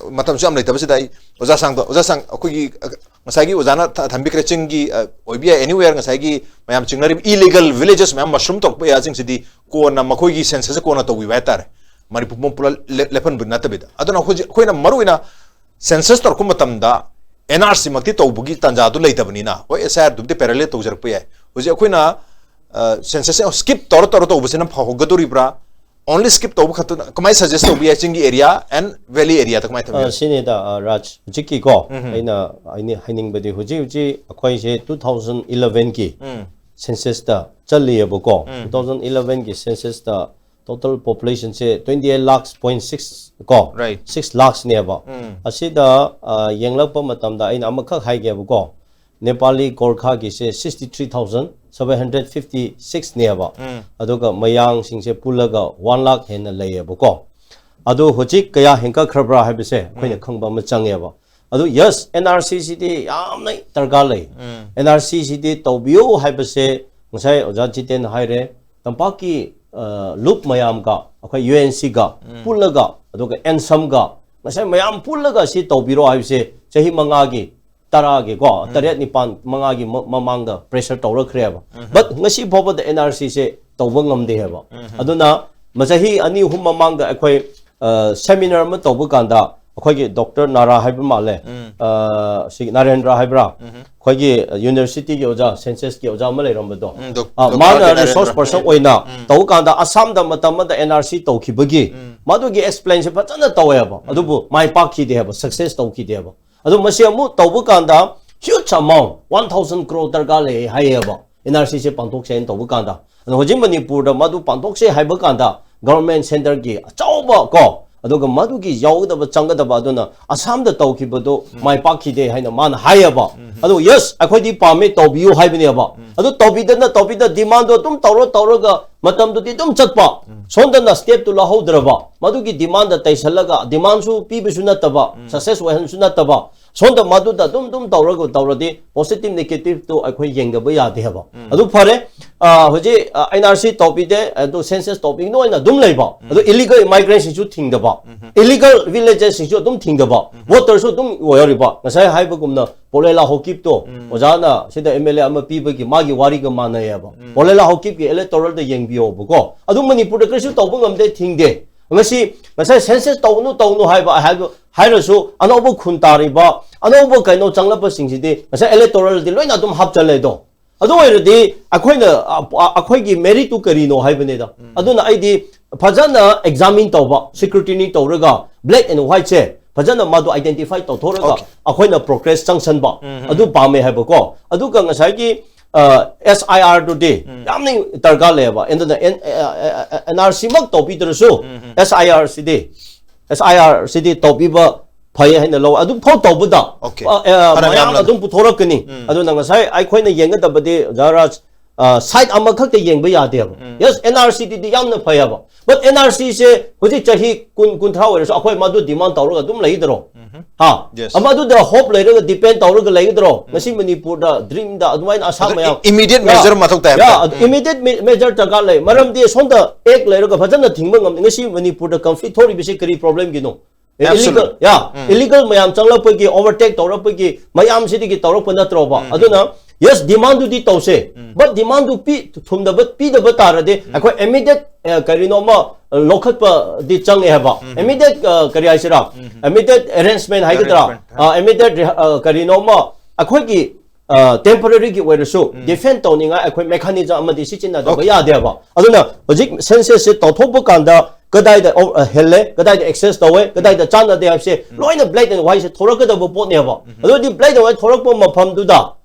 ꯑ, ꯃꯇꯝꯁꯨ ꯌꯥꯝ ꯂꯩꯇꯕꯁꯤꯗ ꯑꯩ ꯑꯣꯖꯥ ꯁꯥꯡꯗ, ꯑꯣꯖꯥ ꯁꯥꯡ, ꯑꯩꯈꯣꯏꯒꯤ, ꯑ, ꯉꯁꯥꯏꯒꯤ ꯑꯣꯖꯥꯅ ꯊ-, ꯊꯝꯕꯤꯈ꯭ꯔꯦ, ꯆꯤꯡꯒꯤ, ꯑ, ꯑꯣꯏꯕ ꯌꯥꯏ, anywhere ꯉꯁꯥꯏꯒꯤ ꯃꯌꯥꯝ ꯆꯤꯡꯅꯔꯤꯕ illegal villages ꯃꯌꯥꯝ mushroom ꯇꯧꯔꯛꯄ areaꯁꯤꯡꯁꯤꯗꯤ ꯀꯣꯟꯅ ꯃꯈꯣꯏꯒꯤ census ꯀꯣꯟꯅ ꯇꯧꯕꯤꯕ ꯍꯥꯏꯇꯥꯔꯦ, ꯃꯅꯤꯄꯨꯔ ꯄꯨꯝꯕ ꯄꯨꯂꯞ ꯂꯦ-, ꯂꯦꯞꯍꯟꯕ ꯅꯠꯇꯕꯤꯗ꯫ ꯑꯗꯨꯅ ꯍꯧꯖꯤꯛ ꯑꯩꯈꯣꯏꯅ ꯃꯔꯨ ꯑꯣꯏꯅ census ꯇꯧꯔꯛꯄ ꯃꯇꯝꯗ N R C ꯃꯛꯇꯤ ꯇꯧꯕꯒꯤ ꯇꯥꯟꯖꯥꯗꯨ ꯂꯩꯇꯕꯅꯤꯅ, ꯍꯣꯏ, S I R ꯗꯨꯕꯨꯗꯤ parallel ꯇꯧꯖꯔꯛꯄ ꯌꯥꯏ꯫ ꯍꯧꯖꯤꯛ ꯑꯩꯈꯣꯏꯅ, ꯑ, census skip ꯇꯧꯔ ꯇꯧꯔ ꯇꯧꯕꯁꯤꯅ ꯐꯍꯧꯒꯗꯧꯔꯤꯕ꯭ꯔꯥ? Only skip ꯇꯧꯕ ꯈꯛꯇꯅ ꯀꯃꯥꯏꯅ suggest ꯇꯧꯕ ꯌꯥꯏ? ꯆꯤꯡꯒꯤ area and valley areaꯗ ꯀꯃꯥꯏꯅ ꯇꯧꯕ ꯑ, ꯌꯥꯏ? ꯁꯤꯅꯤꯗ, ꯑ, ꯔꯥꯖ, ꯍꯧꯖꯤꯛꯀꯤꯀꯣ, ꯎꯝ꯫ ꯑꯩꯅ, ꯑꯩꯅ ꯍꯥꯏꯅꯤꯡꯕꯗꯤ ꯍꯧꯖꯤꯛ ꯍꯧꯖꯤꯛ ꯑꯩꯈꯣꯏꯁꯦ two thousand elevenꯒꯤ ꯎꯝ꯫ Censusꯇ ꯆꯠꯂꯤꯑꯕꯀꯣ꯫ ꯎꯝ꯫ Two thousand elevenꯒꯤ Censusꯇ total populationꯁꯦ twenty eight lakhs point six ꯀꯣ, Right. six lakhsꯅꯦꯕ꯫ ꯎꯝ꯫ ꯑꯁꯤꯗ, ꯑ, ꯌꯦꯡꯂꯛꯄ ꯃꯇꯝꯗ ꯑꯩꯅ ꯑꯃꯈꯛ ꯍꯥꯏꯒꯦꯕꯀꯣ, Nepali ꯒꯣꯔꯈꯥꯒꯤꯁꯦ sixty three thousand seven hundred fifty sixꯅꯦꯕ꯫ ꯎꯝ꯫ ꯑꯗꯨꯒ ꯃꯌꯥꯡꯁꯤꯡꯁꯦ ꯄꯨꯜꯂꯒ one lakh ꯍꯦꯟꯅ ꯂꯩꯌꯦꯕꯀꯣ꯫ ꯑꯗꯨ ꯍꯧꯖꯤꯛ ꯀꯌꯥ ꯍꯦꯟꯒꯠꯈ꯭ꯔꯕ꯭ꯔꯥ ꯍꯥꯏꯕꯁꯦ ꯑꯩꯈꯣꯏꯅ ꯎꯝ꯫ ꯈꯪꯕ ꯑꯃ ꯆꯪꯉꯦꯕ꯫ ꯑꯗꯨ yes, N R Cꯁꯤꯗꯤ ꯌꯥꯝꯅ ꯗꯔꯀꯥꯔ ꯂꯩ꯫ ꯎꯝ꯫ N R Cꯁꯤꯗꯤ ꯇꯧꯕꯤꯌꯨ ꯍꯥꯏꯕꯁꯦ ꯉꯁꯥꯏ ꯑꯣꯖꯥ ꯖꯤꯇꯦꯟ ꯍꯥꯏꯔꯦ, ꯇꯝꯄꯥꯛꯀꯤ, ꯑ, ꯂꯨꯞ ꯃꯌꯥꯝꯒ, ꯑꯩꯈꯣꯏ UNCꯒ ꯎꯝ꯫ ꯄꯨꯜꯂꯒ, ꯑꯗꯨꯒ ANSAMꯒ, ꯉꯁꯥꯏ ꯃꯌꯥꯝ ꯄꯨꯜꯂꯒ ꯁꯤ ꯇꯧꯕꯤꯔꯣ ꯍꯥꯏꯕꯁꯦ ꯆꯍꯤ ꯃꯉꯥꯒꯤ, ꯇꯔꯥꯒꯤꯀꯣ, ꯎꯝ꯫ ꯇꯔꯦꯠ, ꯅꯤꯄꯥꯟ, ꯃꯉꯥꯒꯤ ꯃ-, ꯃꯃꯥꯡꯗ pressure ꯇꯧꯔꯛꯈ꯭ꯔꯦꯕ꯫ ꯎꯝ꯫ But ꯉꯁꯤ ꯐꯥꯎꯕꯗ N R Cꯁꯦ ꯇꯧꯕ ꯉꯝꯗꯦ ꯍꯥꯏꯕ꯫ ꯎꯝ꯫ ꯑꯗꯨꯅ ꯃ-, ꯆꯍꯤ ꯑꯅꯤ ꯑꯍꯨꯝ ꯃꯃꯥꯡꯗ ꯑꯩꯈꯣꯏ, ꯑ, seminar ꯑꯃ ꯇꯧꯕ ꯀꯥꯟꯗ ꯑꯩꯈꯣꯏꯒꯤ Doctor ꯅꯥꯔꯥ ꯍꯥꯏꯕ ꯃꯥꯜꯂꯦ꯫ ꯎꯝ꯫ ꯑ, ꯁꯤ ꯅꯥꯔꯦꯟꯗ꯭ꯔ ꯍꯥꯏꯕ꯭ꯔꯥ? ꯎꯝ꯫ ꯑꯩꯈꯣꯏꯒꯤ, ꯑ, universityꯒꯤ ꯑꯣꯖꯥ, Censusꯀꯤ ꯑꯣꯖꯥ ꯑꯃ ꯂꯩꯔꯝꯕꯗꯣ꯫ ꯎꯝ, Doc-, ꯑ, Doctor ꯃꯥꯅ ꯅꯥꯔꯦꯟꯗ꯭ꯔ꯫ Resource person ꯎꯝ꯫ ꯑꯣꯏꯅ ꯎꯝ꯫ ꯇꯧꯕ ꯀꯥꯟꯗ ꯑꯁꯥꯝꯗ ꯃꯇꯝ ꯑꯃꯗ N R C ꯇꯧꯈꯤꯕꯒꯤ ꯎꯝ꯫ ꯃꯗꯨꯒꯤ explainꯁꯦ ꯐꯖꯅ ꯇꯧꯋꯦꯕ꯫ ꯎꯝ꯫ ꯑꯗꯨꯕꯨ ꯃꯥꯏ ꯄꯥꯛꯈꯤꯗꯦ ꯍꯥꯏꯕ, success ꯇꯧꯈꯤꯗꯦꯕ꯫ ꯑꯗꯨ ꯃꯁꯤ ꯑꯃꯨꯛ ꯇꯧꯕ ꯀꯥꯟꯗ huge amount, one thousand crore ꯗꯔꯀꯥꯔ ꯂꯩ ꯍꯥꯏꯌꯦꯕ, N R Cꯁꯦ ꯄꯥꯡꯊꯣꯛꯁꯦ ꯍꯥꯏꯅ ꯇꯧꯕ ꯀꯥꯟꯗ꯫ ꯑꯗꯣ ꯍꯧꯖꯤꯛ ꯃꯅꯤꯄꯨꯔꯗ ꯃꯗꯨ ꯄꯥꯡꯊꯣꯛꯁꯦ ꯍꯥꯏꯕ ꯀꯥꯟꯗ government centreꯒꯤ ꯑꯆꯧꯕ ꯀꯣ, ꯑꯗꯨꯒ ꯃꯗꯨꯒꯤ ꯌꯥꯎꯒꯗꯕ ꯆꯪꯒꯗꯕ ꯑꯗꯨꯅ ꯑꯁꯥꯝꯗ ꯇꯧꯈꯤꯕꯗꯣ ꯃꯥꯏ ꯄꯥꯛꯈꯤꯗꯦ ꯍꯥꯏꯅ ꯃꯥꯅ ꯍꯥꯏꯌꯦꯕ꯫ ꯑꯗꯣ yes, ꯑꯩꯈꯣꯏꯗꯤ ꯄꯥꯝꯃꯦ, ꯇꯧꯕꯤꯌꯨ ꯍꯥꯏꯕꯅꯦꯕ꯫ ꯑꯗꯨ ꯇꯧꯕꯤꯗꯅ ꯇꯧꯕꯤꯗ demandꯗꯣ ꯑꯗꯨꯝ ꯇꯧꯔ ꯇꯧꯔꯒ ꯃꯇꯝꯗꯨꯗꯤ ꯑꯗꯨꯝ ꯆꯠꯄ, ꯁꯣꯝꯗꯅ stepꯇꯨ ꯂꯧꯍꯧꯗ꯭ꯔꯕ, ꯃꯗꯨꯒꯤ demandꯗ ꯇꯩꯁꯜꯂꯒ demandꯁꯨ ꯄꯤꯕꯁꯨ ꯅꯠꯇꯕ, success ꯑꯣꯏꯍꯟꯕꯁꯨ ꯅꯠꯇꯕ, ꯁꯣꯝꯗ ꯃꯗꯨꯗ ꯑꯗꯨꯝ ꯑꯗꯨꯝ ꯇꯧꯔꯒ ꯇꯧꯔꯗꯤ positive negativeꯇꯨ ꯑꯩꯈꯣꯏ ꯌꯦꯡꯗꯕ ꯌꯥꯗꯦ ꯍꯥꯏꯕ꯫ ꯑꯗꯨ ꯐꯔꯦ, ꯑ, ꯍꯧꯖꯤꯛ, ꯑ, NRC ꯇꯧꯕꯤꯗꯦ, ꯑꯗꯨ census ꯇꯧꯕꯤꯒꯅꯨ ꯍꯥꯏꯅ ꯑꯗꯨꯝ ꯂꯩꯕ꯫ ꯑꯗꯨ illegal immigrationꯁꯤꯡꯁꯨ ꯊꯤꯡꯗꯕ, illegal villagesꯁꯤꯡꯁꯨ ꯑꯗꯨꯝ ꯊꯤꯡꯗꯕ, voterꯁꯨ ꯑꯗꯨꯝ ꯑꯣꯏꯍꯧꯔꯤꯕ꯫ ꯉꯁꯥꯏ ꯍꯥꯏꯕꯒꯨꯝꯅ ꯄꯣꯂꯦꯂꯥ ꯍꯣꯀꯤꯞꯇꯣ ꯑꯣꯖꯥꯅ ꯁꯤꯗ MLA ꯑꯃ ꯄꯤꯕꯒꯤ ꯃꯥꯒꯤ ꯋꯥꯔꯤꯒ ꯃꯥꯟꯅꯩꯌꯦꯕ꯫ ꯄꯣꯂꯦꯂꯥ ꯍꯣꯀꯤꯞꯀꯤ electoralꯗ ꯌꯦꯡꯕꯤꯌꯣꯕꯀꯣ꯫ ꯑꯗꯨ ꯃꯅꯤꯄꯨꯔꯗ ꯀꯔꯤꯁꯨ ꯇꯧꯕ ꯉꯝꯗꯦ, ꯊꯤꯡꯗꯦ꯫ ꯉꯁꯤ, ꯉꯁꯥꯏ census ꯇꯧꯒꯅꯨ, ꯇꯧꯒꯅꯨ ꯍꯥꯏꯕ, ꯍꯥꯏꯕ, ꯍꯥꯏꯔꯁꯨ ꯑꯅꯧꯕ ꯈꯨꯟ ꯇꯥꯔꯤꯕ, ꯑꯅꯧꯕ ꯀꯩꯅꯣ ꯆꯪꯂꯛꯄꯁꯤꯡꯁꯤꯗꯤ ꯉꯁꯥꯏ electoralꯗꯤ ꯂꯣꯏꯅ ꯑꯗꯨꯝ ꯍꯥꯞꯆꯜꯂꯦꯗꯣ꯫ ꯑꯗꯨ ꯑꯣꯏꯔꯗꯤ ꯑꯩꯈꯣꯏꯅ, ꯑ, ꯑ, ꯑꯩꯈꯣꯏꯒꯤ meritꯇꯨ ꯀꯔꯤꯅꯣ ꯍꯥꯏꯕꯅꯤꯗ꯫ ꯑꯗꯨꯅ ꯑꯩꯗꯤ ꯐꯖꯅ examine ꯇꯧꯕ, scrutiny ꯇꯧꯔꯒ black and whiteꯁꯦ ꯐꯖꯅ ꯃꯥꯗꯣ identify ꯇꯧꯊꯣꯛꯔꯒ Okay. ꯑꯩꯈꯣꯏꯅ progress ꯆꯪꯁꯟꯕ, ꯑꯗꯨ ꯄꯥꯝꯃꯦ ꯍꯥꯏꯕꯀꯣ꯫ ꯑꯗꯨꯒ ꯉꯁꯥꯏꯒꯤ, ꯑ, SIRꯗꯨꯗꯤ ꯌꯥꯝꯅ ꯗꯔꯀꯥꯔ ꯂꯩꯌꯦꯕ꯫ ꯑꯗꯨꯅ N-, ꯑ, ꯑ, ꯑ, NRCꯃꯛ ꯇꯧꯕꯤꯗ꯭ꯔꯁꯨ SIRꯁꯤꯗꯤ, SIRꯁꯤꯗꯤ ꯇꯧꯕꯤꯕ ꯐꯩ ꯍꯥꯏꯅ ꯂꯧ꯫ ꯑꯗꯨ ꯐꯥꯎ ꯇꯧꯕꯗ, Okay. ꯑ, ꯑ, ꯐꯅꯌꯥꯝ ꯃꯌꯥꯝ ꯂꯩ꯫ ꯑꯗꯨꯝ ꯄꯨꯊꯣꯔꯛꯀꯅꯤ꯫ ꯑꯗꯨꯅ ꯉꯁꯥꯏ ꯑꯩꯈꯣꯏꯅ ꯌꯦꯡꯒꯗꯕꯗꯤ, ꯖꯥꯔꯥꯖ, ꯑ, side ꯑꯃꯈꯛꯇ ꯌꯦꯡꯕ ꯌꯥꯗꯦꯕ꯫ Yes, NRCꯗꯨꯗꯤ ꯌꯥꯝꯅ ꯐꯩꯌꯦꯕ꯫ But NRCꯁꯦ ꯍꯧꯖꯤꯛ ꯆꯍꯤ ꯀꯨꯟ, ꯀꯨꯟꯊ꯭ꯔꯥ ꯑꯣꯏꯔꯁꯨ ꯑꯩꯈꯣꯏ ꯃꯗꯨ demand ꯇꯧꯔꯒ ꯑꯗꯨꯝ ꯂꯩꯒꯗ꯭ꯔꯣ? ꯍꯥ? Yes. ꯃꯗꯨꯗ hope ꯂꯩꯔꯒ depend ꯇꯧꯔꯒ ꯂꯩꯒꯗ꯭ꯔꯣ? ꯉꯁꯤ ꯃꯅꯤꯄꯨꯔꯗ dreamꯗ ꯑꯗꯨꯃꯥꯏꯅ ꯑꯁꯥ ꯑꯗꯨ ꯃꯌꯥꯝ, i-, immediate ꯌꯥ, measure ꯃꯊꯧ ꯇꯥꯏ ꯌꯥ, ꯍꯥꯏꯕ꯫ ꯑꯗꯨ immediate me-, measure ꯗꯔꯀꯥꯔ ꯂꯩ꯫ ꯃꯔꯝꯗꯤ ꯁꯣꯝꯗ act ꯂꯩꯔꯒ ꯐꯖꯅ ꯊꯤꯡꯕ ꯉꯝꯗꯦ꯫ ꯉꯁꯤ ꯃꯅꯤꯄꯨꯔꯗ conflict ꯊꯣꯛꯔꯤꯕꯁꯤ ꯀꯔꯤ problemꯒꯤꯅꯣ? Absolute. Illegal, ꯌꯥ, ꯎꯝ꯫ Illegal ꯃꯌꯥꯝ ꯆꯪꯂꯛꯄꯒꯤ, overtake ꯇꯧꯔꯛꯄꯒꯤ ꯃꯌꯥꯝꯁꯤꯗꯒꯤ ꯇꯧꯔꯛꯄ ꯅꯠꯇ꯭ꯔꯣꯕ? ꯎꯝ, ꯎꯝ꯫ ꯑꯗꯨꯅ, yes, demandꯗꯨꯗꯤ ꯇꯧꯁꯦ, ꯎꯝ꯫ But demandꯗꯨ ꯄꯤ-, ꯊꯨꯝꯗꯕ, ꯄꯤꯗꯕ ꯇꯥꯔꯗꯤ ꯎꯝ꯫ ꯑꯩꯈꯣꯏ immediate, ꯑ, ꯀꯔꯤꯅꯣꯃ, ꯑ, ꯂꯧꯈꯠꯄꯗꯤ ꯆꯪꯉꯦ ꯍꯥꯏꯕ꯫ ꯎꯝ, ꯎꯝ꯫ Immediate, ꯑ, ꯀꯔꯤ ꯍꯥꯏꯁꯤꯔꯥ? ꯎꯝ, ꯎꯝ꯫ Immediate arrangement ꯍꯥꯏꯒꯗ꯭ꯔꯥ? Arrangement, ꯑ, immediate ꯔꯤ-, ꯑ, ꯀꯔꯤꯅꯣꯃ ꯑꯩꯈꯣꯏꯒꯤ ꯑ, temporaryꯒꯤ ꯑꯣꯏꯔꯁꯨ ꯎꯝ꯫ Defend ꯇꯧꯅꯤꯡꯉꯥꯏ ꯑꯩꯈꯣꯏ mechanism ꯑꯃꯗꯤ ꯁꯤꯖꯤꯟꯅꯗꯕ Okay. ꯌꯥꯗꯦꯕ꯫ ꯑꯗꯨꯅ ꯍꯧꯖꯤꯛ censusꯁꯦ ꯇꯧꯊꯣꯛꯄ ꯀꯥꯟꯗ ꯀꯗꯥꯏꯗ ꯑꯣ-, ꯑ, ꯍꯦꯜꯂꯦ, ꯀꯗꯥꯏꯗ excess ꯇꯧꯋꯦ, ꯀꯗꯥꯏꯗ ꯆꯥꯟꯅꯗꯦ ꯍꯥꯏꯕꯁꯦ ꯎꯝ꯫ ꯂꯣꯏꯅ black and whiteꯁꯦ ꯊꯣꯔꯛꯀꯗꯕ ꯄꯣꯠꯅꯦꯕ꯫ ꯎꯝ꯫ ꯑꯗꯨꯗꯤ black and white ꯊꯣꯔꯛꯄ ꯃꯐꯝꯗꯨꯗ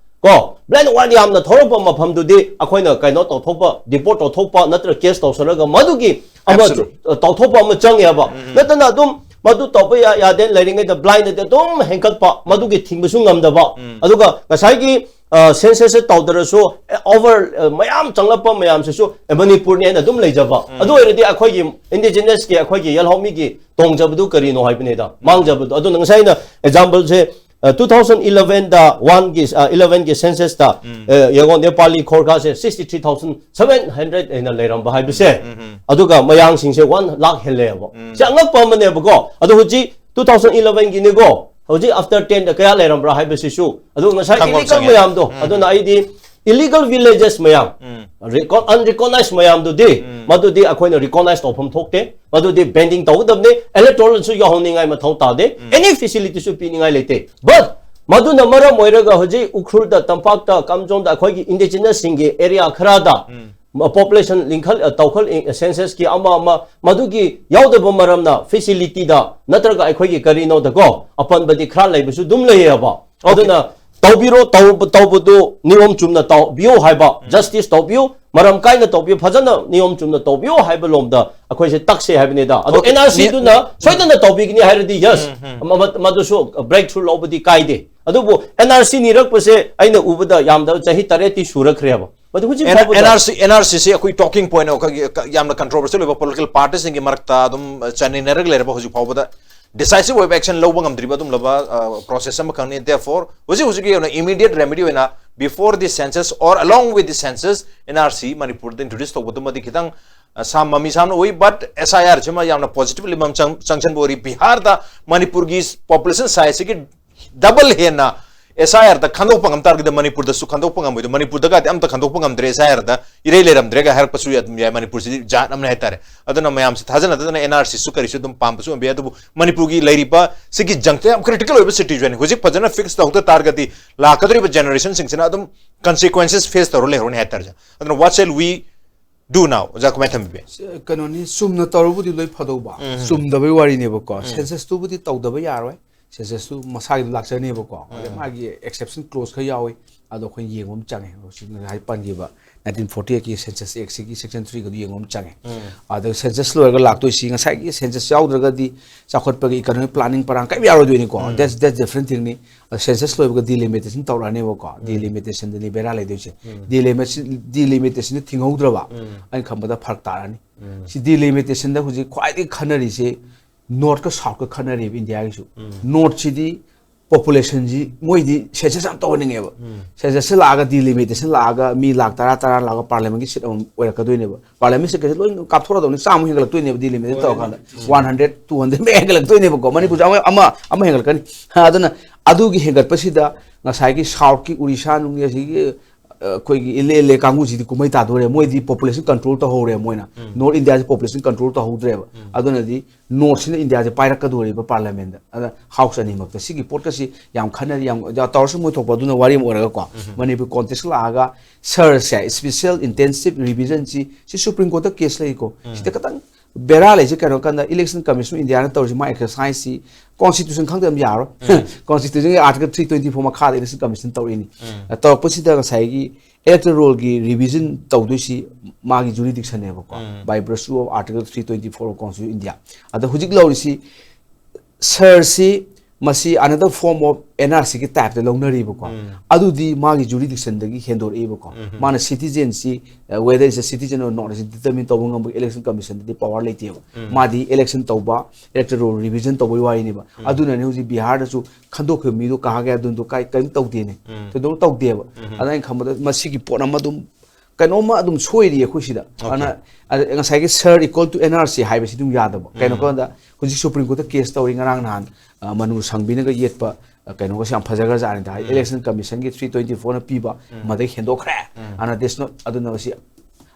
ꯀꯣ, Blind wire ꯌꯥꯝꯅ ꯊꯧꯔꯛꯄ ꯃꯐꯝꯗꯨꯗꯤ ꯑꯩꯈꯣꯏꯅ ꯀꯩꯅꯣ ꯇꯧꯊꯣꯛꯄ, deport ꯇꯧꯊꯣꯛꯄ ꯅꯠꯇ꯭ꯔꯒ case ꯇꯧꯁꯜꯂꯒ ꯃꯗꯨꯒꯤ ꯑꯃ Absolutely. ꯇꯧꯊꯣꯛꯄ ꯑꯃ ꯆꯪꯉꯦꯕ꯫ ꯅꯠꯇꯅ ꯑꯗꯨꯝ ꯃꯗꯨ ꯇꯧꯕ ꯌꯥ- ꯌꯥꯗꯦꯅ ꯂꯩꯔꯤꯉꯩꯗ blindꯅꯗꯤ ꯑꯗꯨꯝ ꯍꯦꯟꯒꯠꯄ, ꯃꯗꯨꯒꯤ ꯊꯤꯡꯕꯁꯨ ꯉꯝꯗꯕ꯫ ꯑꯗꯨꯒ ꯉꯁꯥꯏꯒꯤ censusꯁꯦ ꯇꯧꯗ꯭ꯔꯁꯨ over ꯃꯌꯥꯝ ꯆꯪꯂꯛꯄ ꯃꯌꯥꯝꯁꯤꯁꯨ ꯃꯅꯤꯄꯨꯔꯅꯦꯅ ꯑꯗꯨꯝ ꯂꯩꯖꯕ꯫ ꯑꯗꯨ ꯑꯣꯏꯔꯗꯤ ꯑꯩꯈꯣꯏꯒꯤ indigenousꯀꯤ, ꯑꯩꯈꯣꯏꯒꯤ ꯌꯦꯜꯍꯧꯃꯤꯒꯤ ꯇꯣꯡꯖꯕꯗꯨ ꯀꯔꯤꯅꯣ ꯍꯥꯏꯕꯅꯤꯗ, ꯃꯥꯡꯖꯕꯗꯨ꯫ ꯑꯗꯨꯅ ꯉꯁꯥꯏ ꯑꯩꯅ exampleꯁꯦ two thousand elevenꯗ oneꯒꯤ, elevenꯒꯤ censusꯇ ꯌꯦꯡꯉꯣ, Nepali ꯈꯣꯔꯈꯥꯁꯦ sixty three thousand seven hundred ꯍꯦꯟꯅ ꯂꯩꯔꯝꯕ ꯍꯥꯏꯕꯁꯦ꯫ ꯑꯗꯨꯒ ꯃꯌꯥꯡꯁꯤꯡꯁꯦ one lakh ꯍꯦꯜꯂꯦꯕ꯫ ꯁꯤ ꯑꯉꯛꯄ ꯑꯃꯅꯦꯕꯀꯣ꯫ ꯑꯗꯣ ꯍꯧꯖꯤꯛ two thousand elevenꯒꯤꯅꯤꯀꯣ, ꯍꯧꯖꯤꯛ after tenꯗ ꯀꯌꯥ ꯂꯩꯔꯝꯕ꯭ꯔꯥ ꯍꯥꯏꯕꯁꯤꯁꯨ꯫ ꯑꯗꯨ ꯉꯁꯥꯏ ꯈꯪꯕ ꯑꯃ illegal ꯆꯪꯉꯦ꯫ ꯃꯌꯥꯝꯗꯣ, ꯑꯗꯨꯅ ꯑꯩꯗꯤ illegal villages ꯃꯌꯥꯝ, unrecognized ꯃꯌꯥꯝꯗꯨꯗꯤ, ꯃꯗꯨꯗꯤ ꯑꯩꯈꯣꯏꯅ recognize ꯇꯧꯐꯝ ꯊꯣꯛꯇꯦ꯫ ꯃꯗꯨꯗꯤ bending ꯇꯧꯒꯗꯕꯅꯤ꯫ Electoralꯁꯨ ꯌꯥꯎꯍꯟꯅꯤꯡꯉꯥꯏ ꯃꯊꯧ ꯇꯥꯗꯦ꯫ Any facilityꯁꯨ ꯄꯤꯅꯤꯡꯉꯥꯏ ꯂꯩꯇꯦ꯫ But ꯃꯗꯨꯅ ꯃꯔꯝ ꯑꯣꯏꯔꯒ ꯍꯧꯖꯤꯛ ꯎꯈ꯭ꯔꯨꯜꯗ, ꯇꯝꯄꯥꯛꯇ, ꯀꯥꯝꯖꯣꯡꯗ ꯑꯩꯈꯣꯏꯒꯤ indigenousꯁꯤꯡꯒꯤ area ꯈꯔꯗ population ꯂꯤꯡꯈꯠ ꯇꯧꯈꯠ censusꯀꯤ ꯑꯃ ꯑꯃ ꯃꯗꯨꯒꯤ ꯌꯥꯎꯗꯕ ꯃꯔꯝꯅ facilityꯗ ꯅꯠꯇ꯭ꯔꯒ ꯑꯩꯈꯣꯏꯒꯤ ꯀꯔꯤꯅꯣꯗꯀꯣ ꯑꯄꯟꯕꯗꯤ ꯈꯔ ꯂꯩꯕꯁꯨ ꯑꯗꯨꯝ ꯂꯩꯌꯦꯕ꯫ ꯑꯗꯨꯅ ꯇꯧꯕꯤꯔꯣ, ꯇꯧꯕ ꯇꯧꯕꯗꯨ ꯅꯤꯌꯣꯝ ꯆꯨꯝꯅ ꯇꯧꯕꯤꯌꯨ ꯍꯥꯏꯕ, justice ꯇꯧꯕꯤꯌꯨ, ꯃꯔꯝ ꯀꯥꯏꯅ ꯇꯧꯕꯤꯌꯨ, ꯐꯖꯅ ꯅꯤꯌꯣꯝ ꯆꯨꯝꯅ ꯇꯧꯕꯤꯌꯨ ꯍꯥꯏꯕ ꯂꯣꯝꯗ ꯑꯩꯈꯣꯏꯁꯦ ꯇꯛꯁꯦ ꯍꯥꯏꯕꯅꯤꯗ꯫ ꯑꯗꯣ Okay. NRCꯗꯨꯅ ꯁꯣꯏꯗꯅ ꯇꯧꯕꯤꯒꯅꯤ ꯍꯥꯏꯔꯗꯤ yes, ꯃ- ꯃ- ꯃꯗꯨꯁꯨ breakthrough ꯂꯧꯕꯗꯤ ꯀꯥꯏꯗꯦ꯫ ꯑꯗꯨꯕꯨ NRC ꯅꯤꯔꯛꯄꯁꯦ ꯑꯩꯅ ꯎꯕꯗ ꯌꯥꯝꯗꯕ ꯆꯍꯤ ꯇꯔꯦꯠꯇꯤ ꯁꯨꯔꯛꯈ꯭ꯔꯦꯕ꯫ ꯃꯗꯨ ꯍꯧꯖꯤꯛ ꯐꯥꯎꯕꯗ NRC NRCꯁꯤ ꯑꯩꯈꯣꯏ talking point ꯑꯩꯈꯣꯏꯒꯤ ꯌꯥꯝꯅ controversial ꯑꯣꯏꯕ political partiesꯁꯤꯡꯒꯤ ꯃꯔꯛꯇ ꯑꯗꯨꯝ ꯆꯥꯅꯤꯟꯅꯔꯒ ꯂꯩꯔꯕ ꯍꯧꯖꯤꯛ ꯐꯥꯎꯕꯗ decisive ꯑꯣꯏꯕ action ꯂꯧꯕ ꯉꯝꯗ꯭ꯔꯤꯕ ꯑꯗꯨꯝꯂꯕ process ꯑꯃꯈꯛꯅꯤ꯫ Therefore ꯍꯧꯖꯤꯛ ꯍꯧꯖꯤꯛꯀꯤ ꯑꯣꯏꯅ immediate remedy ꯑꯣꯏꯅ before the census or along with the census NRC ꯃꯅꯤꯄꯨꯔꯗ introduce ꯇꯧꯕꯗꯨꯃꯗꯤ ꯈꯤꯇꯪ ꯁꯥ ꯃꯃꯤ ꯁꯥꯝꯅ ꯎꯏ꯫ But SIRꯁꯤꯃ ꯌꯥꯝꯅ positively ꯆꯪꯁꯤꯟꯕ ꯑꯣꯏꯔꯤ꯫ ꯕꯤꯍꯥꯔꯗ ꯃꯅꯤꯄꯨꯔꯒꯤ population sizeꯁꯤꯒꯤ double ꯍꯦꯟꯅ SIRꯗ ꯈꯟꯗꯣꯛꯄ ꯉꯝ ꯇꯥꯔꯒꯗꯤ ꯃꯅꯤꯄꯨꯔꯗꯁꯨ ꯈꯟꯗꯣꯛꯄ ꯉꯝꯃꯣꯏꯗꯣ꯫ ꯃꯅꯤꯄꯨꯔꯗꯒꯗꯤ ꯑꯝꯇ ꯈꯟꯗꯣꯛꯄ ꯉꯝꯗ꯭ꯔꯦ, SIRꯗ ꯏꯔꯩ ꯂꯩꯔꯝꯗ꯭ꯔꯦꯒ ꯍꯥꯏꯔꯛꯄꯁꯨ ꯑꯗꯨꯝ ꯌꯥꯏ꯫ ꯃꯅꯤꯄꯨꯔꯁꯤꯗꯤ ꯖꯥꯠ ꯑꯃꯅꯤ ꯍꯥꯏꯇꯥꯔꯦ꯫ ꯑꯗꯨꯅ ꯃꯌꯥꯝꯁꯤ ꯊꯥꯖꯅꯗꯗꯅ NRCꯁꯨ ꯀꯔꯤꯁꯨ ꯑꯗꯨꯝ ꯄꯥꯝꯕꯁꯨ ꯑꯣꯏꯕ ꯌꯥꯏ꯫ ꯑꯗꯨꯕꯨ ꯃꯅꯤꯄꯨꯔꯒꯤ ꯂꯩꯔꯤꯕ ꯁꯤꯒꯤ ꯖꯪꯇ ꯌꯥꯝ critical ꯑꯣꯏꯕ situationꯅꯤ꯫ ꯍꯧꯖꯤꯛ ꯐꯖꯅ fix ꯇꯧꯗ ꯇꯥꯔꯒꯗꯤ ꯂꯥꯛꯀꯗꯧꯔꯤꯕ generationꯁꯤꯡꯁꯤꯅ ꯑꯗꯨꯝ consequences face ꯇꯧꯔ ꯂꯩꯍꯧꯔꯅꯤ ꯍꯥꯏꯇꯥꯔꯦ꯫ ꯑꯗꯨꯅ what shall we do now? ꯑꯣꯖꯥ ꯀꯃꯥꯏꯅ ꯊꯝꯕꯤꯕ? ꯀꯩꯅꯣꯅꯤ, ꯆꯨꯝꯅ ꯇꯧꯔꯕꯨꯗꯤ ꯂꯣꯏ ꯐꯗꯧꯕ, ꯆꯨꯝꯗꯕꯩ ꯋꯥꯔꯤꯅꯦꯕꯀꯣ꯫ Censusꯇꯨꯕꯨꯗꯤ ꯇꯧꯗꯕ ꯌꯥꯔꯣꯏ꯫ census ꯇꯨ ꯃꯁꯥꯒꯤ ꯂꯥꯛꯆꯅꯦꯕꯀꯣ, ꯑꯗ ꯃꯥꯒꯤ exception clause ꯈꯔ ꯌꯥꯎꯏ, ꯑꯗꯣ ꯑꯩꯈꯣꯏꯅ ꯌꯦꯡꯕ ꯑꯃ ꯆꯪꯉꯦ꯫ ꯍꯧꯖꯤꯛ ꯉꯁꯥꯏ ꯄꯟꯈꯤꯕ nineteen forty eight ꯀꯤ census act ꯁꯤꯒꯤ section three ꯒꯗꯨ ꯌꯦꯡꯕ ꯑꯃ ꯆꯪꯉꯦ꯫ ꯑꯗ census ꯂꯣꯏꯔꯒ ꯂꯥꯛꯇꯣꯏꯁꯤ, ꯉꯁꯥꯏꯒꯤ census ꯌꯥꯎꯗ꯭ꯔꯒꯗꯤ ꯆꯥꯎꯈꯠꯄꯒꯤ economic planning ꯄꯔꯥꯡ ꯀꯔꯤꯝ ꯌꯥꯔꯣꯏꯗꯣꯏꯅꯤꯀꯣ꯫ That's, that's different thing ꯅꯤ꯫ ꯑꯗ census ꯂꯣꯏꯕꯒ delimitation ꯇꯧꯔꯛꯑꯅꯦꯕꯀꯣ꯫ Delimitation ꯗꯅꯤ ꯕꯦꯔꯥ ꯂꯩꯗꯣꯏꯁꯦ꯫ Delimitation, delimitation ꯗ ꯊꯤꯡꯍꯧꯗ꯭ꯔꯕ, ꯑꯩꯅ ꯈꯟꯕꯗ ꯐꯔꯛ ꯇꯥꯔꯅꯤ꯫ ꯁꯤ delimitation ꯗ ꯍꯧꯖꯤꯛ ꯈ꯭ꯋꯥꯏꯗꯒꯤ ꯈꯟꯅꯔꯤꯁꯦ North ꯀ South ꯀ ꯈꯟꯅꯔꯤꯕ ꯏꯟꯗꯤꯌꯥꯒꯤꯁꯨ꯫ North ꯁꯤꯗꯤ population ꯁꯤ ꯃꯣꯏꯗꯤ census ꯌꯥꯝ ꯇꯧꯍꯟꯅꯤꯡꯉꯦꯕ꯫ Census ꯁꯤ ꯂꯥꯛꯑꯒ delimitation ꯂꯥꯛꯑꯒ ꯃꯤ ꯂꯥꯛ ꯇꯔꯥ, ꯇꯔꯥ ꯂꯥꯛꯑꯒ parliament ꯀꯤ seat ꯑꯃꯃꯝ ꯑꯣꯏꯔꯛꯀꯗꯣꯏꯅꯦꯕ꯫ Parliament seat ꯀꯁꯦ ꯂꯣꯏ ꯀꯥꯞꯊꯣꯔꯛꯑꯗꯧꯅꯤ, ꯆꯥꯝꯃ ꯍꯦꯟꯒꯠꯂꯛꯇꯣꯏꯅꯦꯕ delimitation ꯇꯧꯔꯀꯥꯟꯗ꯫ One hundred, two hundred ꯃꯌꯥ ꯍꯦꯟꯒꯠꯂꯛꯇꯣꯏꯅꯦꯕꯀꯣ꯫ ꯃꯅꯤꯄꯨꯔꯁꯨ ꯑꯃ, ꯑꯃ, ꯑꯃ ꯍꯦꯟꯒꯠꯂꯛꯀꯅꯤ꯫ ꯑꯗꯨꯅ ꯑꯗꯨꯒꯤ ꯍꯦꯟꯒꯠꯄꯁꯤꯗ ꯉꯁꯥꯏꯒꯤ South ꯀꯤ ꯎꯔꯤꯁꯥ ꯅꯨꯡ ꯑꯁꯤꯒꯤ, ꯑ, ꯑꯩꯈꯣꯏꯒꯤ ꯑꯦꯜ ꯑꯦ ꯀꯥꯡꯕꯨꯁꯤꯗꯤ ꯀꯨꯝꯍꯩ ꯇꯥꯗꯣꯔꯦ꯫ ꯃꯣꯏꯗꯤ population control ꯇꯧꯍꯧꯔꯦ ꯃꯣꯏꯅ꯫ North ꯏꯟꯗꯤꯌꯥꯁꯤ population control ꯇꯧꯍꯧꯗ꯭ꯔꯦꯕ꯫ ꯑꯗꯨꯅꯗꯤ North ꯁꯤꯅ ꯏꯟꯗꯤꯌꯥꯁꯦ ꯄꯥꯏꯔꯛꯀꯗꯣꯔꯤꯕ parliament ꯇ꯫ ꯑꯗ House ꯑꯅꯤꯃꯛꯇ꯫ ꯁꯤꯒꯤ ꯄꯣꯠꯀꯁꯤ ꯌꯥꯝ ꯈꯟꯅꯔꯤ, ꯌꯥꯝ, ꯌꯥꯝ ꯇꯧꯔꯁꯨ ꯃꯣꯏ ꯊꯣꯛꯄ ꯑꯗꯨꯅ ꯋꯥꯔꯤ ꯑꯃ ꯑꯣꯏꯔꯒꯀꯣ꯫ ꯃꯅꯤꯄꯨꯔ context ꯂꯥꯛꯑꯒ ꯁꯔꯁꯦ, special intensive revision ꯁꯤ, ꯁꯤ Supreme Court ꯇ case ꯂꯩꯀꯣ꯫ ꯁꯤꯗ ꯈꯇꯪ ꯕꯦꯔꯥ ꯂꯩꯁꯦ ꯀꯩꯅꯣ ꯀꯥꯟꯗ Election Commission of ꯏꯟꯗꯤꯌꯥꯅ ꯇꯧꯔꯤꯁꯤ ꯃꯥ exercise ꯁꯤ constitution ꯈꯪꯗꯕ ꯌꯥꯔꯣꯏ꯫ Constitution ꯒꯤ article three twenty four ꯃꯈꯥꯗ election commission ꯇꯧꯔꯛꯏꯅꯤ꯫ ꯇꯧꯔꯛꯄꯁꯤꯗ ꯉꯁꯥꯏꯒꯤ electoral roll ꯒꯤ revision ꯇꯧꯗꯣꯏꯁꯤ ꯃꯥꯒꯤ jurisdiction ꯅꯦꯕꯀꯣ, by virtue of article three twenty four of Constitution of India꯫ ꯑꯗ ꯍꯧꯖꯤꯛ ꯂꯧꯔꯤꯁꯤ ꯁꯔ ꯁꯤ ꯃꯁꯤ another form of N R C ꯒꯤ type ꯇ ꯂꯧꯅꯔꯤꯕꯀꯣ꯫ ꯑꯗꯨꯗꯤ ꯃꯥꯒꯤ jurisdiction ꯗꯒꯤ ꯍꯦꯟꯗꯣꯔꯛꯏꯕꯀꯣ꯫ ꯃꯥꯅ citizen ꯁꯤ, ꯑ, whether is a citizen or not ꯑꯁꯤ determine ꯇꯧꯕ ꯉꯝꯕ election commission ꯗꯗꯤ power ꯂꯩꯇꯦꯕ꯫ ꯃꯥꯗꯤ election ꯇꯧꯕ, electoral roll revision ꯇꯧꯕꯒꯤ ꯋꯥꯔꯤꯅꯦꯕ꯫ ꯑꯗꯨꯅꯅꯦ ꯍꯧꯖꯤꯛ ꯕꯤꯍꯥꯔꯗꯁꯨ ꯈꯟꯗꯣꯛꯈꯤꯕ ꯃꯤꯗꯣ ꯀꯍꯥ ꯒꯌꯥ ꯗꯨꯟꯗꯣ ꯀꯥꯏ, ꯀꯔꯤꯝ ꯇꯧꯗꯦꯅꯦ꯫ ꯊꯣꯏꯗꯣꯛꯅ ꯇꯧꯗꯦꯕ꯫ ꯑꯗ ꯑꯩꯅ ꯈꯟꯕꯗ ꯃꯁꯤꯒꯤ ꯄꯣꯠ ꯑꯃ ꯑꯗꯨꯝ, ꯀꯩꯅꯣꯝꯃ ꯑꯗꯨꯝ ꯁꯣꯏꯔꯤ ꯑꯩꯈꯣꯏ ꯁꯤꯗ꯫ ꯑꯗꯨꯅ, ꯑ, ꯉꯁꯥꯏꯒꯤ sir equal to N R C ꯍꯥꯏꯕꯁꯤ ꯑꯗꯨꯝ ꯌꯥꯗꯕ꯫ ꯀꯩꯅꯣ ꯀꯥꯟꯗ ꯍꯧꯖꯤꯛ Supreme Court ꯇ case ꯇꯧꯔꯤ, ꯉꯔꯥꯡ ꯅꯍꯥꯟ, ꯑ, ꯃꯅꯨ ꯁꯪꯕꯤꯅꯒ ꯌꯦꯠꯄ, ꯑ, ꯀꯩꯅꯣꯒꯁꯦ ꯌꯥꯝ ꯐꯖꯈ꯭ꯔꯖꯥꯠꯅꯤꯗ꯫ ꯍꯥꯏꯗꯤ election commission ꯒꯤ three twenty four ꯅ ꯄꯤꯕ, ꯃꯗꯩ ꯍꯦꯟꯗꯣꯛꯈ꯭ꯔꯦ꯫ ꯑꯗꯨꯅ that's not, ꯑꯗꯨꯅ ꯃꯁꯤ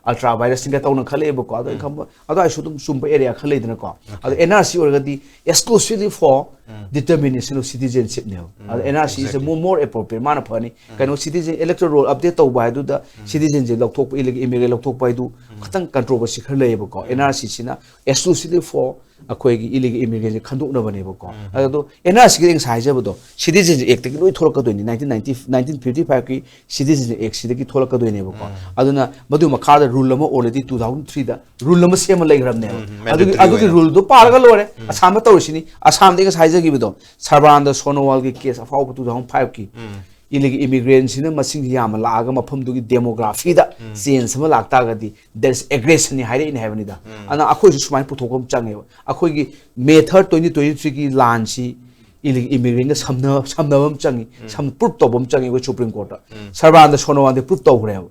ultra virus ꯅꯤꯒ ꯇꯧꯅ ꯈꯜꯂꯛꯑꯦꯕꯀꯣ꯫ ꯑꯗꯣ ꯑꯩ ꯈꯟꯕ, ꯑꯗꯨꯋꯥꯏꯁꯨ ꯑꯗꯨꯝ ꯆꯨꯝꯕ area ꯈꯔ ꯂꯩꯗꯅꯀꯣ꯫ ꯑꯗꯣ N R C ꯑꯣꯏꯔꯒꯗꯤ exclusively for determination of citizenship ꯅꯦꯕ꯫ ꯑꯗ N R C is a more, more appropriate, ꯃꯥꯅ ꯐꯅꯤ꯫ ꯀꯩꯅꯣ, citizen electoral roll update ꯇꯧꯕ ꯍꯥꯏꯗꯨꯗ citizenship ꯂꯧꯊꯣꯛꯄ, illegal immigrant ꯂꯧꯊꯣꯛꯄ ꯍꯥꯏꯗꯨ ꯈꯤꯇꯪ controversy ꯈꯔ ꯂꯩꯌꯦꯕꯀꯣ꯫ N R C ꯁꯤꯅ exclusively for ꯑꯩꯈꯣꯏꯒꯤ illegal immigrant ꯁꯦ ꯈꯟꯗꯣꯛꯅꯕꯅꯦꯕꯀꯣ꯫ ꯑꯗꯣ N R C ꯒꯤ ꯑꯩ ꯉꯁꯥꯏ ꯍꯥꯏꯖꯕꯗꯣ, citizenship Act ꯇꯒꯤ ꯂꯣꯏ ꯊꯣꯛꯂꯛꯀꯗꯣꯏꯅꯤ꯫ Nineteen ninety, nineteen fifty five ꯀꯤ Citizenship Act ꯁꯤꯗꯒꯤ ꯊꯣꯛꯂꯛꯀꯗꯣꯏꯅꯦꯕꯀꯣ꯫ ꯑꯗꯨꯅ ꯃꯗꯨ ꯃꯈꯥꯗ rule ꯑꯃ already two thousand three ꯗ rule ꯑꯃ ꯁꯦꯝꯃ ꯂꯩꯈ꯭ꯔꯕꯅꯦꯕ꯫ ꯎꯝ, ꯑꯗꯨꯒꯤ, mandatory ꯑꯗꯨꯒꯤ ꯑꯣꯏꯅ꯫ Rule ꯗꯣ ꯄꯥꯔꯒ ꯂꯣꯏꯔꯦ꯫ ꯑꯁꯥꯝꯗ ꯇꯧꯔꯤꯁꯤꯅꯤ꯫ ꯑꯁꯥꯝꯗ ꯑꯩ ꯉꯁꯥꯏ ꯍꯥꯏꯖꯈꯤꯕꯗꯣ, ꯁꯔꯕꯥꯅꯟꯗ ꯁꯣꯅꯣꯋꯥꯜꯒꯤ case ꯑꯐꯥꯎꯕ two thousand five ꯀꯤ꯫ Illegal immigrant ꯁꯤꯅ ꯃꯁꯤꯡ ꯌꯥꯝꯅ ꯂꯥꯛꯑꯒ ꯃꯐꯝꯗꯨꯒꯤ demography ꯗ change ꯑꯃ ꯂꯥꯛꯇꯥꯔꯒꯗꯤ, there is aggression ꯅꯤ ꯍꯥꯏꯔꯛꯏꯅꯦ ꯍꯥꯏꯕꯅꯤꯗ꯫ ꯑꯗꯨꯅ ꯑꯩꯈꯣꯏꯁꯨ ꯁꯨꯃꯥꯏꯅ ꯄꯨꯊꯣꯛꯄ ꯑꯃ ꯆꯪꯉꯦꯕ꯫ ꯑꯩꯈꯣꯏꯒꯤ May third, twenty twenty three ꯒꯤ ꯂꯥꯟꯁꯤ illegal immigrant ꯒ ꯁꯝꯅ-, ꯁꯝꯅꯕ ꯑꯃ ꯆꯪꯉꯤ꯫ ꯁꯝ-, proof ꯇꯧꯕ ꯑꯃ ꯆꯪꯉꯤ ꯑꯩꯈꯣꯏ Supreme Court ꯇ꯫ ꯁꯔꯕꯥꯅꯟꯗ ꯁꯣꯅꯣꯋꯥꯜꯗꯤ proof ꯇꯧꯈ꯭ꯔꯦꯕ꯫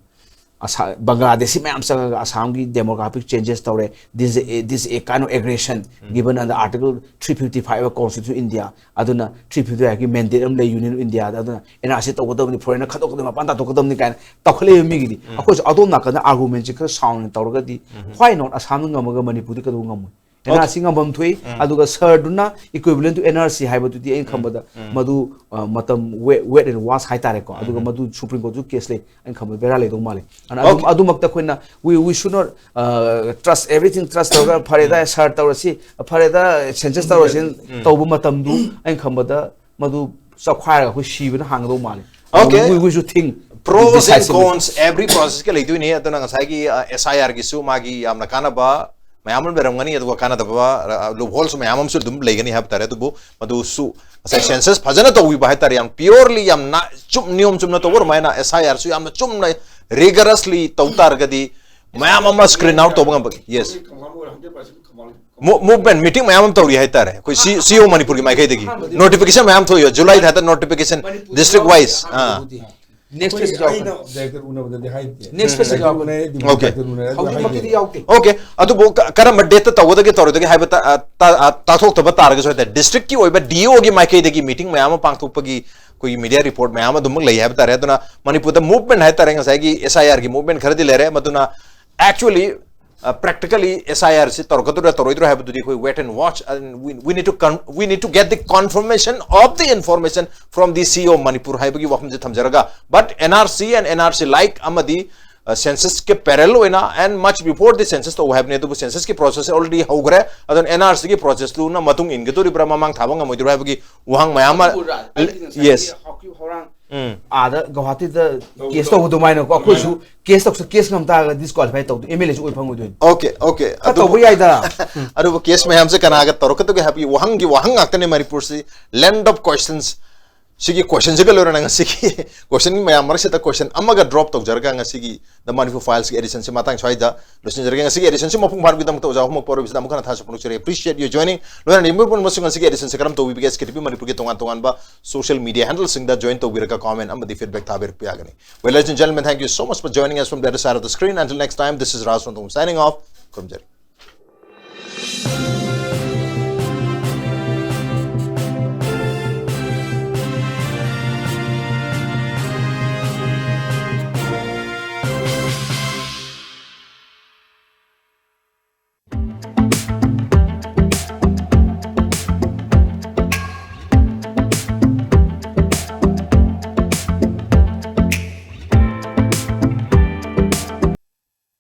ꯑꯁꯥ-, ꯕꯪꯒ꯭ꯂꯥꯗꯦꯁꯤ ꯃꯌꯥꯝ ꯆꯪꯉꯒ ꯑꯁꯥꯝꯒꯤ demographic changes ꯇꯧꯔꯦ꯫ This is a, this is a kind of aggression given under Article three fifty five of Constitution of India꯫ ꯑꯗꯨꯅ three fifty five ꯀꯤ mandate ꯑꯃ ꯂꯩ Union of India ꯗ꯫ ꯑꯗꯨꯅ N R C ꯇꯧꯒꯗꯕꯅꯤ, foreign ꯅ ꯈꯟꯗꯣꯛꯀꯗꯕꯅꯤ, ꯃꯄꯥꯟ ꯇꯥꯟꯊꯣꯛꯀꯗꯕꯅꯤ ꯀꯥꯏꯅ ꯇꯧꯈꯠꯂꯛꯏꯕ ꯃꯤꯒꯤꯗꯤ꯫ ꯑꯩꯈꯣꯏꯁꯨ ꯑꯗꯣꯝ ꯅꯥꯀꯟꯗ argument ꯁꯦ ꯈꯔ sound ꯇꯧꯔꯒꯗꯤ, why not? ꯑꯁꯥꯝꯅ ꯉꯝꯃꯒ ꯃꯅꯤꯄꯨꯔꯗꯤ ꯀꯩꯗꯧ ꯉꯝꯃꯣꯏ? N R C ꯉꯝꯐꯝ ꯊꯣꯛꯏ꯫ ꯑꯗꯨꯒ sir ꯗꯨꯅ equivalent to N R C ꯍꯥꯏꯕꯗꯨꯗꯤ ꯑꯩꯅ ꯈꯟꯕꯗ ꯃꯗꯨ, ꯑ, ꯃꯇꯝ wait, wait and watch ꯍꯥꯏꯇꯥꯔꯦꯀꯣ꯫ ꯑꯗꯨꯒ ꯃꯗꯨ Supreme Court ꯁꯨ case ꯂꯩ꯫ ꯑꯩꯅ ꯈꯟꯕꯗ ꯕꯦꯔꯥ ꯂꯩꯗꯧ ꯃꯥꯜꯂꯦ꯫ ꯑꯗꯨꯅ ꯑꯗꯨꯝ, ꯑꯗꯨꯃꯛꯇ ꯑꯩꯈꯣꯏꯅ we, we should not, uh, trust everything, trust ꯇꯧꯔꯒ ꯐꯔꯦꯗ sir ꯇꯧꯔꯁꯤ, ꯐꯔꯦꯗ census ꯇꯧꯔꯁꯤ ꯇꯧꯕ ꯃꯇꯝꯗꯨ ꯑꯩꯅ ꯈꯟꯕꯗ ꯃꯗꯨ ꯆꯞꯈꯥꯏꯔꯒ ꯑꯩꯈꯣꯏ ꯁꯤꯕꯅ ꯍꯥꯡꯒꯗꯧ ꯃꯥꯜꯂꯦ꯫ Okay. We, we should think decisively. Pros and cons every process ꯀ ꯂꯩꯗꯣꯏꯅꯦ꯫ ꯑꯗꯨꯅ ꯉꯁꯥꯏꯒꯤ, ꯑ, S I R ꯒꯤꯁꯨ ꯃꯥꯒꯤ ꯌꯥꯝꯅ ꯀꯥꯟꯅꯕ ꯃꯌꯥꯝ ꯑꯃ ꯂꯩꯔꯝꯒꯅꯤ, ꯑꯗꯨꯒ ꯀꯥꯟꯅꯗꯕ, ꯑ, loophole ꯁꯨ ꯃꯌꯥꯝ ꯑꯃꯁꯨ ꯑꯗꯨꯝ ꯂꯩꯒꯅꯤ ꯍꯥꯏꯕ ꯇꯥꯔꯦ꯫ ꯑꯗꯨꯕꯨ ꯃꯗꯨꯁꯨ ꯉꯁꯥꯏ census ꯐꯖꯅ ꯇꯧꯕꯤꯕ ꯍꯥꯏꯇꯥꯔꯦ, ꯌꯥꯝ purely, ꯌꯥꯝ ꯅꯥ-, ꯆꯨꯝ-, ꯅꯤꯌꯣꯝ ꯆꯨꯝꯅ ꯇꯧꯕ ꯑꯗꯨꯃꯥꯏꯅ S I R ꯁꯨ ꯌꯥꯝꯅ ꯆꯨꯝꯅ, rigorously ꯇꯧ ꯇꯥꯔꯒꯗꯤ ꯃꯌꯥꯝ ꯑꯃ screen out ꯇꯧꯕ ꯉꯝꯕꯒꯤ꯫ Yes. Mo-, movement, meeting ꯃꯌꯥꯝ ꯑꯃ ꯇꯧꯔꯤ ꯍꯥꯏꯇꯥꯔꯦ ꯑꯩꯈꯣꯏ C-, C O ꯃꯅꯤꯄꯨꯔꯒꯤ ꯃꯥꯏꯀꯩꯗꯒꯤ꯫ Notification ꯃꯌꯥꯝ ꯊꯣꯛꯏ, July ꯊꯥꯗ notification district wise꯫ ꯑꯥ꯫ Next phase ꯌꯥꯎꯔꯛꯀꯅꯤ꯫ ꯑꯩꯅ director ꯎꯅꯕꯗꯗꯤ ꯍꯥꯏꯗꯦ꯫ Next phase ꯎꯅꯩ, ꯌꯥꯎꯔꯛꯀꯅꯤ꯫ Okay. Director ꯎꯅꯔꯦ, ꯑꯗꯨ ꯍꯧꯖꯤꯛꯃꯛꯀꯤꯗꯤ ꯍꯥꯏꯗꯦ꯫ ꯌꯥꯎꯗꯦ꯫ Okay, ꯑꯗꯨꯕꯨ ꯀ-, ꯀꯔꯝꯕ date ꯇ ꯇꯧꯒꯗꯒꯦ ꯇꯧꯔꯣꯏꯗꯒꯦ ꯍꯥꯏꯕ ꯇ-, ꯑ, ꯇ-, ꯑ, ꯇꯥꯊꯣꯛꯇꯕ ꯇꯥꯔꯒꯁꯨ ꯍꯥꯏꯇꯥꯔꯦ, district ꯀꯤ ꯑꯣꯏꯕ D O ꯒꯤ ꯃꯥꯏꯀꯩꯗꯒꯤ meeting ꯃꯌꯥꯝ ꯑꯃ ꯄꯥꯡꯊꯣꯛꯄꯒꯤ ꯑꯩꯈꯣꯏꯒꯤ media report ꯃꯌꯥꯝ ꯑꯗꯨꯃꯛ ꯂꯩ ꯍꯥꯏꯕ ꯇꯥꯔꯦ꯫ ꯑꯗꯨꯅ ꯃꯅꯤꯄꯨꯔꯗ movement ꯍꯥꯏꯇꯥꯔꯦ, ꯉꯁꯥꯏꯒꯤ S I R ꯒꯤ movement ꯈꯔꯗꯤ ꯂꯩꯔꯦ, ꯃꯗꯨꯅ actually Practically S I R ꯁꯤ ꯇꯧꯔꯛꯀꯗꯣꯏꯔꯥ ꯇꯧꯔꯣꯏꯗꯣꯏꯔꯥ ꯍꯥꯏꯕꯗꯨꯗꯤ ꯑꯩꯈꯣꯏ wait and watch, and we, we need to con- we need to get the confirmation of the information from the C E O of Manipur ꯍꯥꯏꯕꯒꯤ ꯋꯥꯐꯝꯁꯦ ꯊꯝꯖꯔꯒ, but N R C and N R C like ꯑꯃꯗꯤ census ꯀꯤ parallel ꯑꯣꯏꯅ, and much before the census ꯇꯧꯕ ꯍꯥꯏꯕꯅꯤ, ꯑꯗꯨꯕꯨ census ꯀꯤ process already ꯍꯧꯈ꯭ꯔꯦ꯫ ꯑꯗꯨꯅ N R C ꯒꯤ process ꯇꯨꯅ ꯃꯇꯨꯡ ꯏꯟꯒꯗꯣꯔꯤꯕ꯭ꯔꯥ, ꯃꯃꯥꯡ ꯊꯥꯕ ꯉꯝꯃꯣꯏꯗꯣꯏꯔꯥ ꯍꯥꯏꯕꯒꯤ ꯋꯥꯍꯪ ꯃꯌꯥꯝ ꯑꯃ꯫ ꯑꯗꯨꯕꯨ ꯔꯥ- ꯑꯩꯗꯤ ꯉꯁꯥꯏꯒꯤ Yes. ꯍꯥꯎꯀꯤ ꯍꯧꯔꯥꯡ ꯎꯝ꯫ ꯑꯥꯗ ꯒꯧꯍꯥꯇꯤꯗ case ꯇꯧꯕ ꯑꯗꯨꯃꯥꯏꯅꯀꯣ ꯑꯩꯈꯣꯏꯁꯨ case ꯇꯧꯁ case ꯉꯝ ꯇꯥꯔꯒ disqualify ꯇꯧꯗꯣꯏ, M L A ꯁꯨ ꯑꯣꯏ ꯐꯪꯉꯣꯏꯗꯣꯏꯅꯤ꯫ Okay, okay. ꯈꯔ ꯇꯧꯕ ꯌꯥꯏꯗ꯫ ꯑꯗꯨꯕꯨ case ꯃꯌꯥꯝꯁꯦ ꯀꯅꯥꯒ ꯇꯧꯔꯛꯀꯗꯒꯦ ꯍꯥꯏꯕꯒꯤ ꯋꯥꯍꯪꯒꯤ ꯋꯥꯍꯪ ꯉꯥꯛꯇꯅꯦ ꯃꯅꯤꯄꯨꯔꯁꯤ, land of questions꯫ ꯁꯤꯒꯤ question ꯁꯤꯒ ꯂꯣꯏꯅꯅ ꯉꯁꯤꯒꯤ question ꯃꯌꯥꯝ ꯃꯔꯛꯁꯤꯗ question ꯑꯃꯒ drop ꯇꯧꯖꯔꯒ ꯉꯁꯤꯒꯤ The Manipur Files ꯒꯤ edition ꯁꯤ ꯃꯇꯥꯡ ꯁ꯭ꯋꯥꯏꯗ ꯂꯣꯏꯁꯤꯟꯖꯔꯒꯦ꯫ ꯉꯁꯤꯒꯤ edition ꯁꯤ ꯃꯄꯨꯡ ꯐꯥꯕꯒꯤꯗꯃꯛꯇ ꯑꯣꯖꯥ ꯍꯨꯃꯛ ꯄꯧꯔꯣꯏꯕꯁꯤꯗ ꯑꯃꯨꯛ ꯍꯟꯅ ꯊꯥꯖ ꯐꯣꯡꯗꯣꯛꯆꯔꯤ꯫ Appreciate you joining꯫ ꯂꯣꯏꯅꯅ ꯌꯦꯡꯕꯤꯕ ꯄꯨꯝꯅꯃꯛꯁꯨ ꯉꯁꯤꯒꯤ edition ꯁꯤ ꯀꯔꯝ ꯇꯧꯕꯤꯕꯒꯦ? S K T V ꯃꯅꯤꯄꯨꯔꯒꯤ ꯇꯣꯉꯥꯟ ꯇꯣꯉꯥꯟꯕ social media handle ꯁꯤꯡꯗ join ꯇꯧꯕꯤꯔꯒ comment ꯑꯃꯗꯤ feedback ꯊꯥꯕꯤꯔꯛꯄ ꯌꯥꯒꯅꯤ꯫ Well, ladies and gentlemen, thank you so much for joining us from the other side of the screen. Until next time, this is Raj Rondong signing off. ꯈꯨꯔꯨꯝꯖꯔꯤ꯫